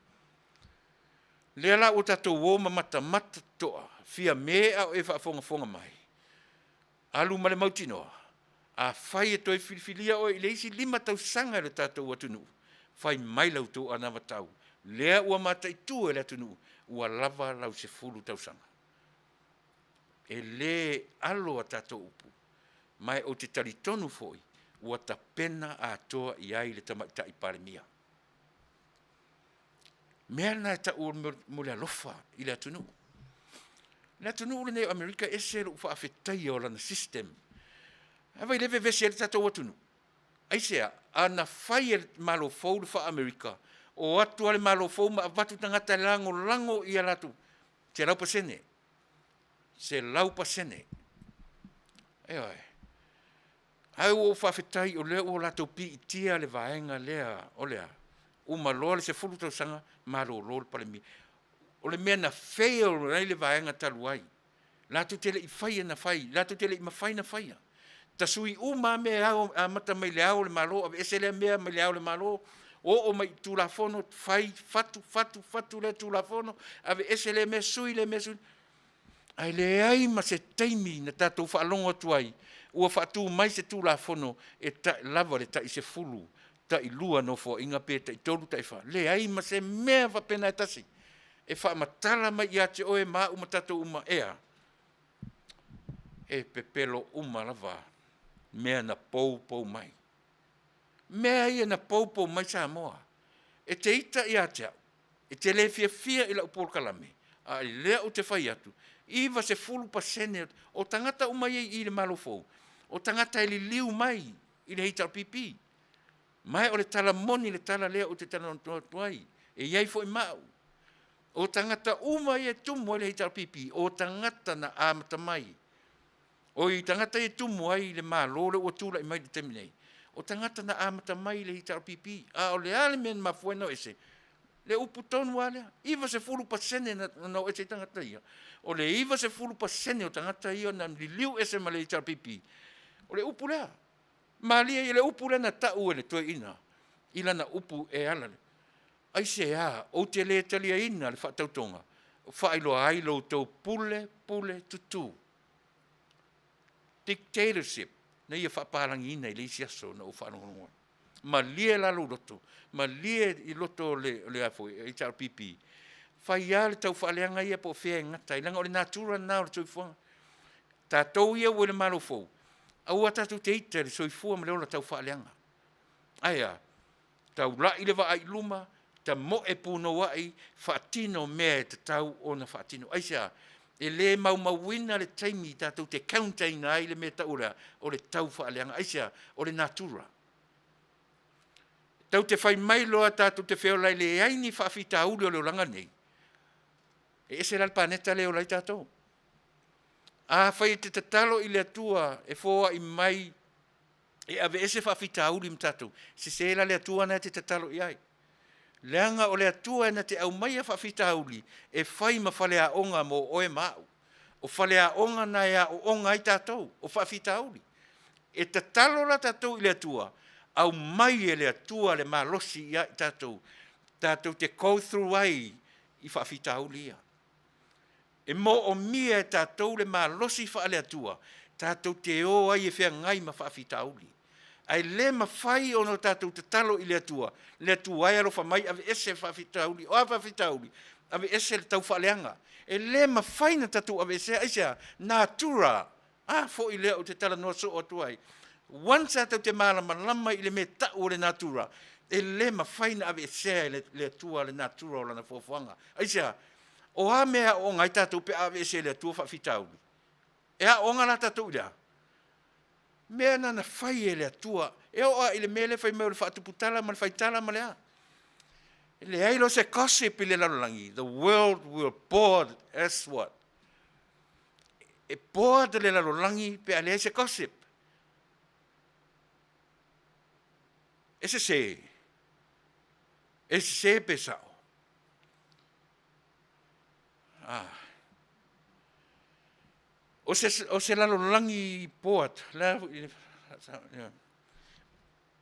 Lea la ua tatou o ma matamata totoa, Fiame a o e faafogafoga mai, alu ma le mautinoa, afai e toe filifilia oe i le isi 5 tausaga e le tatou atunuu, fai mai la outou anavatau, lea ua mataitu e le atunuu, ua lava lau 10 tausaga. E le alo a tatou upu, ma ou te talitonu foi ua tapena atoa i ai le Tamaitai Palemia. Mea lena e tau mo le alofa i le atunuu. Le atunuu lenei o Amerika e ese lou faafetaia o lana system. A vai le vevesi ai le tatou atunuu? Aisea? Ana fai e le Malo fou le faa-Amerika, o atu lava le Malo fou ma avatu tagata e lagolago i a latou 100%. 100%. Ioe. Ae ua ou faafetai o lea ua latou piitia le vaega lea o le a? Uma loa le 10 tausaga malolo le Palemia. O le mea na fail ai le vaega talu ai, latou te le i faia na fai, latou te le i mafai ona faia. Tasui uma lava mea e ao, amata mai le Ao o le Malo, aveese lea mea mai le Ao o le Malo, oo mai i Tulafono, fai, fatu, fatu, fatu lea Tulafono, aveese lea mea, sui lea mea, sui. Ae leai ma se taimi na tatou faalogo atu ai ua faatu mai se Tulafono e lava le tai 10, tai 2 nofoaiga pe tai 3, tai 4. Leai ma se mea faapena e tasi e faamatala mai ia te oe ma au ma tatou uma, e a? E pepelo uma lava mea na poupou mai. Mea ia na poupou mai Samoa. E te ita ia te au, e te le fiafia i lau polokalame, a o lea ou te fai atu, 90% o tagata uma ia i i le Malo fou, o tagata e liliu mai i le HRPP. Ma o le tala moni le tala lea ou te talanoa atu ai, e i ai foi ma au. O tagata uma ia e tumu ai le HRPP, o tagata na amata mai. O i tagata ia e tumu ai le Malo lea ua tulai mai i le taimi nei, o tagata na amata mai i le HRPP. A o le a le mea na mafua ai ona o ese? Le upu tonu lava lea, 90% na o ese ai tagata ia. O le 90% o tagata ia na liliu ese ma le HRPP, o le upu lea. Malie ia le upu lea na tau e le toeaina i lana upu e ala. Aisea ou te le taliaina le faatautoga, faailoa ai lo outou pule pule tutu. Dictatorship na ia faapalagiina i le isi aso na ou faalogologo ai. Malie la lou loto, malie i loto o le HRPP, fai lava le taufaaleaga ia po o fea e gata ai, leaga o le natura lena o le soifuaga. Tatou ia ua i le Malo fou, aua tatou te ita i le soifua ma le ola taufaaleaga. Ae a? Taulai le vaa i luma, tamoe punouai, faatino mea e tatau ona faatino. Aisea? E le maumauina le taimi tatou te counter ina ai le mea tau o le a? O le taufaaleaga. Aisea? O le natura. Tatou te fai mai loa tatou te feola e leai ni faafitauli o le olaga lenei, e ese la le paneta lea e ola ai tatou. Afai e te tatalo i le Atua e foai mai e aveese faafitauli ma tatou, sese la le Atua na e te tatalo i ai. Leaga o le Atua e na te aumaia faafitauli e fai ma faleaoga mo oe ma au. O faleaoga na e aooga ai tatou, o faafitauli. E tatalo la tatou i le Atua, aumai e le Atua le malosi ia i tatou, tatou te go through ai i faafitauli ia. E moomia e tatou le malosi faale-Atua, tatou te o ai e feagai ma faafitauli. Ae le mafai ona tatou tatalo i le Atua, le Atua e alofa mai aveese faafitauli. O a faafitauli? Aveese le taufaaleaga. E le mafai ona tatou aveesea, aisea? Natura. A foi lea ou te talanoa soo atu ai. Once tatou te malamalama i le mea tau o le natura, e le mafai ona aveesea e le Atua le natura o lana foafoaga. Aisea? O a mea e aooga ai tatou pe a aveese e le Atua faafitauli? E aooga la tatou i le a? Mea na na fai e le Atua. E oo lava i le mea lea fai mai o le faatuputala ma le faitala ma le a. E leai loa se gossip i le lalolagi, the world will bored as what? E bored le lalolagi pe a leai se gossip. E sese. E sese pe sao. Ah. O se lalolagi bored, la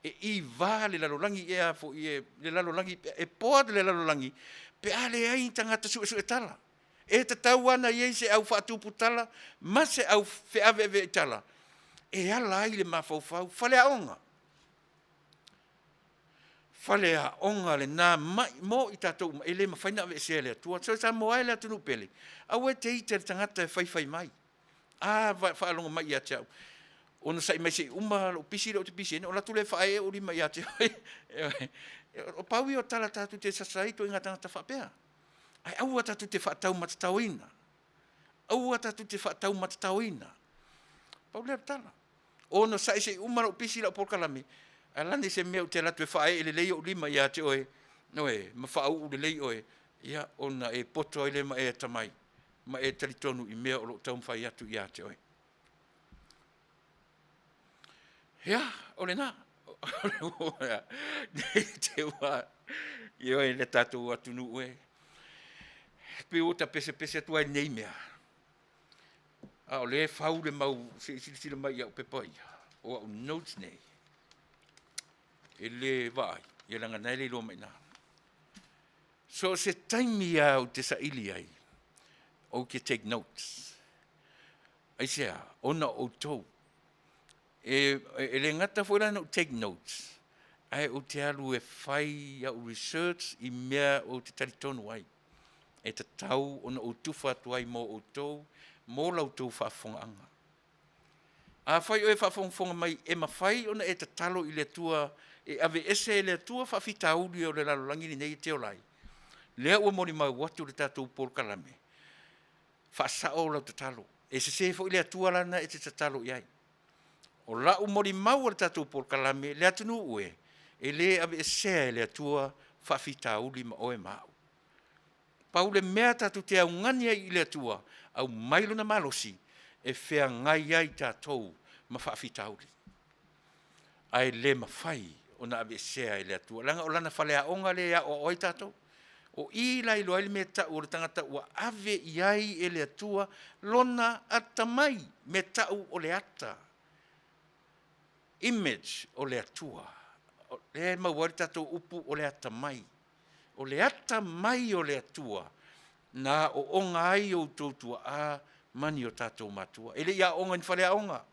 e iva le lalolagi e a foi e le lalolagi e bored le lalolagi pe a leai ni tagata suesuetala. E tatau lava ona i ai se au faatuputala ma se au feaveaveaitala e ala ai le mafaufau. Faleaoga, faleaoga lena mo i tatou uma, e le mafai ona aveesea e le Atua. So Samoa e le atunuu pele, aua e te ita i le tagata e faifai mai. A faalogo mai ia te au, onosai mai se i uma lou pisi lea ou te pisi ai ona ou alu atu lea e faaee ou lima ia te oe. O pau ia o tala tatou te sasa ai ituaiga tagata faapea. Ae aua tatou te faataumatataoina. Aua tatou te faataumatataoina. Pau lea o le tala. Onosai se i uma lou pisi i lau polokalame, ae lani se mea ou te alu atu e faaee lelei ou lima ia te oe, oe, ma faauu lelei oe, ia, ona e poto ai lea ma e atamai. ma e talitonu i mea o lo o taumafai atu ia te oe. Ia, o lena. Nei te wā, ioe le tātou atunuu e. Pei ua ta pesepese atu ai nei mea. A o lea e fau le mau, se i silasila mai i au pepa ia, o au notes nei, e le vaai, ia leaga na e le iloa mai i ina. So o se taimi lava ou te saili ai, ou te take notes. Aisea? Ona o outou. E, e le gata foi la na ou take notes, ae ou te alu e fai au research i mea ou te talitonu ai. E tatau ona ou tufa atu ai mo outou, mo la outou faafofogaaga. Afai o e faafogafoga mai e mafai ona e tatalo i le Atua e aveese e le Atua faafitauli o le lalolagi lenei e te ola ai, lea ua molimau atu le tatou polokalame, faasao lau tatalo. E sese foi le Atua lana e te tatalo i ai. O lau molimau o le tatou polokalame, le atunuu e, e le aveesea e le Atua faafitauli ma oe ma au. Pau le mea tatou te augani ai i le Atua, aumai lona malosi e feagai ai tatou ma faafitauli. Ae le mafai ona aveesea e le Atua, leaga o lana faleaoga lea e aoao ai tatou. O i la e iloa ai le mea e tau o le tagata ua ave i ai e le Atua lona atamai, mea tau o le ata, image o le Atua. O lea e maua ai le tatou upu o le atamai. O le atamai o le Atua na aooga ai outou tuaa ma ni o tatou matua. E le i aooga i ni faleaoga,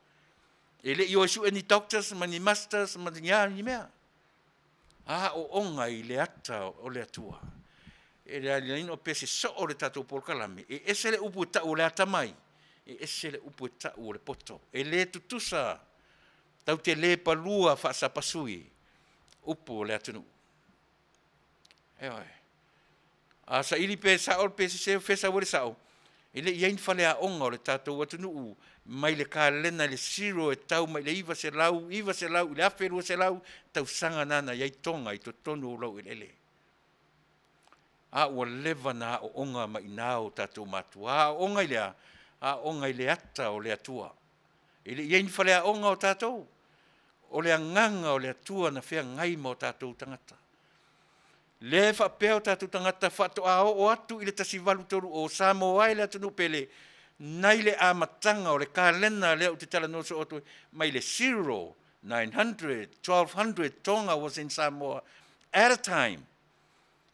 e le i o e sue ni doctors ma ni masters ma ni a ni mea, aooga i le ata o le Atua. E leai no pe se soo le tatou polokalame, e ese le upu e tau o le atamai, e ese le upu e tau o le poto. E le tutusa, tatou te le palua faasapasui upu o le atunuu. Ioe. A saili pe sao pe sese, o fea e sau ai le sao? E le i i ai ni faleaoga o le tatou atunuu mai le kalena i le zero e tau mai le 900, 900 i le 1200 tausaga na na i ai Toga i totonu o laueleele. A ua leva ona aooga mai i ina o tatou matua. Aooga i le a? Aooga i le ata o le Atua. E le i i ai ni faleaoga o tatou. O le agaga o le Atua na feagai ma o tatou tagata. Lea e faapea o tatou tagata faatoa oo atu i le 1830 Samoa e le atunuu pele, nai le amataga o le kalena lea ou te talanoa soo atu ai, mai le 0, 900, 1200, Tonga was in Samoa at a time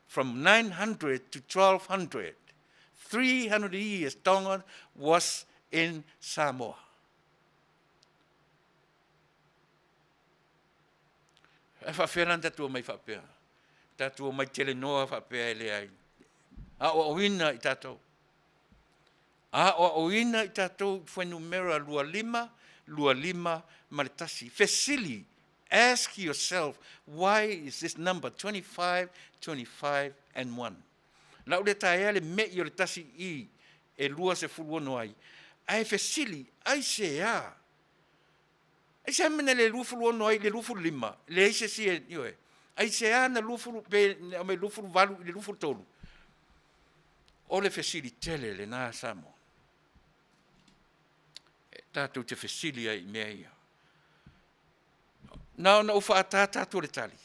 from 900 to 1200. 300 years Tonga was in Samoa. Ae faafefea la ona tatou omai faapea? Tatou omai telenoa faapea e leai. Aoaoina i tatou. Aoaoina i tatou i fuainumera 25, 25 ma le 1. Fesili, ask yourself, why is this number 25, 25 and 1? O le a ou le taea le me'i o le tasi i i e 26 ai, ae fesili, aisea? Aisea le mea na le 26 ai i le 25? Leai se isi e, ioe. Aisea na 20 pe aumai 28 i le 23? O le fesili tele lena Samoa. E tatou te fesili ai i mea ia. Na ona ou faaataata atu o le tali,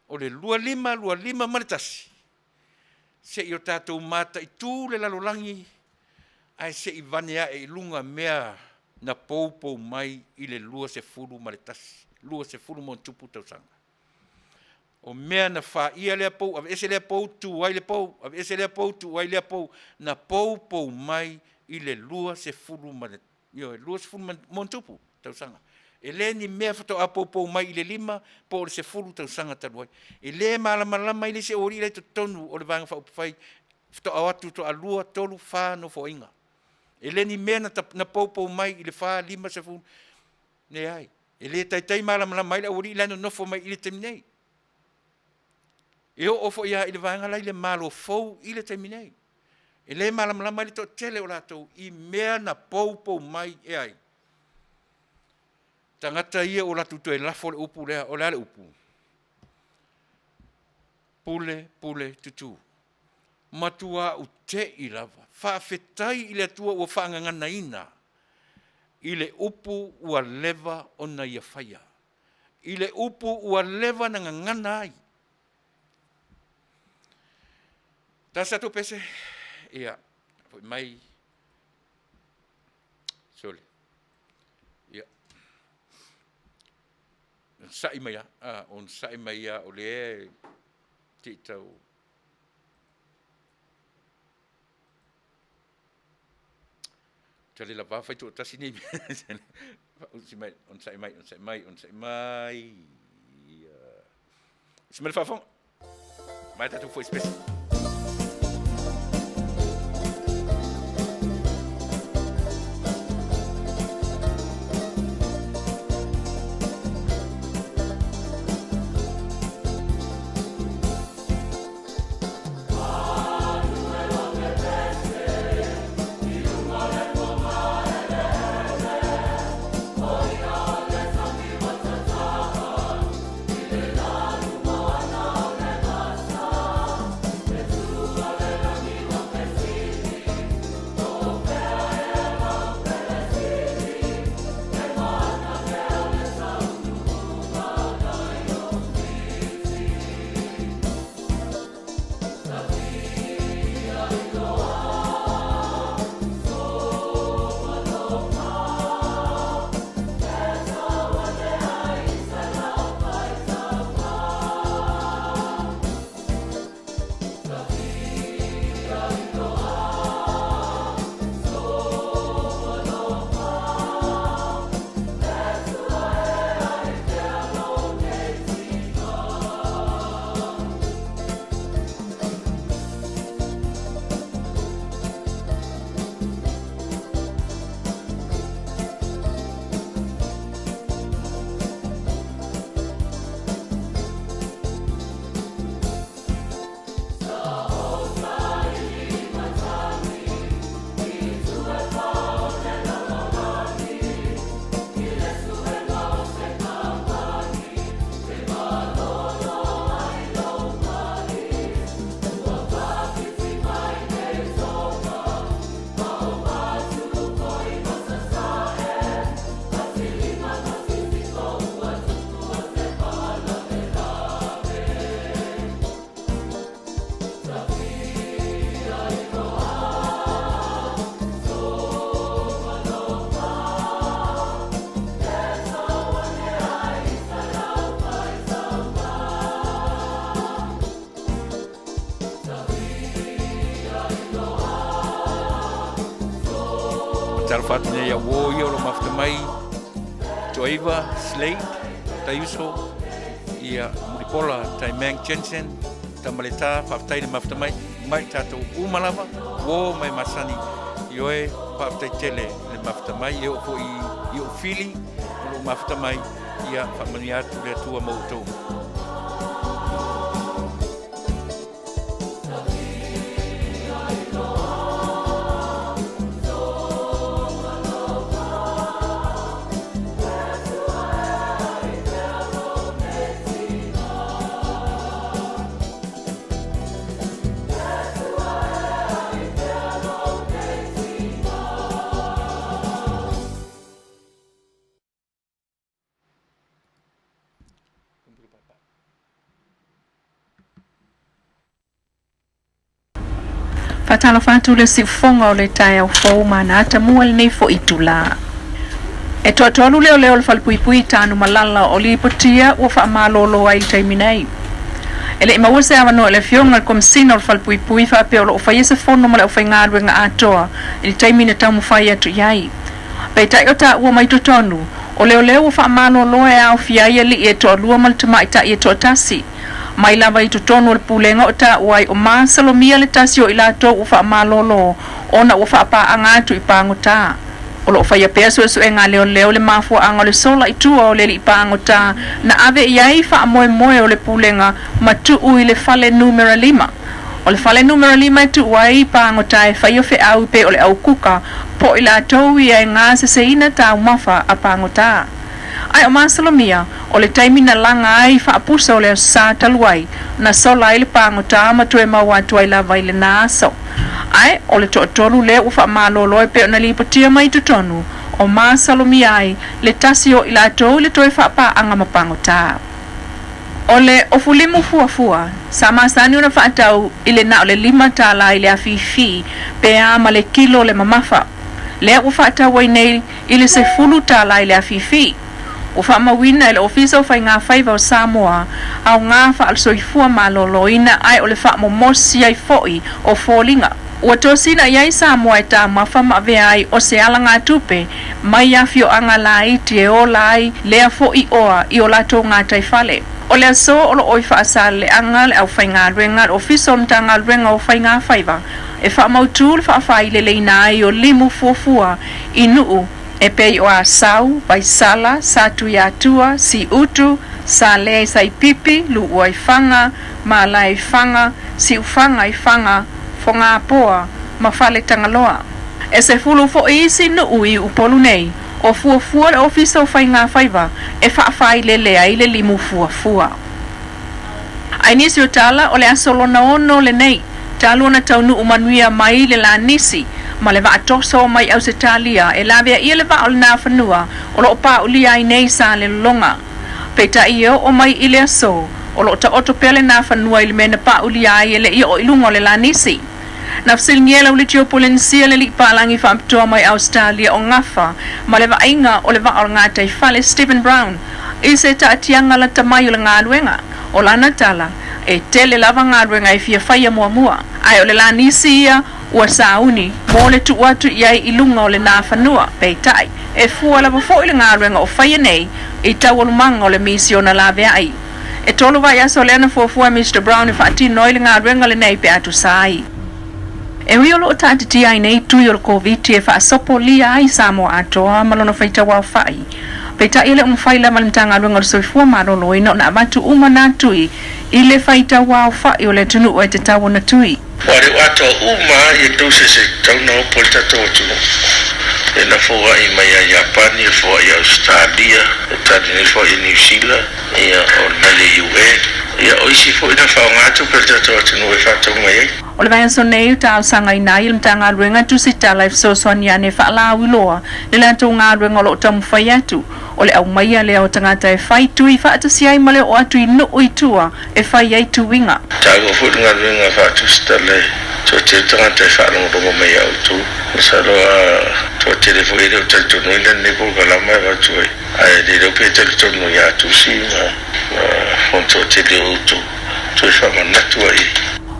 o le 25, 25 ma le 1, se i o tatou mataitu le lalolagi ae se i vane ae i luga mea na poupou mai i le 21, 20+ tausaga. O mea na faia lea pou, aveese lea pou, tu ai le pou, aveese lea pou, tuu ai lea pou, na poupou mai i le 20 ma le, ioe, 20+ tausaga. E le ni mea faatoa poupou mai i le 5 po o le 10 tausaga talu ai. E le malamalama ai le isi aualii la e i totonu o le Vaega Faaupufai faatoa o atu faatoa 2, 3, 4 nofoaiga. E le ni mea na poupou mai i le 4, 5, 10, leai. E le taitai malamalama ai le aualii la e nonofo mai i le taimi nei. E oo foi lava i le vaega la i le Malo fou i le taimi nei. E le malamalama ai le toatele o latou i mea na poupou mai e ai? Tagata ia ua latou toe lafo le upu lea, o le a le upu? Pule, pule, tutu. Matuā uteʻi lava, faafetai i le Atua ua faagaganaina i le upu ua leva ona ia faia, i le upu ua leva na gagana ai. Tasi atu pese, ia, foi mai, sole, ia, onosai mai lava, onosai mai lava o lea se i tau Ua le lava fai toatasi nei mea. Onosai mai, onosai mai, onosai mai, onosai mai. Ia. Onosai mai le faafofoga. Mai tatou foi special. Talofa atu nei au o ia o lo mafuta mai Toaiva, Slade, Taiuso, ia Mulipola, Taimang Jensen, Tamaleta, faafetai le mafuta mai, mai tatou uma lava, uo mai masani, ioe, faafetai tele le mafuta mai, e oo foi i ou fili, o lo mafuta mai, ia faamanuia atu le Atua ma outou. Faatalofa atu le siufofoga o le taeao fou ma ana atamua i lenei foi itula. E toatolu leoleo o le falepuipui i Tanumalala o lipotia ua faamalolo ai i le taimi nei. E le i maua se avanoa i le Afioga i le Komesina o le Falepuipui faapea o lo o faia se fono ma le aufaigaluega atoa i le taimi na taumafai atu i ai. Peitai o taua mai totonu, o leoleo ua faamalolo e aofia ai alii e toalua ma le tamaitai e toatasi. Mai lava i totonu o le pulega o taua ai o masalomia le tasi o i latou ua faamalolo ona ua faapaaga atu i pagota. O lo o faia pea suesuega a leoleo i le mafuaaga o le sola i tua o le alii pagota na ave i ai faamoemoe o le pulega ma tuu i le fale numera lima. O le fale numera lima e tuu ai pagota e faia feau pei o le au kuka po o i latou ia e gaseseina taumafa a pagota. Ae o masalomia, o le taimi na laga ai faapusa o le Aso Sa talu ai, na sola ai le pagota ma toe maua atu ai lava i lena aso. Ae o le toatolu lea ua faamalolo e pei ona lipotia mai i totonu, o masalomia ai le tasi o i latou i le toe faapaaga ma pagota. O le ofulimu fuafua, sa masani ona faatau i le na o le $5 i le afifi pe a ma le kilo le mamafa. Lea ua faatau ai nei i le $10 i le afifi. Ua faamauina e le Ofisa o Faiga Faiva o Samoa aoga faale-soifua maloloina ae o le faamomosi ai foi o foliga. Ua tosina i ai Samoa e taumafa ma avea ai o se alagatupe mai afioaga laiti e ola ai lea foi oa i o latou gataifale. O le aso o loo i Faasaleleaga le aufaigaluega a le Ofisa o le Matagaluega o Faiga Faiva e faamautu le faafaileleina ai o limu fuafua i nuu e pei o Asau, Vaisala, Satuiatua, Siutu, Salea i Saipipi, Luua i Faga, Malae i Faga, Siufaga i Faga, Fogapoa ma Faletagaloa. E 10 foi isi nuu i Upolu nei, o fuafua le Ofisa o Faiga Faiva e faafailele ai le limu fuafua. Ae nisi o tala o le aso lona 6 lenei, talu ona taunuu manuia mai le lanisi ma le vaatoso mai Ausetalia e laveaia le vaa o le Nafanua o loo paaulia ai nei Salelologa. Peitai e oo mai i le aso, o loo taoto pea le Nafanua i le mea na paaulia ai e le i oo i luga o le lanisi. Na fesiligia e le auleitio Polenisia le alii palagi faapitoa mai Ausetalia o gafa ma le vaaiga o le vaa o le gataifale Stephen Brown i se taatiaga lata mai o le galuega. O lana tala, e tele lava galuega e fia faia muamua, ae o le lanisi ia ua sauni mo le tuu atu i ai i luga o le Nafanua. Peitai, e fua lava foi le galuega o faia nei i taualumaga o le misiona laveai. E 3 vaiaso lea na fuafua e Mr Brown e faatino ai le galuega lenei pe a tusa ai. E ui o loo taatitia ai nei tui o le Koviti e faasopolia ai Samoa atoa ma lona faitauaofai. Peitai e le o mafai lava le Matagaluega o le Soifua Maloloina ona avatu uma nā tui i le faitauaofai o le atunuu e tatau ona tui. Ua le atoa uma lava ia doses e tatau ona opo ai le tatou atunuu. Lea na foai mai ia Iapani, e foai ia Ausetalia, e tali nei foai ia Niu Sila, ia o mai le UN. Ia o isi foi na faaaoga tupe a le tatou atunuu e faatau mai ai. O le vaiaso nei ua talosagaina ai e le Matagaluega tusitala e fesoasoani ane e faalauiloa le latou galuega o lo o taumafai atu. O le aumaia lea o tagata e fai tui faatasi ai ma le oo atu i nuu i tua e fai ai tuiga. Taua foi le galuega faatusitala e toatele tagata e faalogologo mai ia outou. Masalo a toatele foi e le o talitonuina lenei polokalama e avatu ai, ae le iloa pe talitonu ia Tusi ma ona toatele o outou toe faamanatu ai.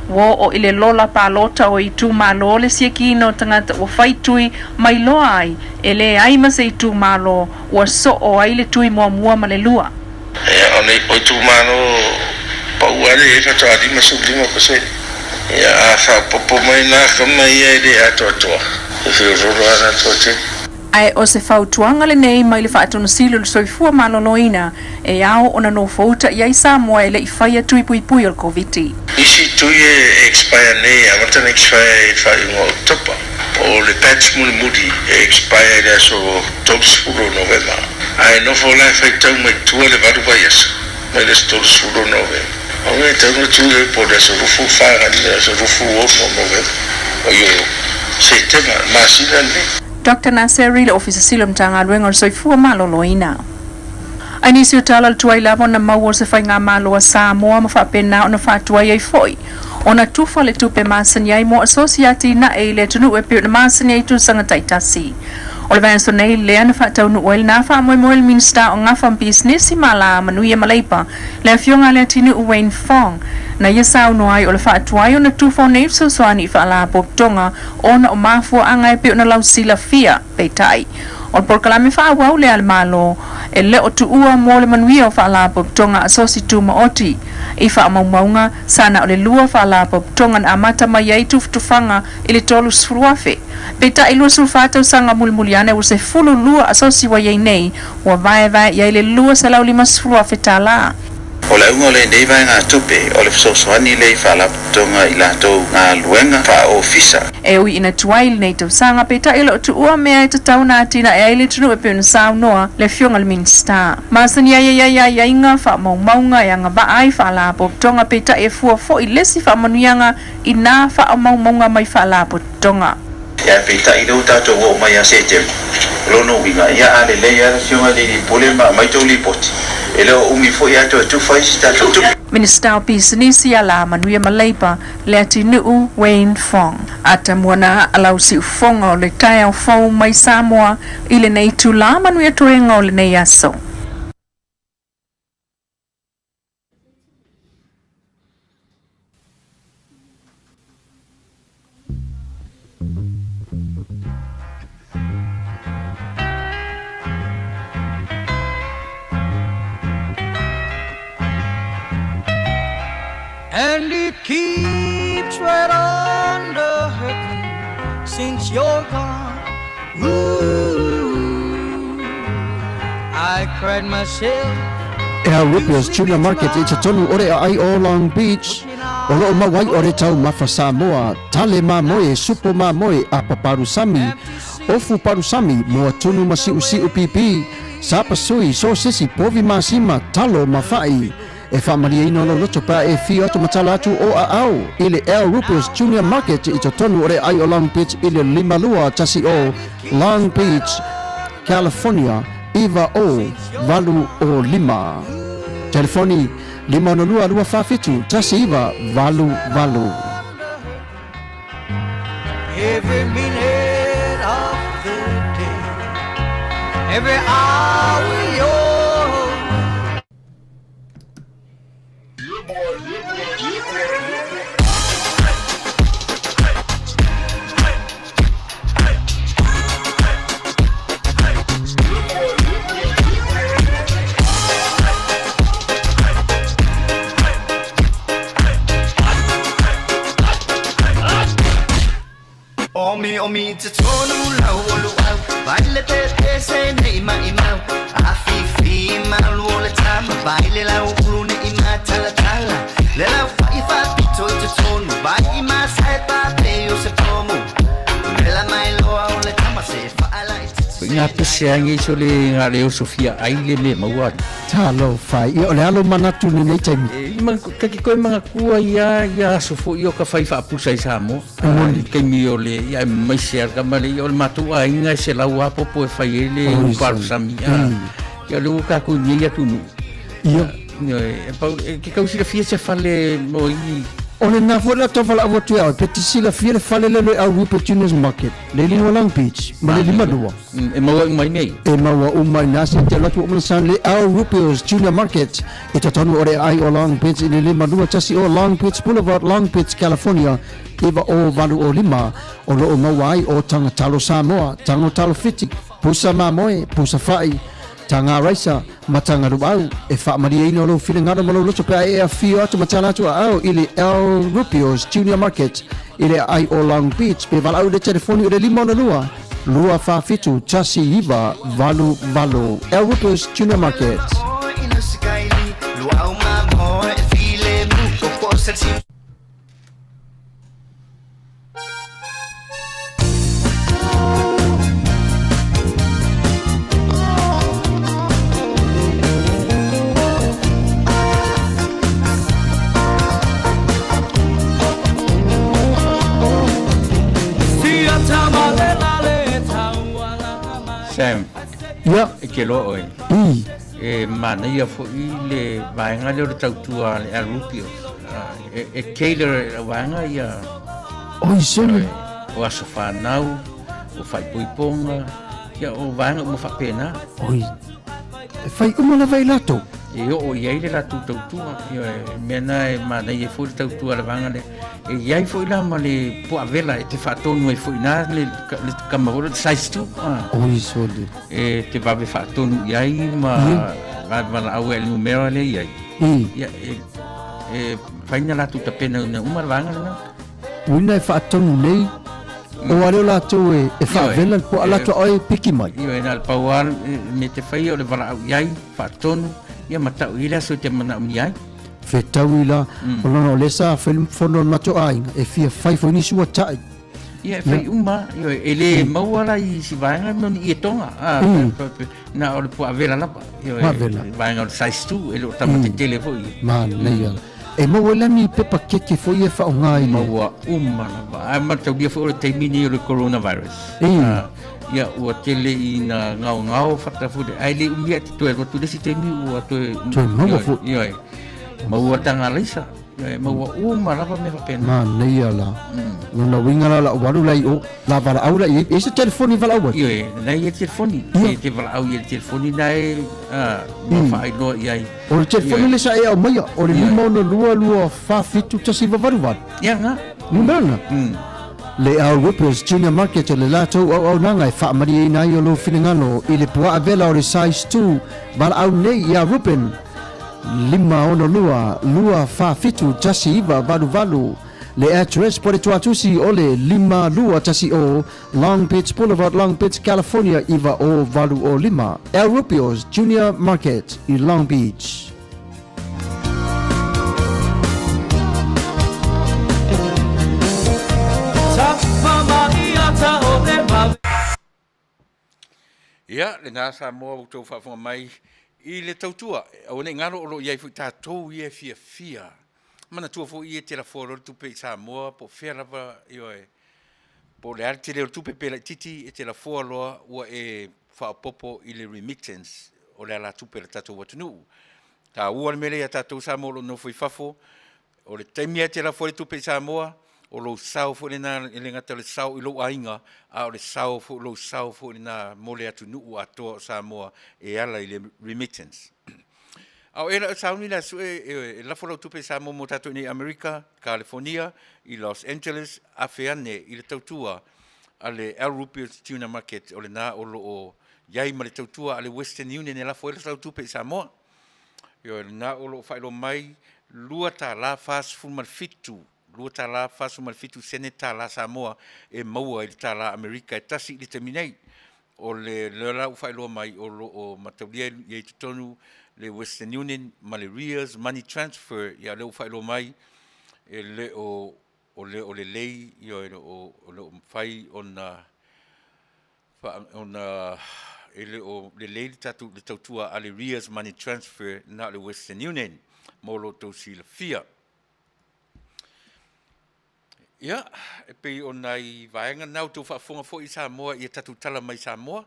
Ua oo i le lola palota o itumalo le siakiina o tagata ua fai tui mai loa ai e leai ma se itumalo ua soo ai le tui muamua ma le lua. Ia, o nei o itumalo pau lava lea e i ai faatoa 55%. Ia, a faaopoopo mai la kama ia e le atoatoa, e feoloolo lava la toatele. Ae o se fautuaga lenei mai le Faatonusili o le Soifua Maloloina e ao ona nofouta i ai Samoa e le i faia tui puipui o le Koviti. Isi tui e expire nei, e amata ona expire i le faaiuga o Oketopa. O le batch mulimuli e expire i le aso 30 o Novema, ae nofo la e faitau mai tua le 8 vaiaso mai le aso 30 o Novema. O mea e tatau ona tu i ai po o le aso 24 agai le aso 26 o Novema, oi o Setema, le masina lenei. Doctor Naseri, le Ofisa Sili o le Matagaluega o le Soifua Maloloina. Ae nisi o tala o le tuai lava ona maua o se faigamalo a Samoa ma faapena ona faatuai ai foi ona tufa le tupe masani ai mo asosi atinae i le atunuu e pei ona masani ai tausaga taitasi. O le vaiaso nei lea na faataunuu ai lena faamoemoe le Minisita o Gafa ma Pisinisi ma Alamanuia ma Leipa, le Afioga a Leatinuu Wayne Fong, na ia saunoa ai o le faatuai ona tufa o nei fesoasoani i faalapotopotoga ona o mafuaaga e pei ona lausilafia. Peitai, o le polokalame faaauau lea a le Malo e le o tuua mo le manuia o faalapotopotoga asosi tumaoti. I faamaumauga, sa na o le 2 faalapotopotoga na amata mai ai tufatufaga i le 30,000. Peitai, 24 tausaga mulimuli ane ua 12 asosi ua i ai nei, ua vaevae i ai le $250,000. O le auga o lenei vaegatupe o le fesoasoani lea i faalapotopotoga i latou galuega faaofisa. E ui ina tuai lenei tausaga, peitai o lo o tuua mea e tatau ona atinae ai le atunuu e pei ona saunoa le Afioga i le Minisita. Masani ai e i ai aiaiga faamaumauga e agavaa ai faalapotopotoga, peitai e fua foi le isi faamanuiaga i na faamaumauga mai faalapotopotoga. Ae peitai lea ua tatou oo mai ia Setema, o lona uiga, ia a lelei lava le Afioga i le Alii Pule ma aumai tou lipoti, e le o umi foi ae toe tufa isi tatou tupe. Minisita o Pisinisi, Alamanuia ma Leipa, Leatinuu Wayne Fong. Atamuana lau siufofoga o le taeao fou mai Samoa i lenei itula manuia toega o lenei aso. And it keeps right on the hurting since you're gone. Ooh, I cried myself. Al Rupier's Tuna Market i totonu o le aai o Long Beach, o loo mau ai o le taumafa Samoa, tale mamoe, supo mamoe, apa palusami, ofu palusami, moa tunu ma siusiu pipi, sapasui, sosesi, povi masima, talo ma fa'i. E faamalieina o lou loto pe a e fio atu ma tala atu o aao i le Al Rupier's Junior Market i totonu o le aai o Long Beach i le 5210 Long Beach, California 90805. Telefoni 562 247 1988. Every minute of the day, every hour you're Omi omi te tonu lau o luau Vai le te te se nei mai mau A fi fi malu o le tama Vai le lau ulu ne i ma tala tala Le lau fa i fa pito i te tonu Vai i ma sai pa pe o se pomu Le la mai loa o le tama se fa ala i te Ngā pese angi so le ngā leo Sofia ai le me maua. Talofa, ia o le alo manatu i lenei taimi. E, ma, kaki koe mga kua ia, ia aso fo i o ka whai whaapusa i Samoa. I taimi o le, ia e maise a kama le, ia o le mātou aiga e se lau apopo e whai e le uparusami. Ia le ua kākou nei atu nu. Ia. E, pau, e, ke kau silafia se fale mo i... O le nā foi la tau whala awa tu e au, pe te silafia le fale le le au Rupert Junior's Market, le lima Long Beach, ma le lima lua. E maua uma i nei. E maua uma i nā se te alotu o mana le Al Rupio's Junior Market i totonu o le aai o Long Beach i le 521 o Long Beach Boulevard, Long Beach, California, 90805, o lo o maua ai o Taga Talo Samoa, Tago Talo Fiti, Pusa Mamoe, Pusa Fa'i, Taga Raisa, ma Taga Luau. E faamalieina o lou finagalo ma lou loto pe a e afio atu ma tala atu aao i le Al Rupio's Junior Market i le aai o Long Beach pe valaau i le telefoni o le 562 247 1988. Al Rupio's Junior Market. Sam, Ia. e ke loa oe. I. E manaia fo'i le vaega lea o le tautua a le Alupio. E, e cater e le vaega ia. Oi, sole. O aso whanau, o whaipoiponga, ia o vaega uma faapena. Oi. E whai uma lava i latou. E oo i ai le latou tautua, ia e mea na e manaia foi le tautua a le vaega lea. E i ai foi la ma le puavela e te faatonu ai foi na le, le kama foi le size 2. Ah. Oi, sole. E te vave faatonu i ai ma vave valaau ai le numera lea i ai. Ia, e, e whaina latou tapena una uma le vaega lena. Uina e faatonu nei, o a leo latou e, e faavela le po a latou e piki mai. Ioe, na le pau lava me te whai o le valaau i ai, faatonu, Ia ma tau i le aso e te manaomia ai. Fetaui la, o lona o lea sa fai le fono a le matou aiga, e fia fai foi nisi uata'i. Ia, e fai uma, ioe, e le maua la i isi vaega mo ni ietoga, a, na o le puaavela lava, ioe, Puaavela. vaega o le size 2, e le o tama tetele foi. Manaia. E maua ai la ni pepa keke foi e faaaoga i le... Maua uma lava. Ae mataulia foi o le taimi lenei o le coronavirus. Ia, ua tele ina gaogao fata foi, ae le umi ae te toe alu atu i le isi taimi ua toe... Toe maua foi. Ioe, maua taga alaisa. E maua uma lava mea faapena. Manaia la. Lona uiga la lau alu la i o, la valaau la i ai. E se telefoni valaau ai? Ioe, na i ai telefoni. Te, te valaau i le telefoni na e ma faailoa i ai. O le telefoni le sa e aumaia, o le 562 2 47 188. Ia nga. Numera na. Le Al Whippers Junior Market o le latou auaunaga e faamalieina ai o lou finagalo i le puaa vela o le size 2 valaau nei iā Ruben 562 247 1988. Le address po le tuatusi o le 5210 Long Beach Boulevard, Long Beach, California 90805. El Rubio's Junior Market i Long Beach. Ia, lena Samoa ua outou faafofoga mai i le tautua. Aua ne i galo o lo o i ai foi tatou ia e fiafia. Manatua foi ia e te lafoa loa le tupe i Samoa po o fea lava, ioe, po o le a le tele o le tupe pe laitiiti, e te lafoa loa ua e faaopoopo i le remittance o le alatupe a le tatou atunuu. Taua le mea lea ia tatou Samoa o lo o nofo i fafo, O le taimi lava e te lafo ai le tupe i Samoa, o lou sao foi lena, e le gata o le sao i lou aiga, a o le sao foi, lou sao foi lena mo le atunuu atoa o Samoa e ala i le remittance. A o ea la e sauni le aso e lafo lau tupe i Samoa mo tatou i nei Amerika, Kalifonia, i Los Angeles, afe ane i le tautua a le El Rubio's Tuna Market, o lena o lo o i ai ma le tautua a le Western Union e lafo ai lau tupe i Samoa. Ioe, lena o lo o faailoa mai $2.47, $2.47 sene tala Samoa e maua i le tala Amerika e tasi i le taimi nei. O le lea la ua faailoa mai o lo o mataulia i ai totonu le Western Union ma le Ria's Money Transfer, ia lea ua faailoa mai e le o o le o lelei, ioe, o le o mafai ona ona e le o lelei le tatou le tautua a le Ria's Money Transfer na o le Western Union mo lo outou silafia. Ia, e pei o nai vaega na outou faafofoga foi i Samoa ia tatou tala mai Samoa,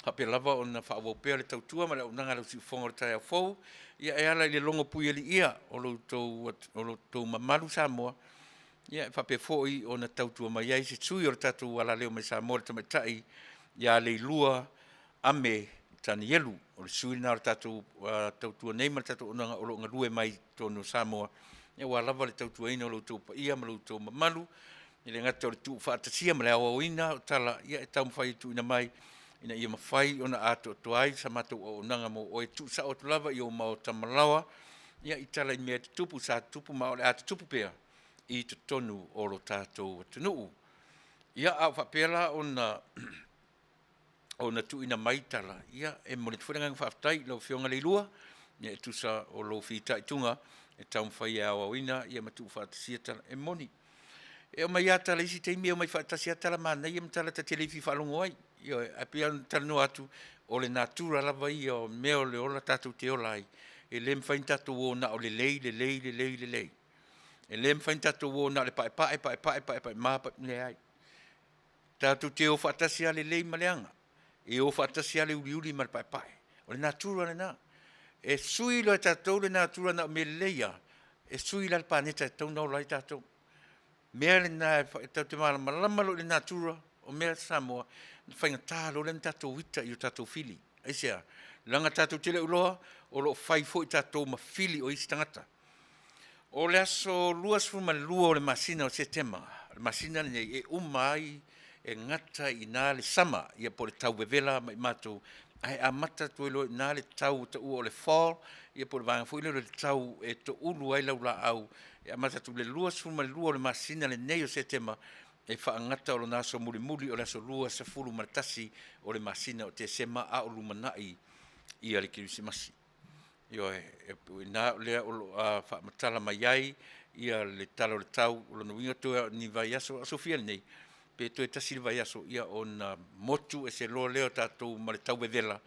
faapea lava ona faaauau pea le tautua ma le auaunaga a lau siufofoga o le taeao fou, ia e ala i le logo puialiia o lo outou mamalu Samoa, Ia, e faapea foi ona tautua mai ai se sui o le tatou alaleo mai Samoa, le tamaitai ia Leilua Ame Tanielu. O le sui lena o le tatou tautua nei ma le tatou auaunaga o lo o galue mai i totonu o Samoa, ia aua lava le tautuaina o lo outou paia ma lo outou mamalu, e le gata o le tuufaatasia ma le aoaoina o tala, ia e taumafai e tuuina mai ina ia mafai ona atoatoa ai sa matou auaunaga mo oe, tuusao atu lava i ou maota malaoa, ia i tala i mea tutupu sa tutupu ma o le a tutupu pea i totonu o lo tatou atunuu. Ia, a o faapea la ona ona tuuina mai tala, ia, e momoli atu foi le agaga faafetai i lau Afioga Leilua, ia, e tusa o lou fitaituga e taumafai e aoaoina ia ma tuufaatasia tala. E moni, e aumai lava tala i isi taimi, e aumai faatasi lava tala manaia ma tala ta te le fia faalogo ai. Ioe, ae pei lava ona talanoa atu, o le natura lava ia o mea o le ola tatou te ola ai. E le mafai ona tatou o na o lelei, lelei, lelei, lelei. E le mafai ona tatou o na o le paepae, paepae, paepae, ma, pae, leai. Tatou te o faatasi lava lelei ma leaga. E o faatasi lava le uliuli ma le paepae. O le natura lena. E sui loa e tatou le natura na o mea lelei lava, e sui la le paneta e tatau ona ola ai tatou. Mea lena e tatou te malamalama loa i le natura o mea Samoa, na faigata loa lea ona tatou ita i o tatou fili. Aisea? Leaga tatou te le o iloa o lo o fai foi tatou ma fili o isi tagata. O le aso 22 o le masina o Setema, o le masina lenei, e uma ai, e gata i ina le sama, ia po o le tau vevela mai matou, ae amata atu ai loa i ina le tau ua taua o le fall, ia po o le vaega foi lea o le tau e toulu ai lau laau, e amata atu i le 22 o le masina lenei o Setema, e faagata o lona aso mulimuli o le aso 21 o le masina o Tesema a o lumanai ia le Kerisimasi. Ioe, e o ina o lea o lo o faamatala mai ai ia le tala o le tau, o lona uiga toe lava o ni vaiaso, aso fia nei, pe toe tasi le vaiaso ia ona motu ese loa lea o tatou ma le tau vevela,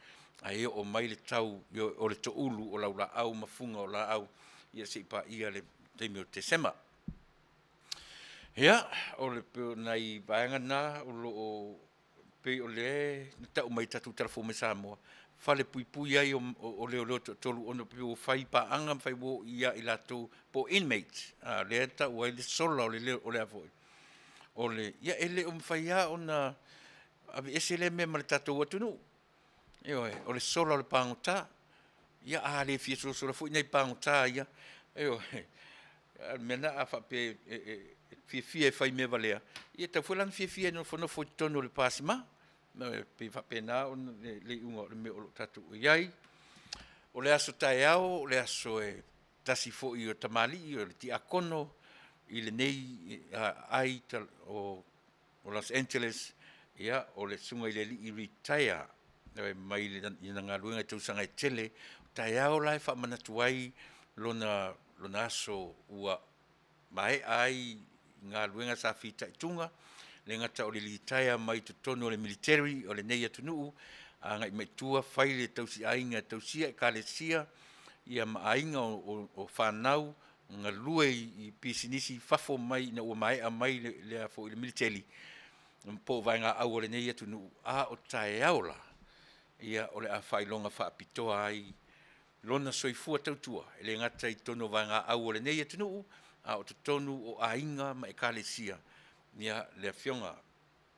ae oo mai le tau o le toulu o laulaau ma fuga o laau, ia se i paia le taimi o Tesema. Ia, o le pei o nai vaega na o lo o pei o lea na tau mai i tatou tala fou mai Samoa, falepuipui ai o leoleo e toatolu ona pei ua fai paaga ma fai uo ia i latou po o inmates, a lea e tau ai le sola o le o le a foi, o le, ia e le o mafai lava ona aveese lea mea ma le tatou atunuu. Ioe, o le sola o le pagota. Ia a le fia solasola foi nai pagota ia, ioe, a o le mea lena a faapea e fiafia e fai mea valea, ia e tatau foi la ona fiafia e nofonofo i totonu o le pa sima. E pei e faapena ona le iuga o le mea o lo o tatou i ai. O le aso taeao o le aso e tasi foi o tamalii o le tiakono i lenei aai o Los Angeles, ia, o le susuga i le alii ritaea mai lana galuega i tausaga e tele. O taeao la e faamanatu ai lona aso ua maea ai galuega sa fitaituga, e le gata o le litaea mai totonu o le militeri o lenei atunuu, agai mai i tua fai le tausiaiga e tausia ekalesia ia ma aiga o fanau, galue i pisinisi i fafo mai ina ua maea mai le a foi le militeli po o vaegaau a lenei atunuu, a o taeao la, ia o le a faailoga faapitoa ai lona soifua tautua, e le gata i totonu o vaegaau a lenei atunuu, a o totonu o aiga ma ekalesia, ia le Afioga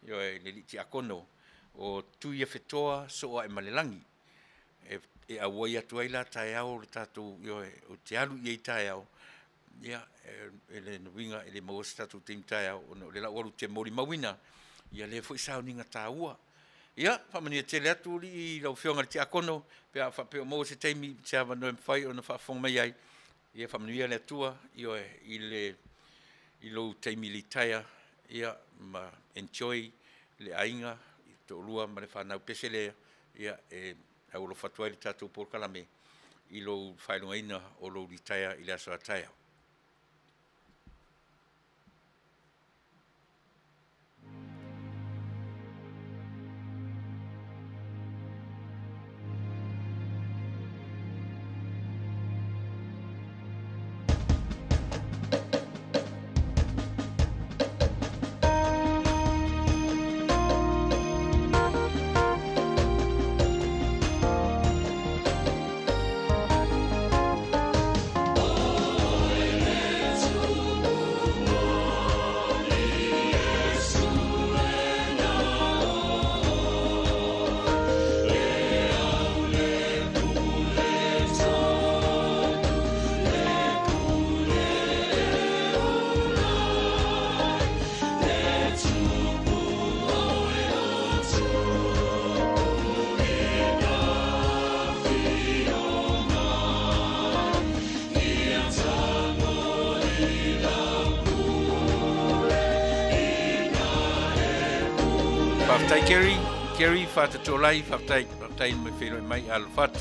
ioe, le alii Tiakono o Tuiafetoa Sooaemalelagi, e auai atu ai la taeao o le tatou, ioe, ou te alu i ai taeao, ia, o lona uiga e le maua se tatou taimi taeao ona o lea o le a ou alu ou te molimauina lea foi sauniga taua. Ia, faamanuia tele atu alii i lau Afioga i le Tiakono pe a faapea o maua se taimi ma se avanoa e mafai ona faafofoga mai ai, ia faamanuia le Atua, ioe, i lou taimi litaea, ia ma enjoy le aiga, le toalua ma le fanau pese lea, ia e aualofa atu ai le tatou polokalame i lou faailogaina o lou litaea i le aso a taeao. Faafetai Kerry, Kerry Fatatolai, faafetai, faafetai mai feiloai mai alofa atu.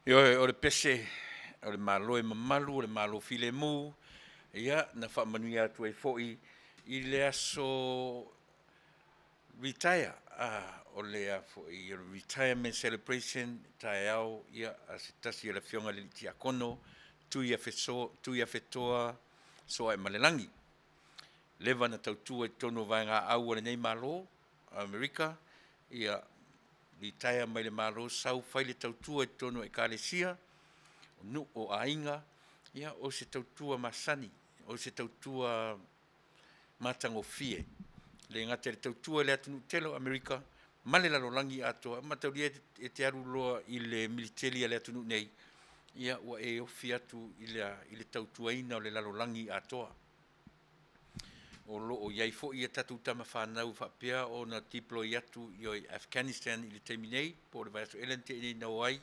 Ioe, o le pese o le Malo e mamalu, o le Malo filemu, ia, na faamanuia atu ai foi i le aso retire, a, o le a foi, o le retirement celebration, taeao, ia, a se tasi o le Afioga i le Alii Tiakono, Tuiafetoa Sooaemalelagi. Leva na tautua i totonu o vaegaau a lenei Malo, Amerika, ia, litaea mai le Malo sau fai le tautua i totonu o Ekalesia, o nuu, o aiga, ia o se tautua masani, o se tautua matagofie. E le gata i le tautua i le atunuu tele o Amerika ma le lalolagi atoa, mataulia e te alu loa i le militeli a le atunuu nei, ia ua e ofi atu i le tautuaina o le lalolagi atoa. O lo o i ai foi a tatou tama fanau faapea ona deploy atu i Afghanistan i le taimi nei, po o le vaiaso ea lea na tea nei na o ai.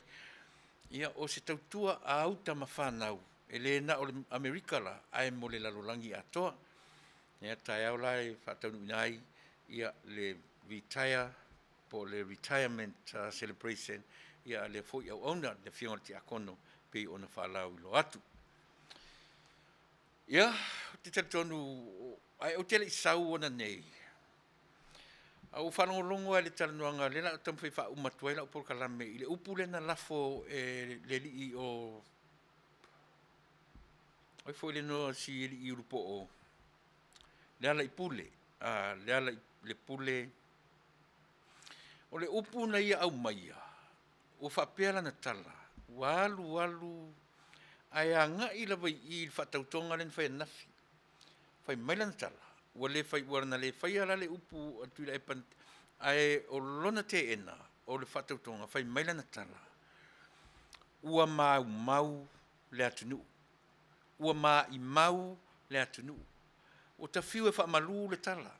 Ia, o se tautua a au tama fanau, e le na o le Amerika la, ae mo le lalolagi atoa. Ia, taeao la e faataunuuina ai ia le retire po o le retirement celebration ia a lea foi auauna, le Afioga i le Tiakono pei ona faalauiloa atu. Ia, ou te talitonu, ae ou te le i sau ona nei, a ua faalogologo lava i le talanoaga, lea o le a taumafai e faauma atu ai lau polokalame i le upu lea na lafo e le alii o, o ai foi le igoa o si alii ulupoo, Lealaipule, a, Lealailepule. O le upu na ia aumaia, ua faapea lana tala, ua alu alu ae agai lava i i i le faatautoga lea na fai ananafi. Fai mai lana tala, ua le fai, ua na le faia la le upu a Tuilaepa ae o lona teena o le faatautoga, fai mai lana tala, ua maumau le atunuu, ua maimau le atunuu. Ua ta fiu e faamalu le tala,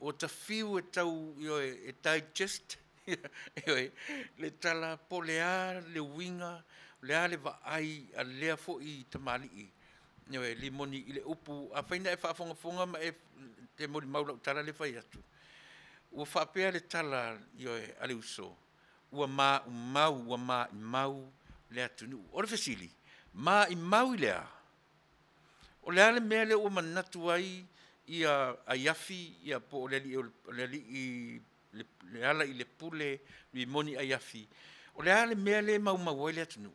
ua ta fiu e tau, ioe, e digest, ioe, le tala po o le a le uiga, o le a le vaai a lea foi tamalii, ioe, Rimoni i le upu. Afai na e faafogafoga ma e te molimau i lau tala lea e fai atu, ua faapea le tala, ioe, a le uso, ua maumau, ua maimau le atunuu. O le fesili, maimau i le a? O le a le mea lea ua manatu ai ia Aiafi ia po o le alii o le alii Lealailepule Rimoni Aiafi, o le a le mea lea e maumau ai le atunuu?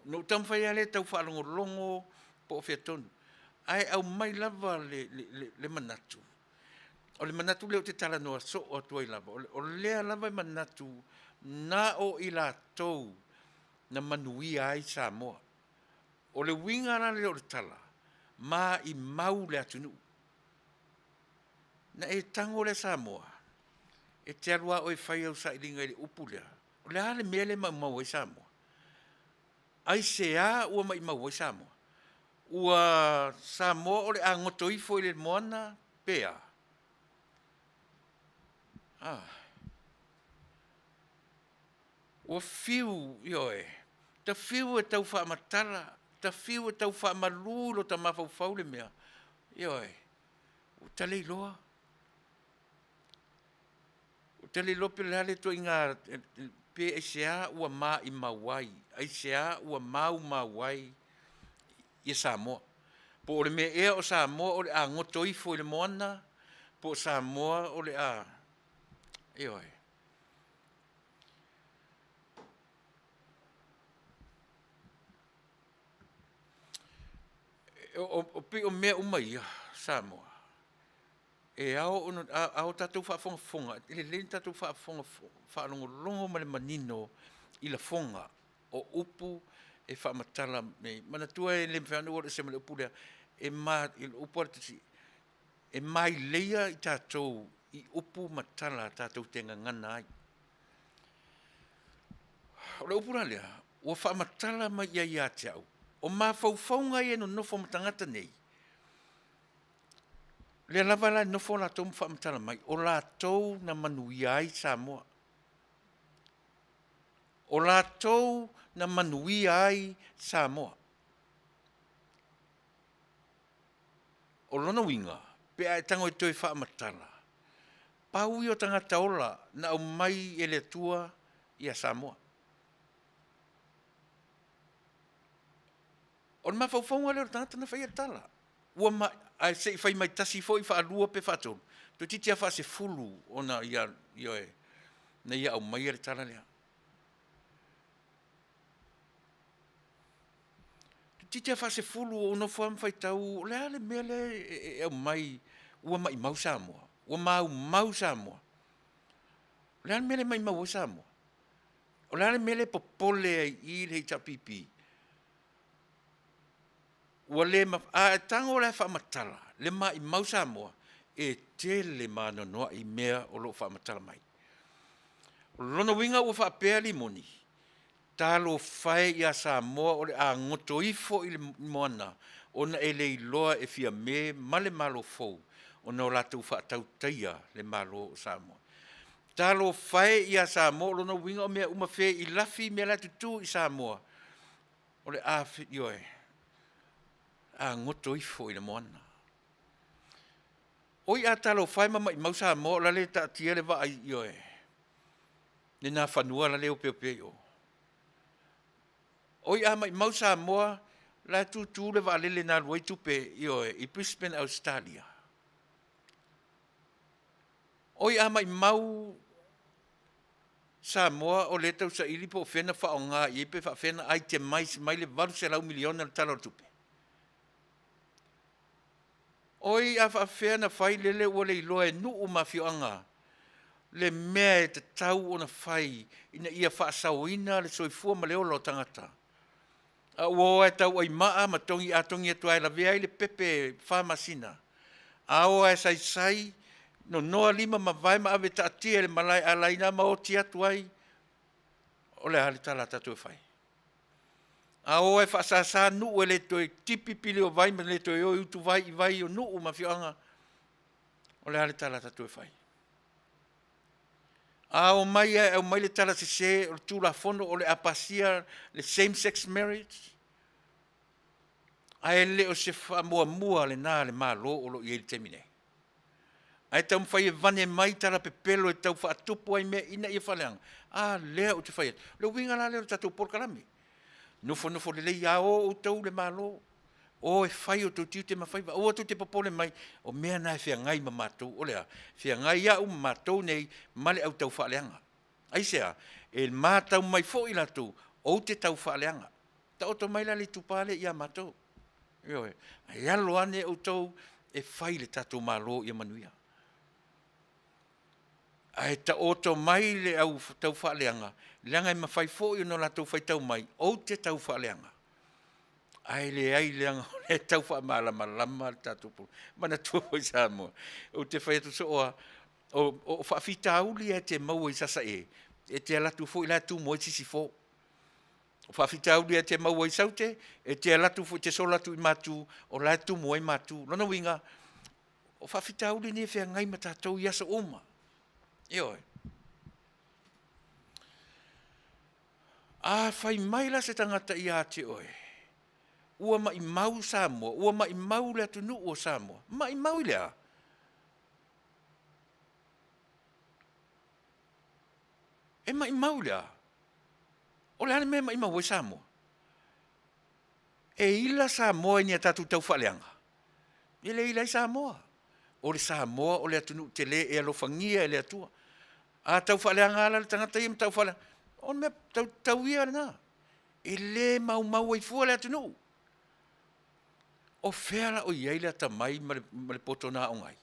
Na ou taumafai lava lea e tau faalogologo po o fea tonu, ae aumai lava le manatu, o le manatu lea ou te talanoa soo atu ai lava, o lea lava e manatu na o i latou na manuia ai Samoa. O le uiga la lea o le tala, maimau le atunuu. Na e tago lea Samoa, e te alu lava oe e fai au sailiga i le upu lea, o le a le mea lea e maumau ai Samoa? Aisea ua maimau ai Samoa? Ua Samoa o le a goto ifo i le moana pe a? A. Ua fiu, ioe, ta fiu e tau faamatala, ta fiu e tau faamalu i lota mafaufau le mea, ioe, ua ta le iloa. Ua ta le iloa pe o le a le ituaiga, pe aisea ua maimau ai, aisea ua maumau ai Samoa. Po o le mea ea o Samoa o le a goto ifo i le moana, po o Samoa o le a, ioe. E pei o mea uma ia Samoa, e ao ona, a tatou faafogafoga, e lelei ona tatou faalogologo ma le manino i lafoga o upu e faamatala nei. Manatua e le mafai lava ona ou alu ese ma le upu lea, e ma, i le upu a le Tusi, e maileia i tatou i upu ma tala tatou te gagana ai. O le upu la lea, ua faamatala mai i ai ia te au, o mafaufauga ia e nonofo ma tagata nei, lea lava la e nofo latou ma faamatala mai, o latou na manuia ai Samoa. O latou na manuia ai Samoa. O lona uiga, pe a e tago e toe faamatala, pau ia o tagata ola na aumai e le Atua ia Samoa. O le mafaufauga lea o le tagata na faia le tala. Ua ma, ae se i fai mai tasi foi, faalua pe faatolu, toeitiiti lava faasefulu ona ia, ioe, na ia aumaia le tala lea. Toeitiiti lava faasefulu ou nofo lava ma faitau, o le a le mea lea e aumai ua maimau Samoa, ua maumau Samoa. O le a le mea lea e maimau ai Samoa? O le a le mea lea e popole ai i i le HRPP? Ua le a e tago la e faamatala le maimau Samoa, e tele ma anoanoai mea o lo o faamatala mai. O lona uiga ua faapea Limoni, talofa e ia Samoa o le a goto ifo i le moana ona e le iloa e Fiame ma le Malo fou ona o latou faatautaia le Malo o Samoa. Talofa e ia Samoa, o lona uiga o mea uma fe i lafi mea la e tutu i Samoa, o le a, ioe, a goto ifo i le moana. Oi a talofa e ma maimau Samoa o la le taatia le vaa i, ioe, le Nafanua la le opeopea i o. Oi a maimau Samoa, la e tutu le vaalele na alu ai tupe, ioe, i Brisbane, Ausetalia. Oi a maimau Samoa o lea e tausaili po o fea na faaaoga i ai pe faapefea ona itemize mai le $800 miliona i le Tala o le Tupe. Oi a faapefea ona fai lele ua le iloa e nuu ma afioaga le mea e tatau ona fai ina ia faasaoina le soifua ma le ola o tagata. A ua o lava e tauai maa ma togi, a togi atu lava e lavea ai le pepe fa masina. A o lava e saisai, nonoa lima ma vae ma ave e taatia i le malae e alaina ma oti atu ai, o le a le tala a tatou e fai? A o lava e faasasa nuu e le toe tipi pili o vai ma le toe o e utuvai i vai o nuu ma afioaga, o le a le tala a tatou e fai? A omai lava e aumai le tala sese o le Tulafono o le a pasia le same sex marriage, ae le o se faamuamua lena a le Malo o lo o i ai i le taimi nei. Ae taumafai e vane mai tala pepelo e tau faatupu ai mea ina ia faaleaga, a lea ou te fai atu. O le uiga la lea o le tatou polokalame, nofonofo lelei a o outou le Malo, o e fai o outou tiute ma faiva, aua tou te popole mai, o mea na e feagai ma matou. O le a? Feagai au ma matou nei ma le au taufaaleaga. Aisea? E matau mai foi latou, ou te taufaaleaga. Taoto mai la le itupa lea ia matou. Ioe. Ae alo ane outou e fai le tatou Malo ia manuia. Ae taoto mai le au taufaaleaga, leaga e mafai foi ona latou faitau mai, ou te taufaaleaga. Ae leai leaga o lea e tau faamalamalama le tatou polo. Manatua foi Samoa, ou te fai atu soo lava, o faafitauli lava e te maua i Sasae, e te alu atu foi la e tumu ai Sisifo. O faafitauli e te maua i Saute, e te alu atu foi, e te sola atu i Matu, o la e tumu ai Matu. Lona uiga, o faafitauli nei e feagai ma tatou i aso uma. Ioe. A fai mai la se tagata ia te oe, ua maimau Samoa, ua maimau le atunuu o Samoa, maimau i le a? E maimau i le a? O le a le mea e maimau ai Samoa? E ila Samoa i ni a tatou taufaaleaga? E le ila ai Samoa. O le Samoa o le atunuu tele e alofagia e le Atua. A taufaaleaga lava la le tagata ia ma taufaaleaga, o le mea tau, tau ia lena. E le maumau ai fua le atunuu. O fea la o i ai le atamai ma le, ma le poto na aoga ai?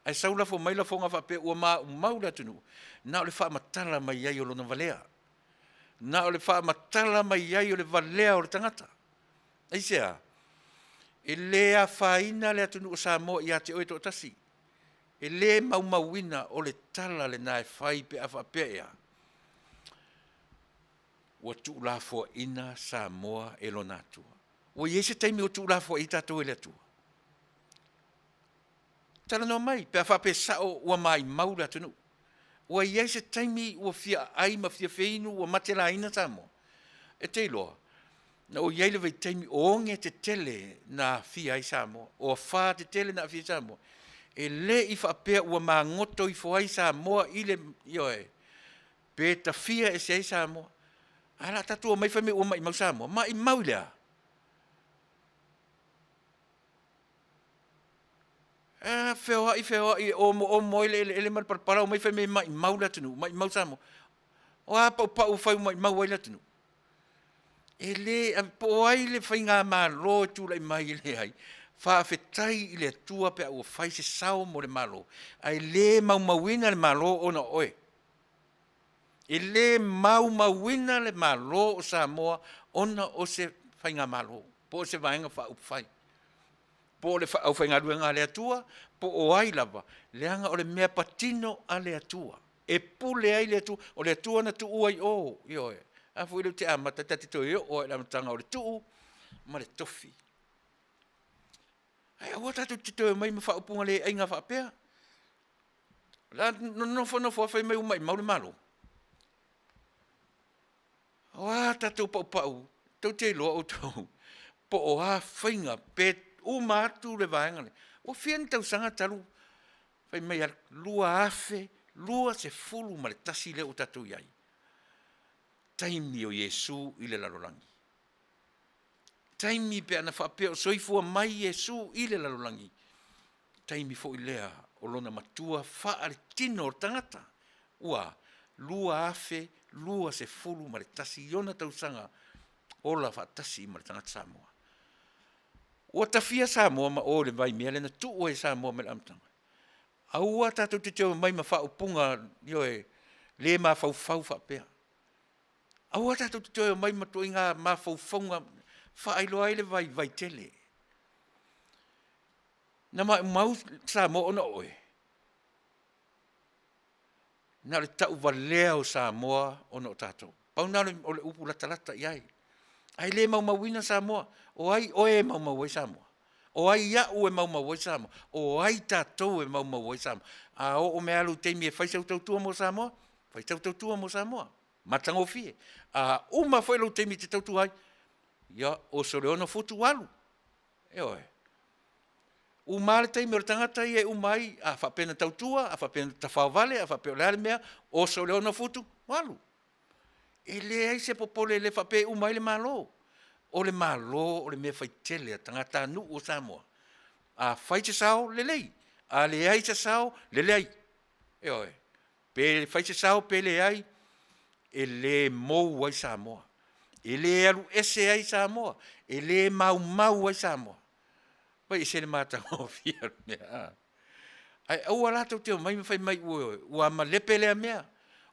Ae sau lafo mai lafoga faapea ua maumau le atunuu, na o le faamatala mai ai o lona valea. Na o le faamatala mai ai o le valea o le tagata. Aisea? E le afaina le atunuu o Samoa ia te oe toatasi. E le maumauina o le tala lena e fai pe a faapea ea, ua tuulafoaina Samoa e lona Atua. Ua i ai se taimi ua tuulafoai ai tatou e le Atua? Talanoa mai, pe a faapea e sao ua maimau le atunuu. Ua i ai se taimi ua fia aai ma fia feinu ua matelaina Samoa? E te iloa, na ua i ai le vaitaimi o oge tetele na aafia ai Samoa, o afa tetele na aafia ai Samoa. E le i faapea ua magoto ifo ai Samoa i le, ioe, pe tafia ese ai Samoa. Ae o le a tatou omai fai mai ua maimau Samoa. Maimau i le a? E feoai feoai e omoomo ai le eleele ma le palapala, omai fai mai e maimau le atunuu, maimau Samoa. O a paupau ua fai ua maimau ai le atunuu? E le, po o ai le faigamalo e tulai mai e leai, faafetai i le Atua pe a ua fai se sao mo le Malo, ae le maumauina le Malo ona o oe. E le maumauina le Malo o Samoa ona o se faigamalo po o se Vaega Faaupufai, po o le aufaigaluega a le Atua, po o ai lava, leaga o le mea patino a le Atua, e pule ai le Atua, o le Atua na tuua i o, ioe. A foi lea ou te amata, ta te toe oo lava i le amataga o le tuu ma le tofi. Ae aua tatou te toe omai ma faaupuga le aiga faapea. O le a nofonofo lava fai mai ua maumau le Malo. O a tatou paupau, tou te iloa outou po o a faiga pe uma atu le vaega lea. Ua fia ni tausaga talu fai mai 2021 lea ua tatou i ai, taimi o Iesu i le lalolagi. Taimi pe ana faapea o soifua mai Iesu i le lalolagi, taimi foi lea o lona matua faaletino o le tagata, ua 2021 i ona tausaga ola faatasi ma le tagata Samoa. Ua tafia Samoa ma o i le vaimea lea na tuu ai e Samoa mai le amataga. Aua tatou te toe omai ma faaupuga, ioe, le mafaufau faapea. Aua tatou te toe omai ma ituaiga mafaufauga faailoa ai le vaivai tele. Na maumau Samoa ona o oe? Na o le tauvalea o Samoa ona o tatou. Pau lena o le upu latalata i ai. Ae le maumauina Samoa. O ai oe e maumau ai Samoa? O ai au e maumau ai Samoa? O ai tatou e maumau ai Samoa? A oo mai lava lou taimi e fai sau tautua mo Samoa, fai sau tautua mo Samoa. Matagofie. A uma foi lou taimi e te tautua ai, ia oso i le 6 futu alu. Ioe. Uma lava le taimi o le tagata ia e uma ai, a faapea na tautua, a faapea na tafaovale, a faapea o le a le mea, oso i le 6 futu, alu. E leai se popole e le faapea e uma ai le Malo. O le Malo o le mea faitele a tagatanuu o Samoa. A fai se sao, lelei. A leai se sao, e leai. Ioe. Pe fai se sao pe leai, e le mou ai Samoa. E le alu ese ai Samoa. E le maumau ai Samoa. Vaai e ese le matagofie o le mea a? Ae aua la tou te omai ma fai mai ua malepe lea mea,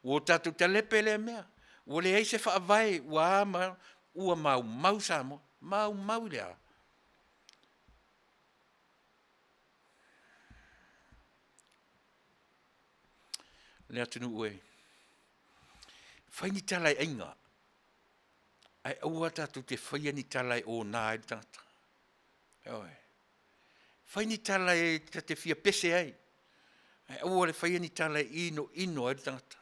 ua tatou talepe lea mea, ua leai se faavae, ua a ma a, ua maumau Samoa. Maumau i le a? Le atunuu e, fai ni tala e aiga, ae aua tatou te faia ni tala e ona ai le tagata. Ioe. Fai ni tala e ta te fia pese ai, ae aua le faia ni tala e inoino ai le tagata.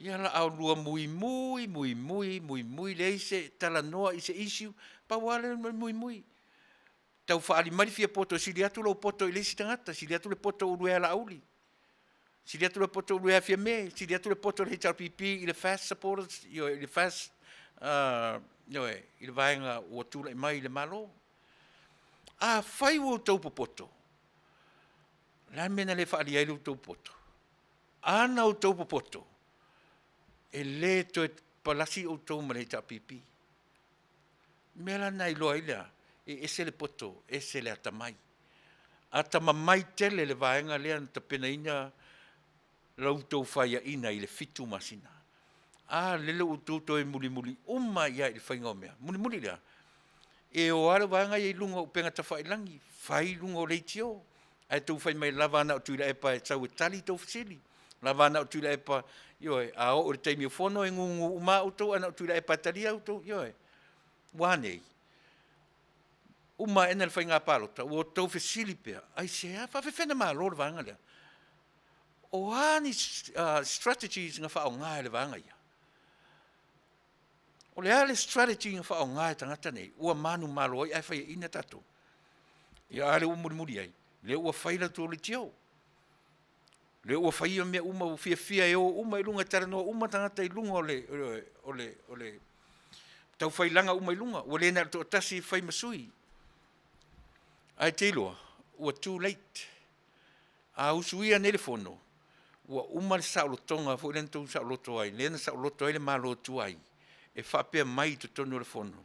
Ia la a oulua muimui, muimui, muimui, leai se talanoa i se issue, pau lava lea o le muimui. Tau faaali mai le fia poto e sili atu lou poto i le isi tagata, sili atu le poto o oulua ia Laauli, sili atu le poto o oulua ia Fiame, sili atu le poto o le HRPP i le FAST supporters, ioe, i le FAST, ioe, i le vaega ua tulai mai i le Malo. Afai ua outou popoto, o le a le mea na le faaalia ai lo outou popoto? A na outou popoto, e le toe palasi outou ma le HRPP. O le mea la lena e iloa ai le a? E ese le poto, ese le atamai. Atamamai tele le vaega lea na tapenaina la outou faiaina i le 7 masina. A lele ua outou toe mulimuli uma ai lava i le faiga o mea. Mulimuli i le a? E o lava le vaega ia i luga o upega tafailagi, fai i luga o leitio, ae tou fai mai lava na o Tuilaepa e sau e tali tou fesili, lava na o Tuilaepa, ioe, a oo i le taimi o fono e gugu uma lava outou ae na o Tuilaepa e talia outou, ioe. Ua a nei? Uma aena le faiga palota ua outou fesili pea, aisea? E faapefea ona malo le vaega lea? O a ni strategies na faaaoga e le vaega ia? O le a le strategy na faaaoga e tagata nei ua manumalo ai ae faiaina tatou? Ia a lea ua mulimuli ai? Lea ua fai la outou leitio. Lea ua fai ia mea uma ua fiafia e o uma i luga e talanoa uma tagata i luga o le o le o le taufailaga uma i luga. Ua le na o le toatasi e fai ma sui. Ae te iloa, ua too late. A usuia nei le fono, ua uma le saolotoga foi lea na tou saoloto ai, lea na saoloto ai le Malo tuai, e faapea mai i totonu o le fono.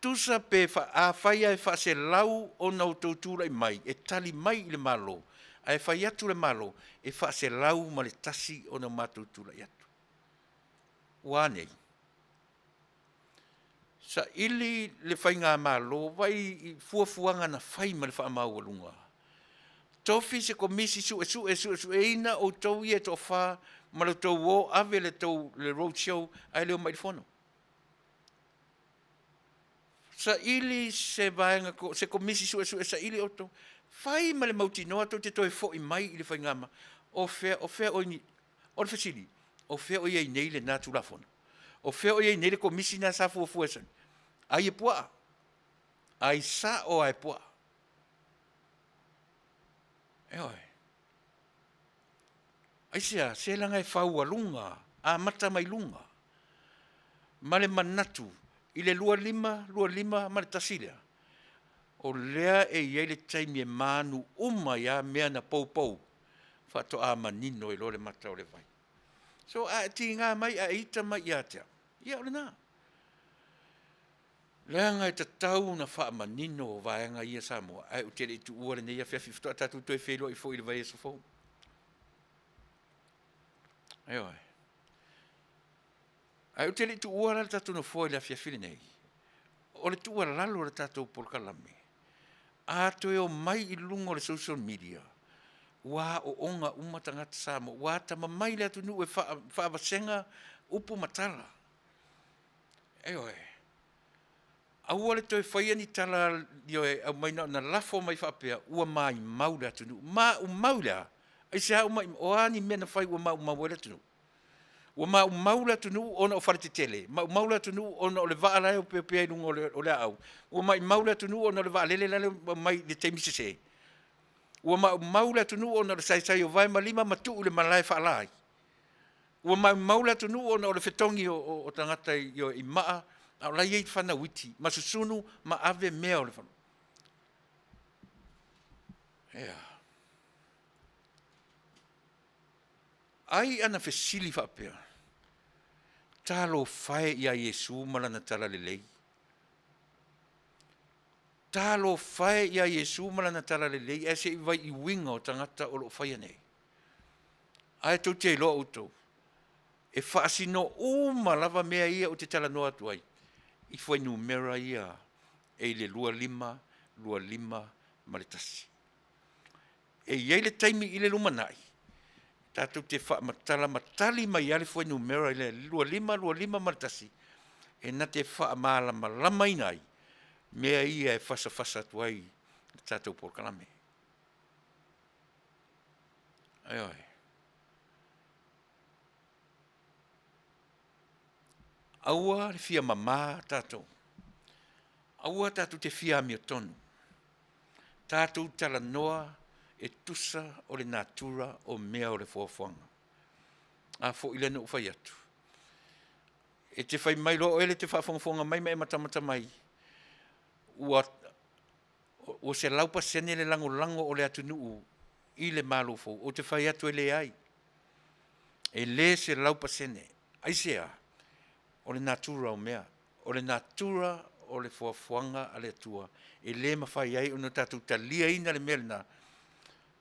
Tusa pe afai lava e faaselau ona outou tulai mai e tali mai i le Malo, ae fai atu le Malo, e faaselau ma le tasi ona matou tulai atu. Ua a nei? Saili le Faigamalo, vaai i fuafuaga na fai ma le faamaualuga. Tofi se komisi suesue e suesueina outou ia e toafa ma le tou o ave le tou le road show ae le omai i le fono. Saili se vaega se komisi suesue saili outou. Fai ma le mautinoa tou te toe foi mai i le faigamalo. O fea o fea o i o le fesili, o fea o i ai nei lena Tulafono? O fea o i ai nei le komisi lena sa fuafua e ai e puaa? Ai sao lava e puaa. Ioe. Aisea? Se leaga e faualuga, amata mai luga. Ma le manatu i le 25, 25 ma le tasi lea, o lea e i ai le taimi e manu uma ai lava mea na poupou faatoa manino ai loa le mata o le vai. So a e tiga mai a e ita mai ia te au, ia o lena. Leaga e tatau ona faamanino vaega ia Samoa, ae ou te le i tuua lenei afiafi faatoa tatou toe feiloai foi i le vaiaso fou. Ioe. Ae ou te le i tuua la le tatou nofoa i le afiafi lenei, o le tuualalo a le tatou polokalame, a toe omai i luga o le social media, ua aooga uma tagata Samoa, ua atamamai le atunuu e faavasega upu ma tala. Ioe. Aua le toe faia ni tala, ioe, aumai na ona lafo mai faapea ua maimau le atunuu. Maumau i le a? Aisea ua maumau? O a ni mea na fai ua maumau ai le atunuu? Ua maumau le atunuu ona o faletetele, maumau le atunuu ona o le vaa la e opeopea i luga o le aau, ua maumau le atunuu ona o le vaalele la e omai i le taimi sese, ua maumau le atunuu ona o le saisai o vae ma lima ma tuu i le malae e faala ai, ua maumau le atunuu ona o le fetogi o tagata i maa a o la e i ai fanau iti ma susunu ma ave mea o le fanua. Ea. Ai ana fesili faapea, Talofa e ia Iesu ma lana talalelei! Talofa e ia Iesu ma lana talalelei, ae se i vai i uiga o tagata o lo o faia nei. Ae tou te iloa outou, e faasino uma lava mea ia ou te talanoa atu ai i fuainumera ia e i le 25, 25 ma le 1. E i ai le taimi i le lumanai, tatou te faamatala ma tali mai lava le fuainumera i le 25, 25 ma le 1, e na te faamalamalamaina ai mea ia e fasafasa atu ai le tatou polokalame. Ioe. Aua le fia mama tatou. Aua tatou te fia amiotonu. Tatou talanoa e tusa o le natura o mea o le foafoaga. A foi lea na ou fai atu. E te fai mai loa oe lea e te faafogafoga mai ma e matamata mai, ua ua 100% le lagolago o le atunuu i le Malo fou, ou te fai atu e leai. E le 100%. Aisea? O le natura o mea. O le natura o le foafoaga a le Atua e le mafai ai ona tatou taliaina le mea lena.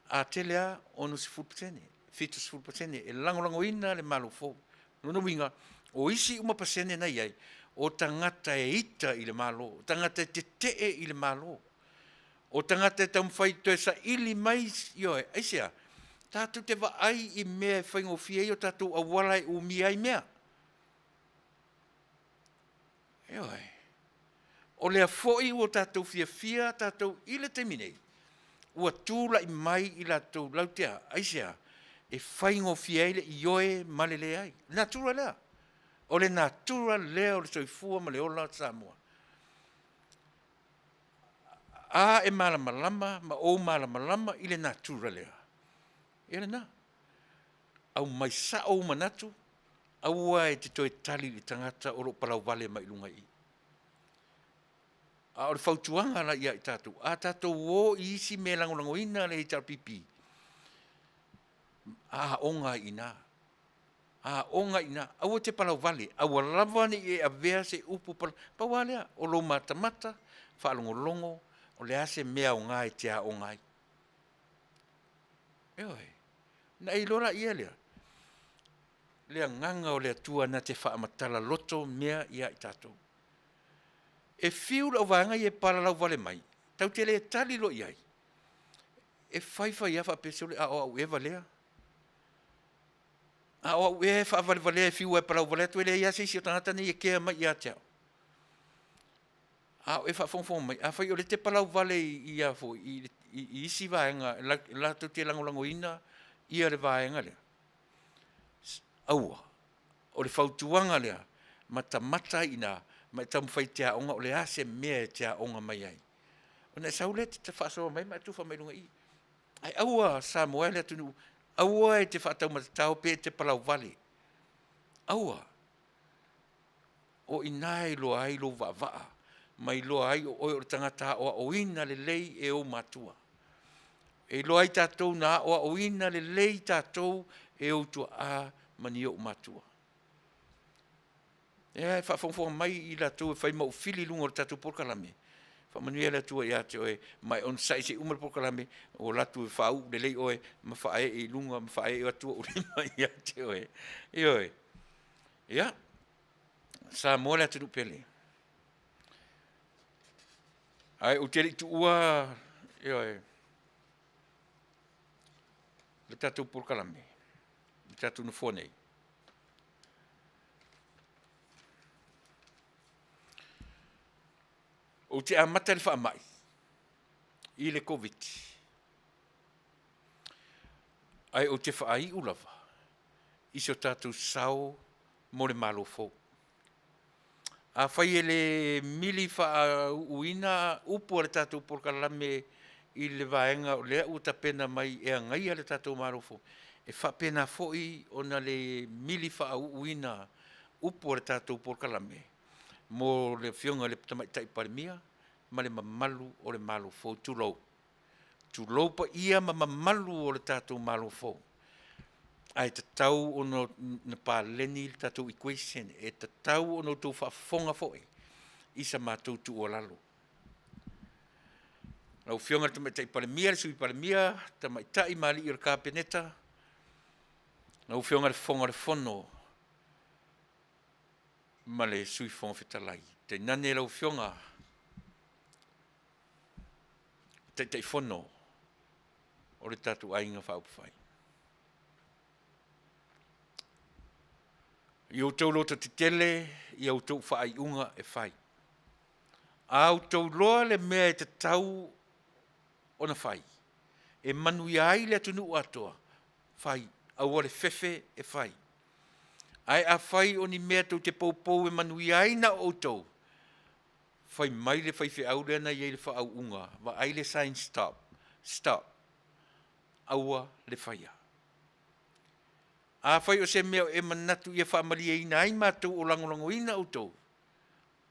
A tele lava, 60%, 70% e lagolagoina le Malo fou. O lona uiga, o isi uma pasene na i ai, o tagata e ita i le Malo, o tagata e tetee i le Malo, o tagata e taumafai e toe saili mai, ioe, aisea? Tatou te vaai i mea e faigofie ai o tatou auala e umia ai mea. Ioe. O lea foi ua tatou fiafia tatou i le taimi nei, ua tulai mai i latou lautea, aisea? E faigofie ai le ioe ma le leai. Natura lea. O le natura lea o le soifua ma le ola o Samoa. A e malamalama ma ou malamalama i le natura lea, ia lena. Aumai sao ou manatu, aua e te toe tali i le tagata o lo o palauvale mai i luga i i. A o le fautuaga la ia i tatou, a tatou o i isi mea e lagolagoina le HRPP, aoga ai i ina. Aoga i ina. Aua e te palauvale, aua lava ne i e avea se upu pala, pau lava lea, o lou matamata, faalogologo, o le a se mea aoga e te aoga ai. Ioe. Ona e iloa laia lea, le agaga o le Atua na te faamatala loto mea ia i tatou. E fiu le auvaega ia e palalauvale mai, tatou te le tali loa i ai, e fai fai lava faapea, sole, a o au ea e valea? A o au ea e faavalevalea e fiu lava e palauvale atu e leai lava se isi o tagata nei e kea mai ia te au. A o e faafogafoga mai, afai o lea e te palauvale i i a foi i i isi vaega latou te lagolagoina ia le vaega lea, aua. O le fautuaga lea, matamata ai i ina ma e taumafai e te aoga o le a se mea e te aoga mai ai. Ona e sau lea e te faasoa mai ma e tufa mai luga i i. Ae aua Samoa e le atunuu, aua e te faataumatatao pe e te palauvale. Aua. O i ina e iloa ai lou vaavaa ma iloa ai o oe o le tagata aoaoina lelei e ou matua. E iloa ai tatou na aoaoina lelei tatou e ou tuaa ma ni ou matua. Ea e faafogafoga mai i latou e fai ma ou fili i luga o le tatou polokalame, faamanuia le Atua ia te oe, ma e onosai se i uma le polokalame, ua alu atu e faauu lelei oe ma faaee i luga ma faaee atu ou lima ia te oe. Ioe. Ia, Samoa le atunuu pele. Ae ou te le i tuua, ioe, le tatou polokalame, le tatou nofoa nei. Ou te amata le faamai i le Koviti, ae ou te faaiu lava i so tatou sao mo le Malo fou. Afai e le mili faauuina upu a le tatou polokalame i le vaega o lea ua tapena mai e agaia le tatou Malo fou, e faapena foi ona le mili faauuina upu a le tatou polokalame mo le Afioga i le Tamaitai Palemia ma le mamalu o le Malo fou. Tulou. Tulou paia ma mamalu o le tatou Malo fou, ae tatau ona paleni le tatou equation, e tatau ona outou faafofoga foi i sa matou tuualalo. Lau Afioga i le Tamaitai Palemia, le Sui Palemia, Tamaitai ma Alii o le Kapeneta, lau Afioga i le Fofoga o le Fono ma le Sui Fofoga Fetalai, tainane lau Afioga Taitaifono o le tatou Aiga Faaupufai. I outou loto tetele i a outou faaiuga e fai. A outou iloa le mea e tatau ona fai, e manuia ai le atunuu atoa, fai, aua le fefe e fai. Ae afai o ni mea tou te poupou e manuia ai na o outou, fai mai le faifeau lea na i ai le faauuga, vaai le sign stop, stop, aua le faia. Afai o se mea o e manatu ia faamalieina ai matou o lagolagoina outou,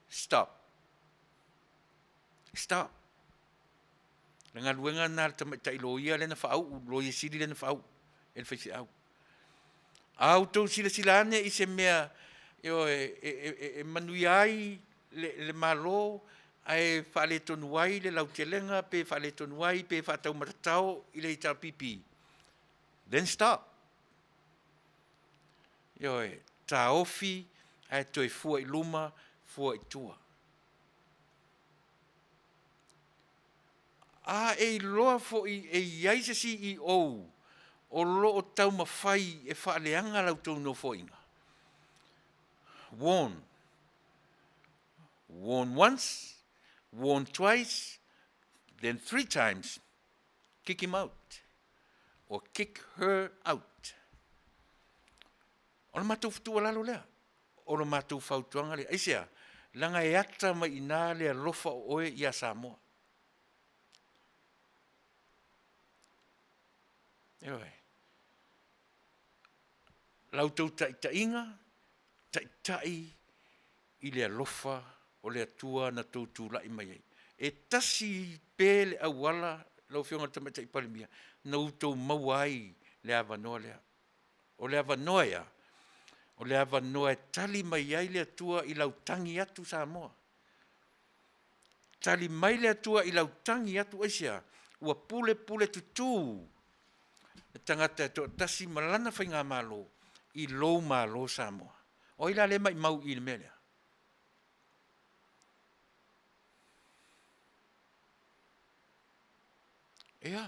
stop, stop. Le galuega lena a le tamaitai loia lea na faauu, loia sili lea na faauu e le faifeau. A outou silasila ane i se mea ioe, e manuia ai le Malo ae faaletonu ai le lautelega pe faaletonu ai pe faataumatatao i le HRPP, then stop. Ioe, taofi ae toe fua i luma, fua i tua. A e iloa foi e i ai se CEO o lo o taumafai e faaleaga la outou nofoaiga, warn, warn once, warn twice, then three times, kick him out or kick her out. O le matou tuualalo lea, o le matou fautuaga lea. Aisea? Leaga e ata mai i ina le alofa o oe ia Samoa. Ioe. La outou taitaiga, taitai i le alofa o le Atua na tou tulai mai ai. E tasi pe le auala lau Afioga i le Tamaitai Palemia na outou maua ai le avanoa lea. O le avanoa ea? O le avanoa e tali mai ai le Atua i lau tagi atu Samoa. Tali mai le Atua i lau tagi atu aisea? Ua pulepule tutū le tagata e toatasi ma lana faigamalo i lou Malo Samoa. O ai la lea e maimau i i le mea lea? Ia,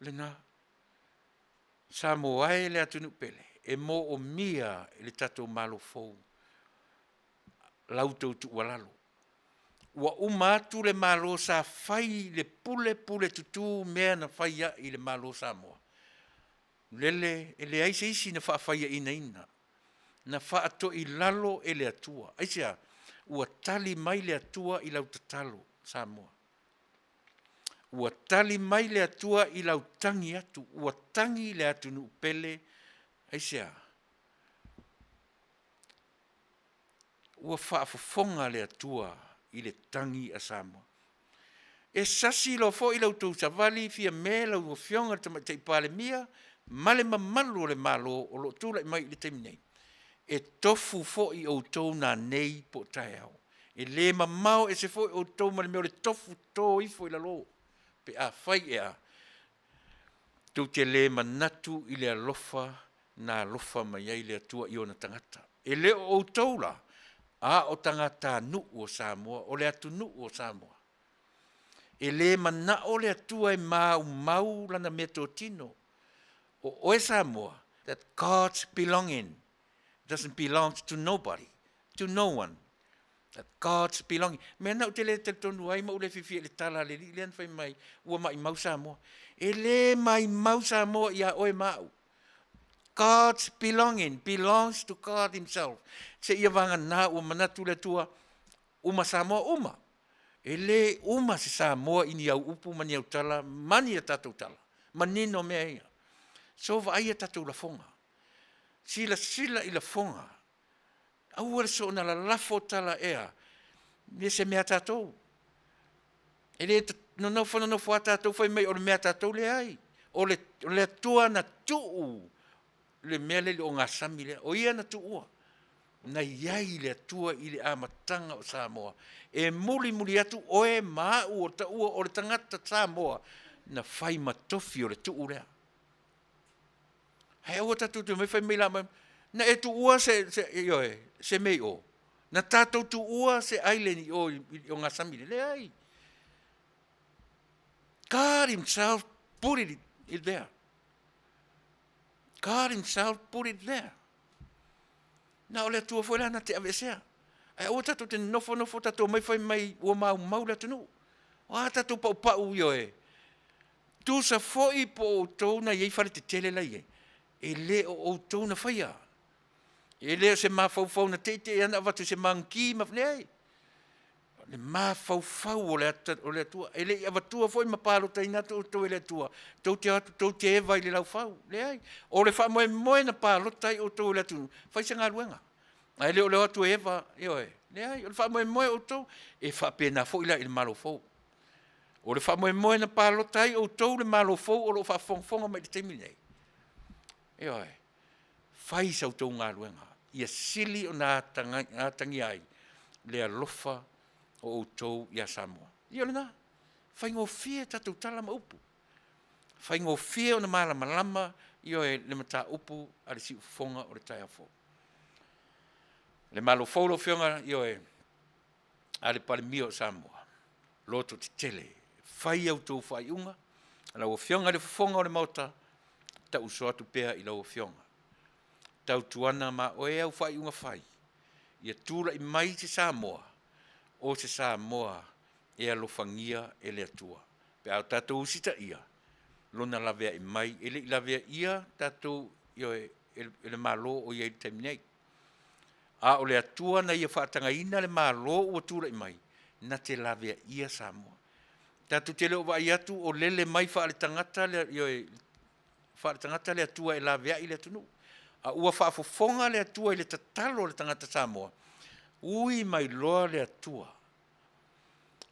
lena. Samoa e le atunuu pele, e moomia e le tatou Malo fou la outou tuualalo. Ua uma atu le Malo sa fai le pule pule tutu mea na fai ai le Malo Samoa. Lele e leai se isi na faafaiainaina, na faatoilalo e le Atua. Aisea? Ua tali mai le Atua i lau tatalo Samoa. Ua tali mai le Atua i lau tagi atu, ua tagi le atunuu pele, aisea? Ua faafofoga le Atua i le tagi a Samoa. E sasi loa foi la outou savali Fiame lau Afioga i le Tamaitai Palemia ma le mamalu o le Malo o lo o tulai mai i le taimi nei, e tofu foi outou nanei po o taeao. E le mamao ese foi outou ma le mea o le tofu to ifo i lalo pe afai ea tou te le manatu i le alofa na alofa mai ai le Atua i ona tagata. E le o outou la, a o tagatanuu o Samoa, o le atunuu o Samoa. E le manao le Atua e maumau lana meatotino. O oe Samoa, that God's belonging doesn't belong to nobody, to no one. That God's belonging. Mea na ou te le talitonu ai ma ou le fiafia i le tala a le alii lea na fai mai, ua maimau Samoa. E le maimau Samoa ia oe ma au. God's belonging belongs to God himself. Seia vagana ua manatu le Atua, uma Samoa, uma. E le uma se Samoa i ni au upu ma ni au tala ma ni a tatou tala. Manino mea ia. So vaai a tatou lafoga. Silasila i lafoga. Aua le soona lalafo tala ea me se mea a tatou. E le nonofo nonofo a tatou fai mai o le mea a tatou leai. O le, o le Atua na tuu le mea lea i le ogasami lea. O ia na tuua. Na i ai le Atua i le amataga o Samoa. E mulimuli atu oe ma au o taua o le tagata Samoa na fai ma tofi o le tuu lea. Ae aua tatou te omai fai mai la mai, na e tuua se, se, ioe, se mea i o. Na tatou tuua se island i o i ogasami lea. Leai. God himself put it there. God himself put it there. Na o le Atua foi la na te aveesea. Ae aua tatou te nofonofo tatou omai fai mai ua maumau le atunuu. O a tatou paupau ioe. Tusa foi po o outou na i ai fale tetele la i ai, e le o outou na faia. E le o se mafaufau na teitei ana avatu se magiki ma leai. O le mafaufau o le o le Atua. E le i avatua foi ma palotaina atu outou e le Atua, tou te o atu tou te eva i le laufau. Leai. O le faamoemoe na palota ai outou e le atunuu, fai se galuega. Ae le o le o atu e eva, ioe. Leai, o le faamoemoe o outou, e faapena foi la i le Malo fou. O le faamoemoe na palota ai outou le Malo fou o lo o faafogafoga mai i le taimi lenei. Ioe. Fai sa outou galuega, ia sili ona atagia ai le alofa o outou ia Samoa. Ia o lena, faigofie tatou tala ma upu. Faigofie ona malamalama ioe le mataupu a le siufofoga o le taeao fou. Le Malo fou lau Afioga, ioe, a le Palemia o Samoa, loto tetele, fai a outou faaiuga, lau Afioga i le Fofoga o le Maota, tauso atu pea i lau Afioga. Tautuana ma oe au faaiuga fai, ia tulai mai se Samoa, o se Samoa e alofagia e le Atua. Pe a o tatou usitaia Lona laveai mai, e le i laveaia tatou ioe, e le Malo o i ai i le taimi nei. A o le Atua na ia faatagaina le Malo ua tulai mai, na te laveaia Samoa. Tatou te le o vaai atu o lele mai faaletagata le, ioe, faaletagata le Atua e laveai le atunuu. A ua faafofoga le Atua i le tatalo a le tagata Samoa, ui mai loa le Atua.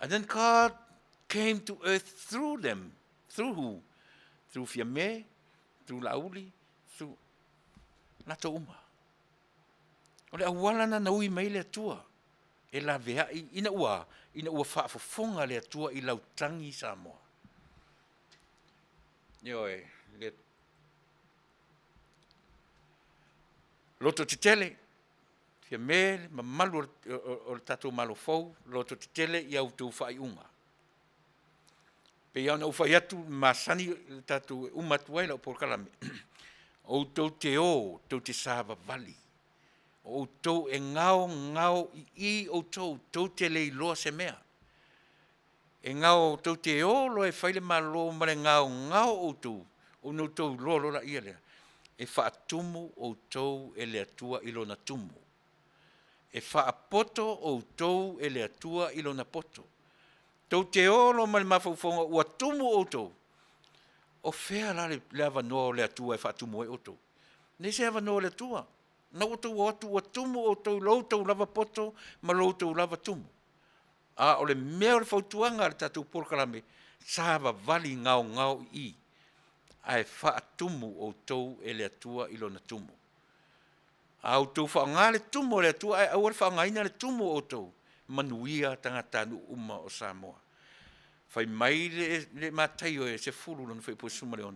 And then God came to earth through them. Through who? Through Fiame, through Laauli, through latou uma. O le auala na na ui mai le Atua e laveai ina ua ina ua faafofoga le Atua i lau tagi Samoa. Ioe, le loto tetele, Fiame le mamalu o le tatou Malo fou, loto tetele i a outou faaiuga. Pei lava ona ou fai atu, masani le tatou e uma atu ai lau polokalame, outou te o, tou te savavali, o outou e gaogao i i outou, tou te le iloa se mea. E gao, tou te o loa e fai le Malo ma le gaogao o outou, ona outou iloa loa laia lea, e faatumu outou e le Atua i Lona tumu. E faapoto outou e le Atua i Lona poto. Tou te o loa ma le mafaufauga ua tumu outou, o fea la le avanoa o le Atua e faatumu ai outou? Leai se avanoa o le Atua. Na ua outou o atu ua tumu outou i lo outou lava poto ma lo outou lava tumu. A o le mea o le fautuaga a le tatou polokalame, savavali gaogao i i, ae faatumu outou e le Atua i Lona tumu. A outou faaaoga le tumu a le Atua ae aua le faaaogaina le tumu o outou, manuia tagatanuu uma o Samoa. Fai mai le Mataio e 10 lona fuaiupu e 16,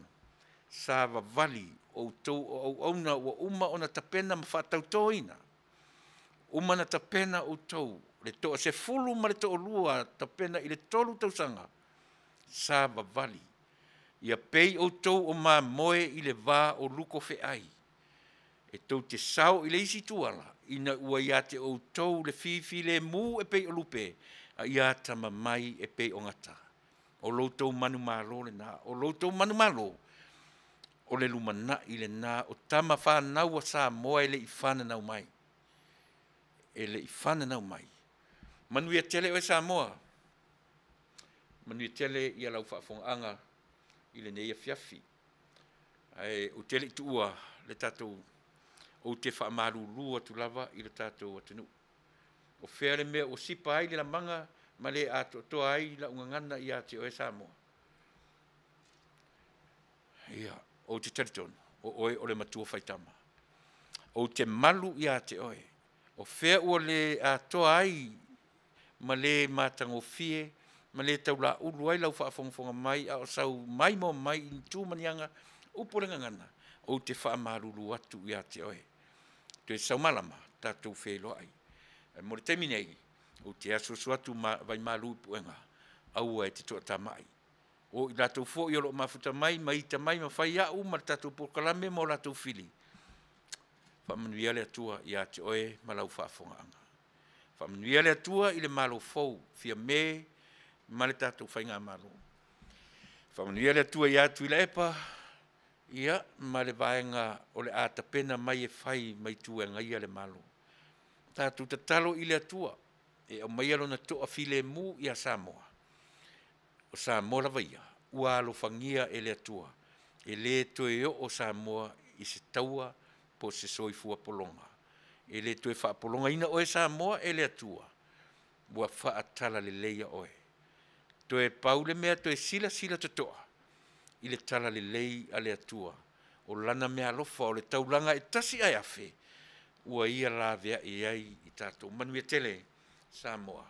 savavali outou o auauna ua uma ona tapena ma faatautoina, uma ona tapena outou, le toasefulu ma le toalua tapena i le 3 tausaga, savavali, ia pei outou o mamoe i le va o luko feai, e tou te sao i le isi tuala, ina ua ia te outou le fifilemu e pei o lupe, a ia atamamai e pei o gata. O lo outou manumalo lena, o lo outou manumalo, o le lumanai lena o tama fanau a Samoa e le i fananau mai, e le i fananau mai. Manuia tele oe Samoa, manuia tele ia lau faafofogaaga i lenei afiafi. Ae ou te le i tuua le tatou, ou te faamalulu atu lava i le tatou atunuu. O fea le mea ua sipa ai le lamaga ma le atoatoa ai lau gagana ia te oe Samoa? Ia, ou te talitonu, o oe o le matua faitama. Ou te malu ia te oe. O fea ua le atoa ai ma le matagofie ma le taulaulu ai lau faafogafoga mai a o sau maimoa mai i ni tu ma ni aga, upu o le gagana, ou te faamalulu atu ia te oe. Toe sau malama, tatou feiloai. Ae mo le taimi nei, ou te asuasu atu ma vaimalu i puega, aua e te toatamai. O i latou foi o lo o mafuta mai ma ita mai ma fai au ma le tatou polokalame ma o latou fili, faamanuia le Atua ia te oe ma lau faafofogaaga. Faamanuia le Atua i le Malo fou, Fiame ma le tatou Faigamalo. Faamanuia le Atua ia Tuilaepa, ia, ma le vaega o le a tapena mai e fai ma itu e agaia le Malo. Tatou tatalo i le Atua e aumaia lona toafilemu ia Samoa. O Samoa lava ia, ua alofagia e le Atua, e le toe oo Samoa i se taua po o se soifua pologa. E le toe faapologaina oe Samoa e le Atua, ua faatalaleia oe. Toe pau le mea toe silasila totoa i le talalelei a le Atua, o Lana meaalofa, o le taulaga e tasi ae afe, ua Ia laveai ai i tatou. Manuia tele Samoa.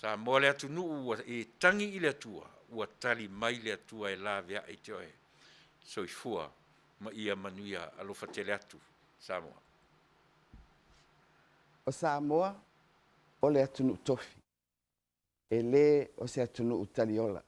Samoa le atunuu ua e tagi i le Atua, ua tali mai le Atua e laveai te oe. Soifua ma ia manuia. Alofa tele atu Samoa. O Samoa o le atunuu tofi, e le o se atunuu taliola.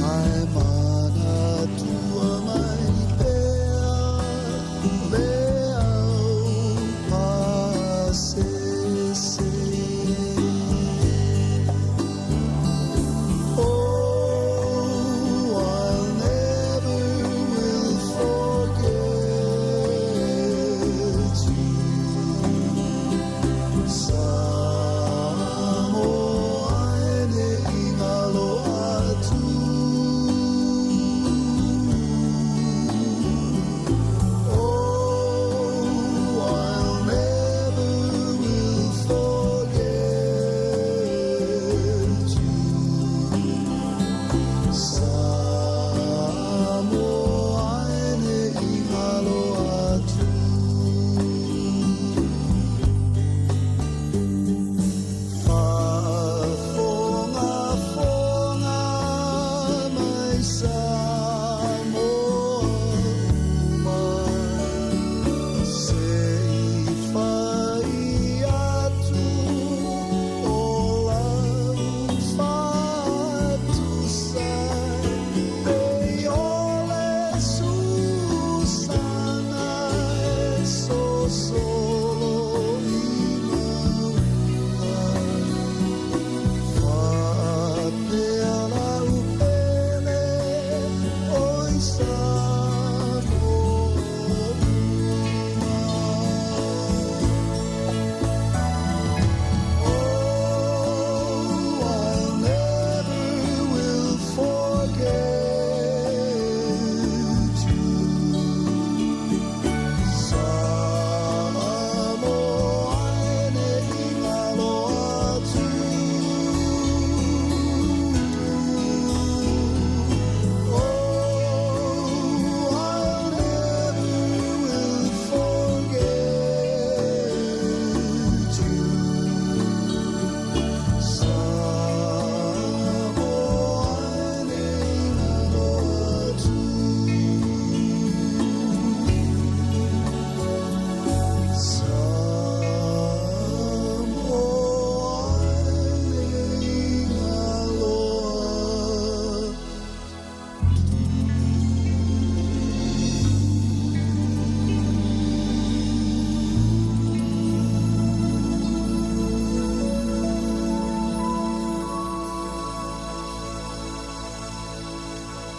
I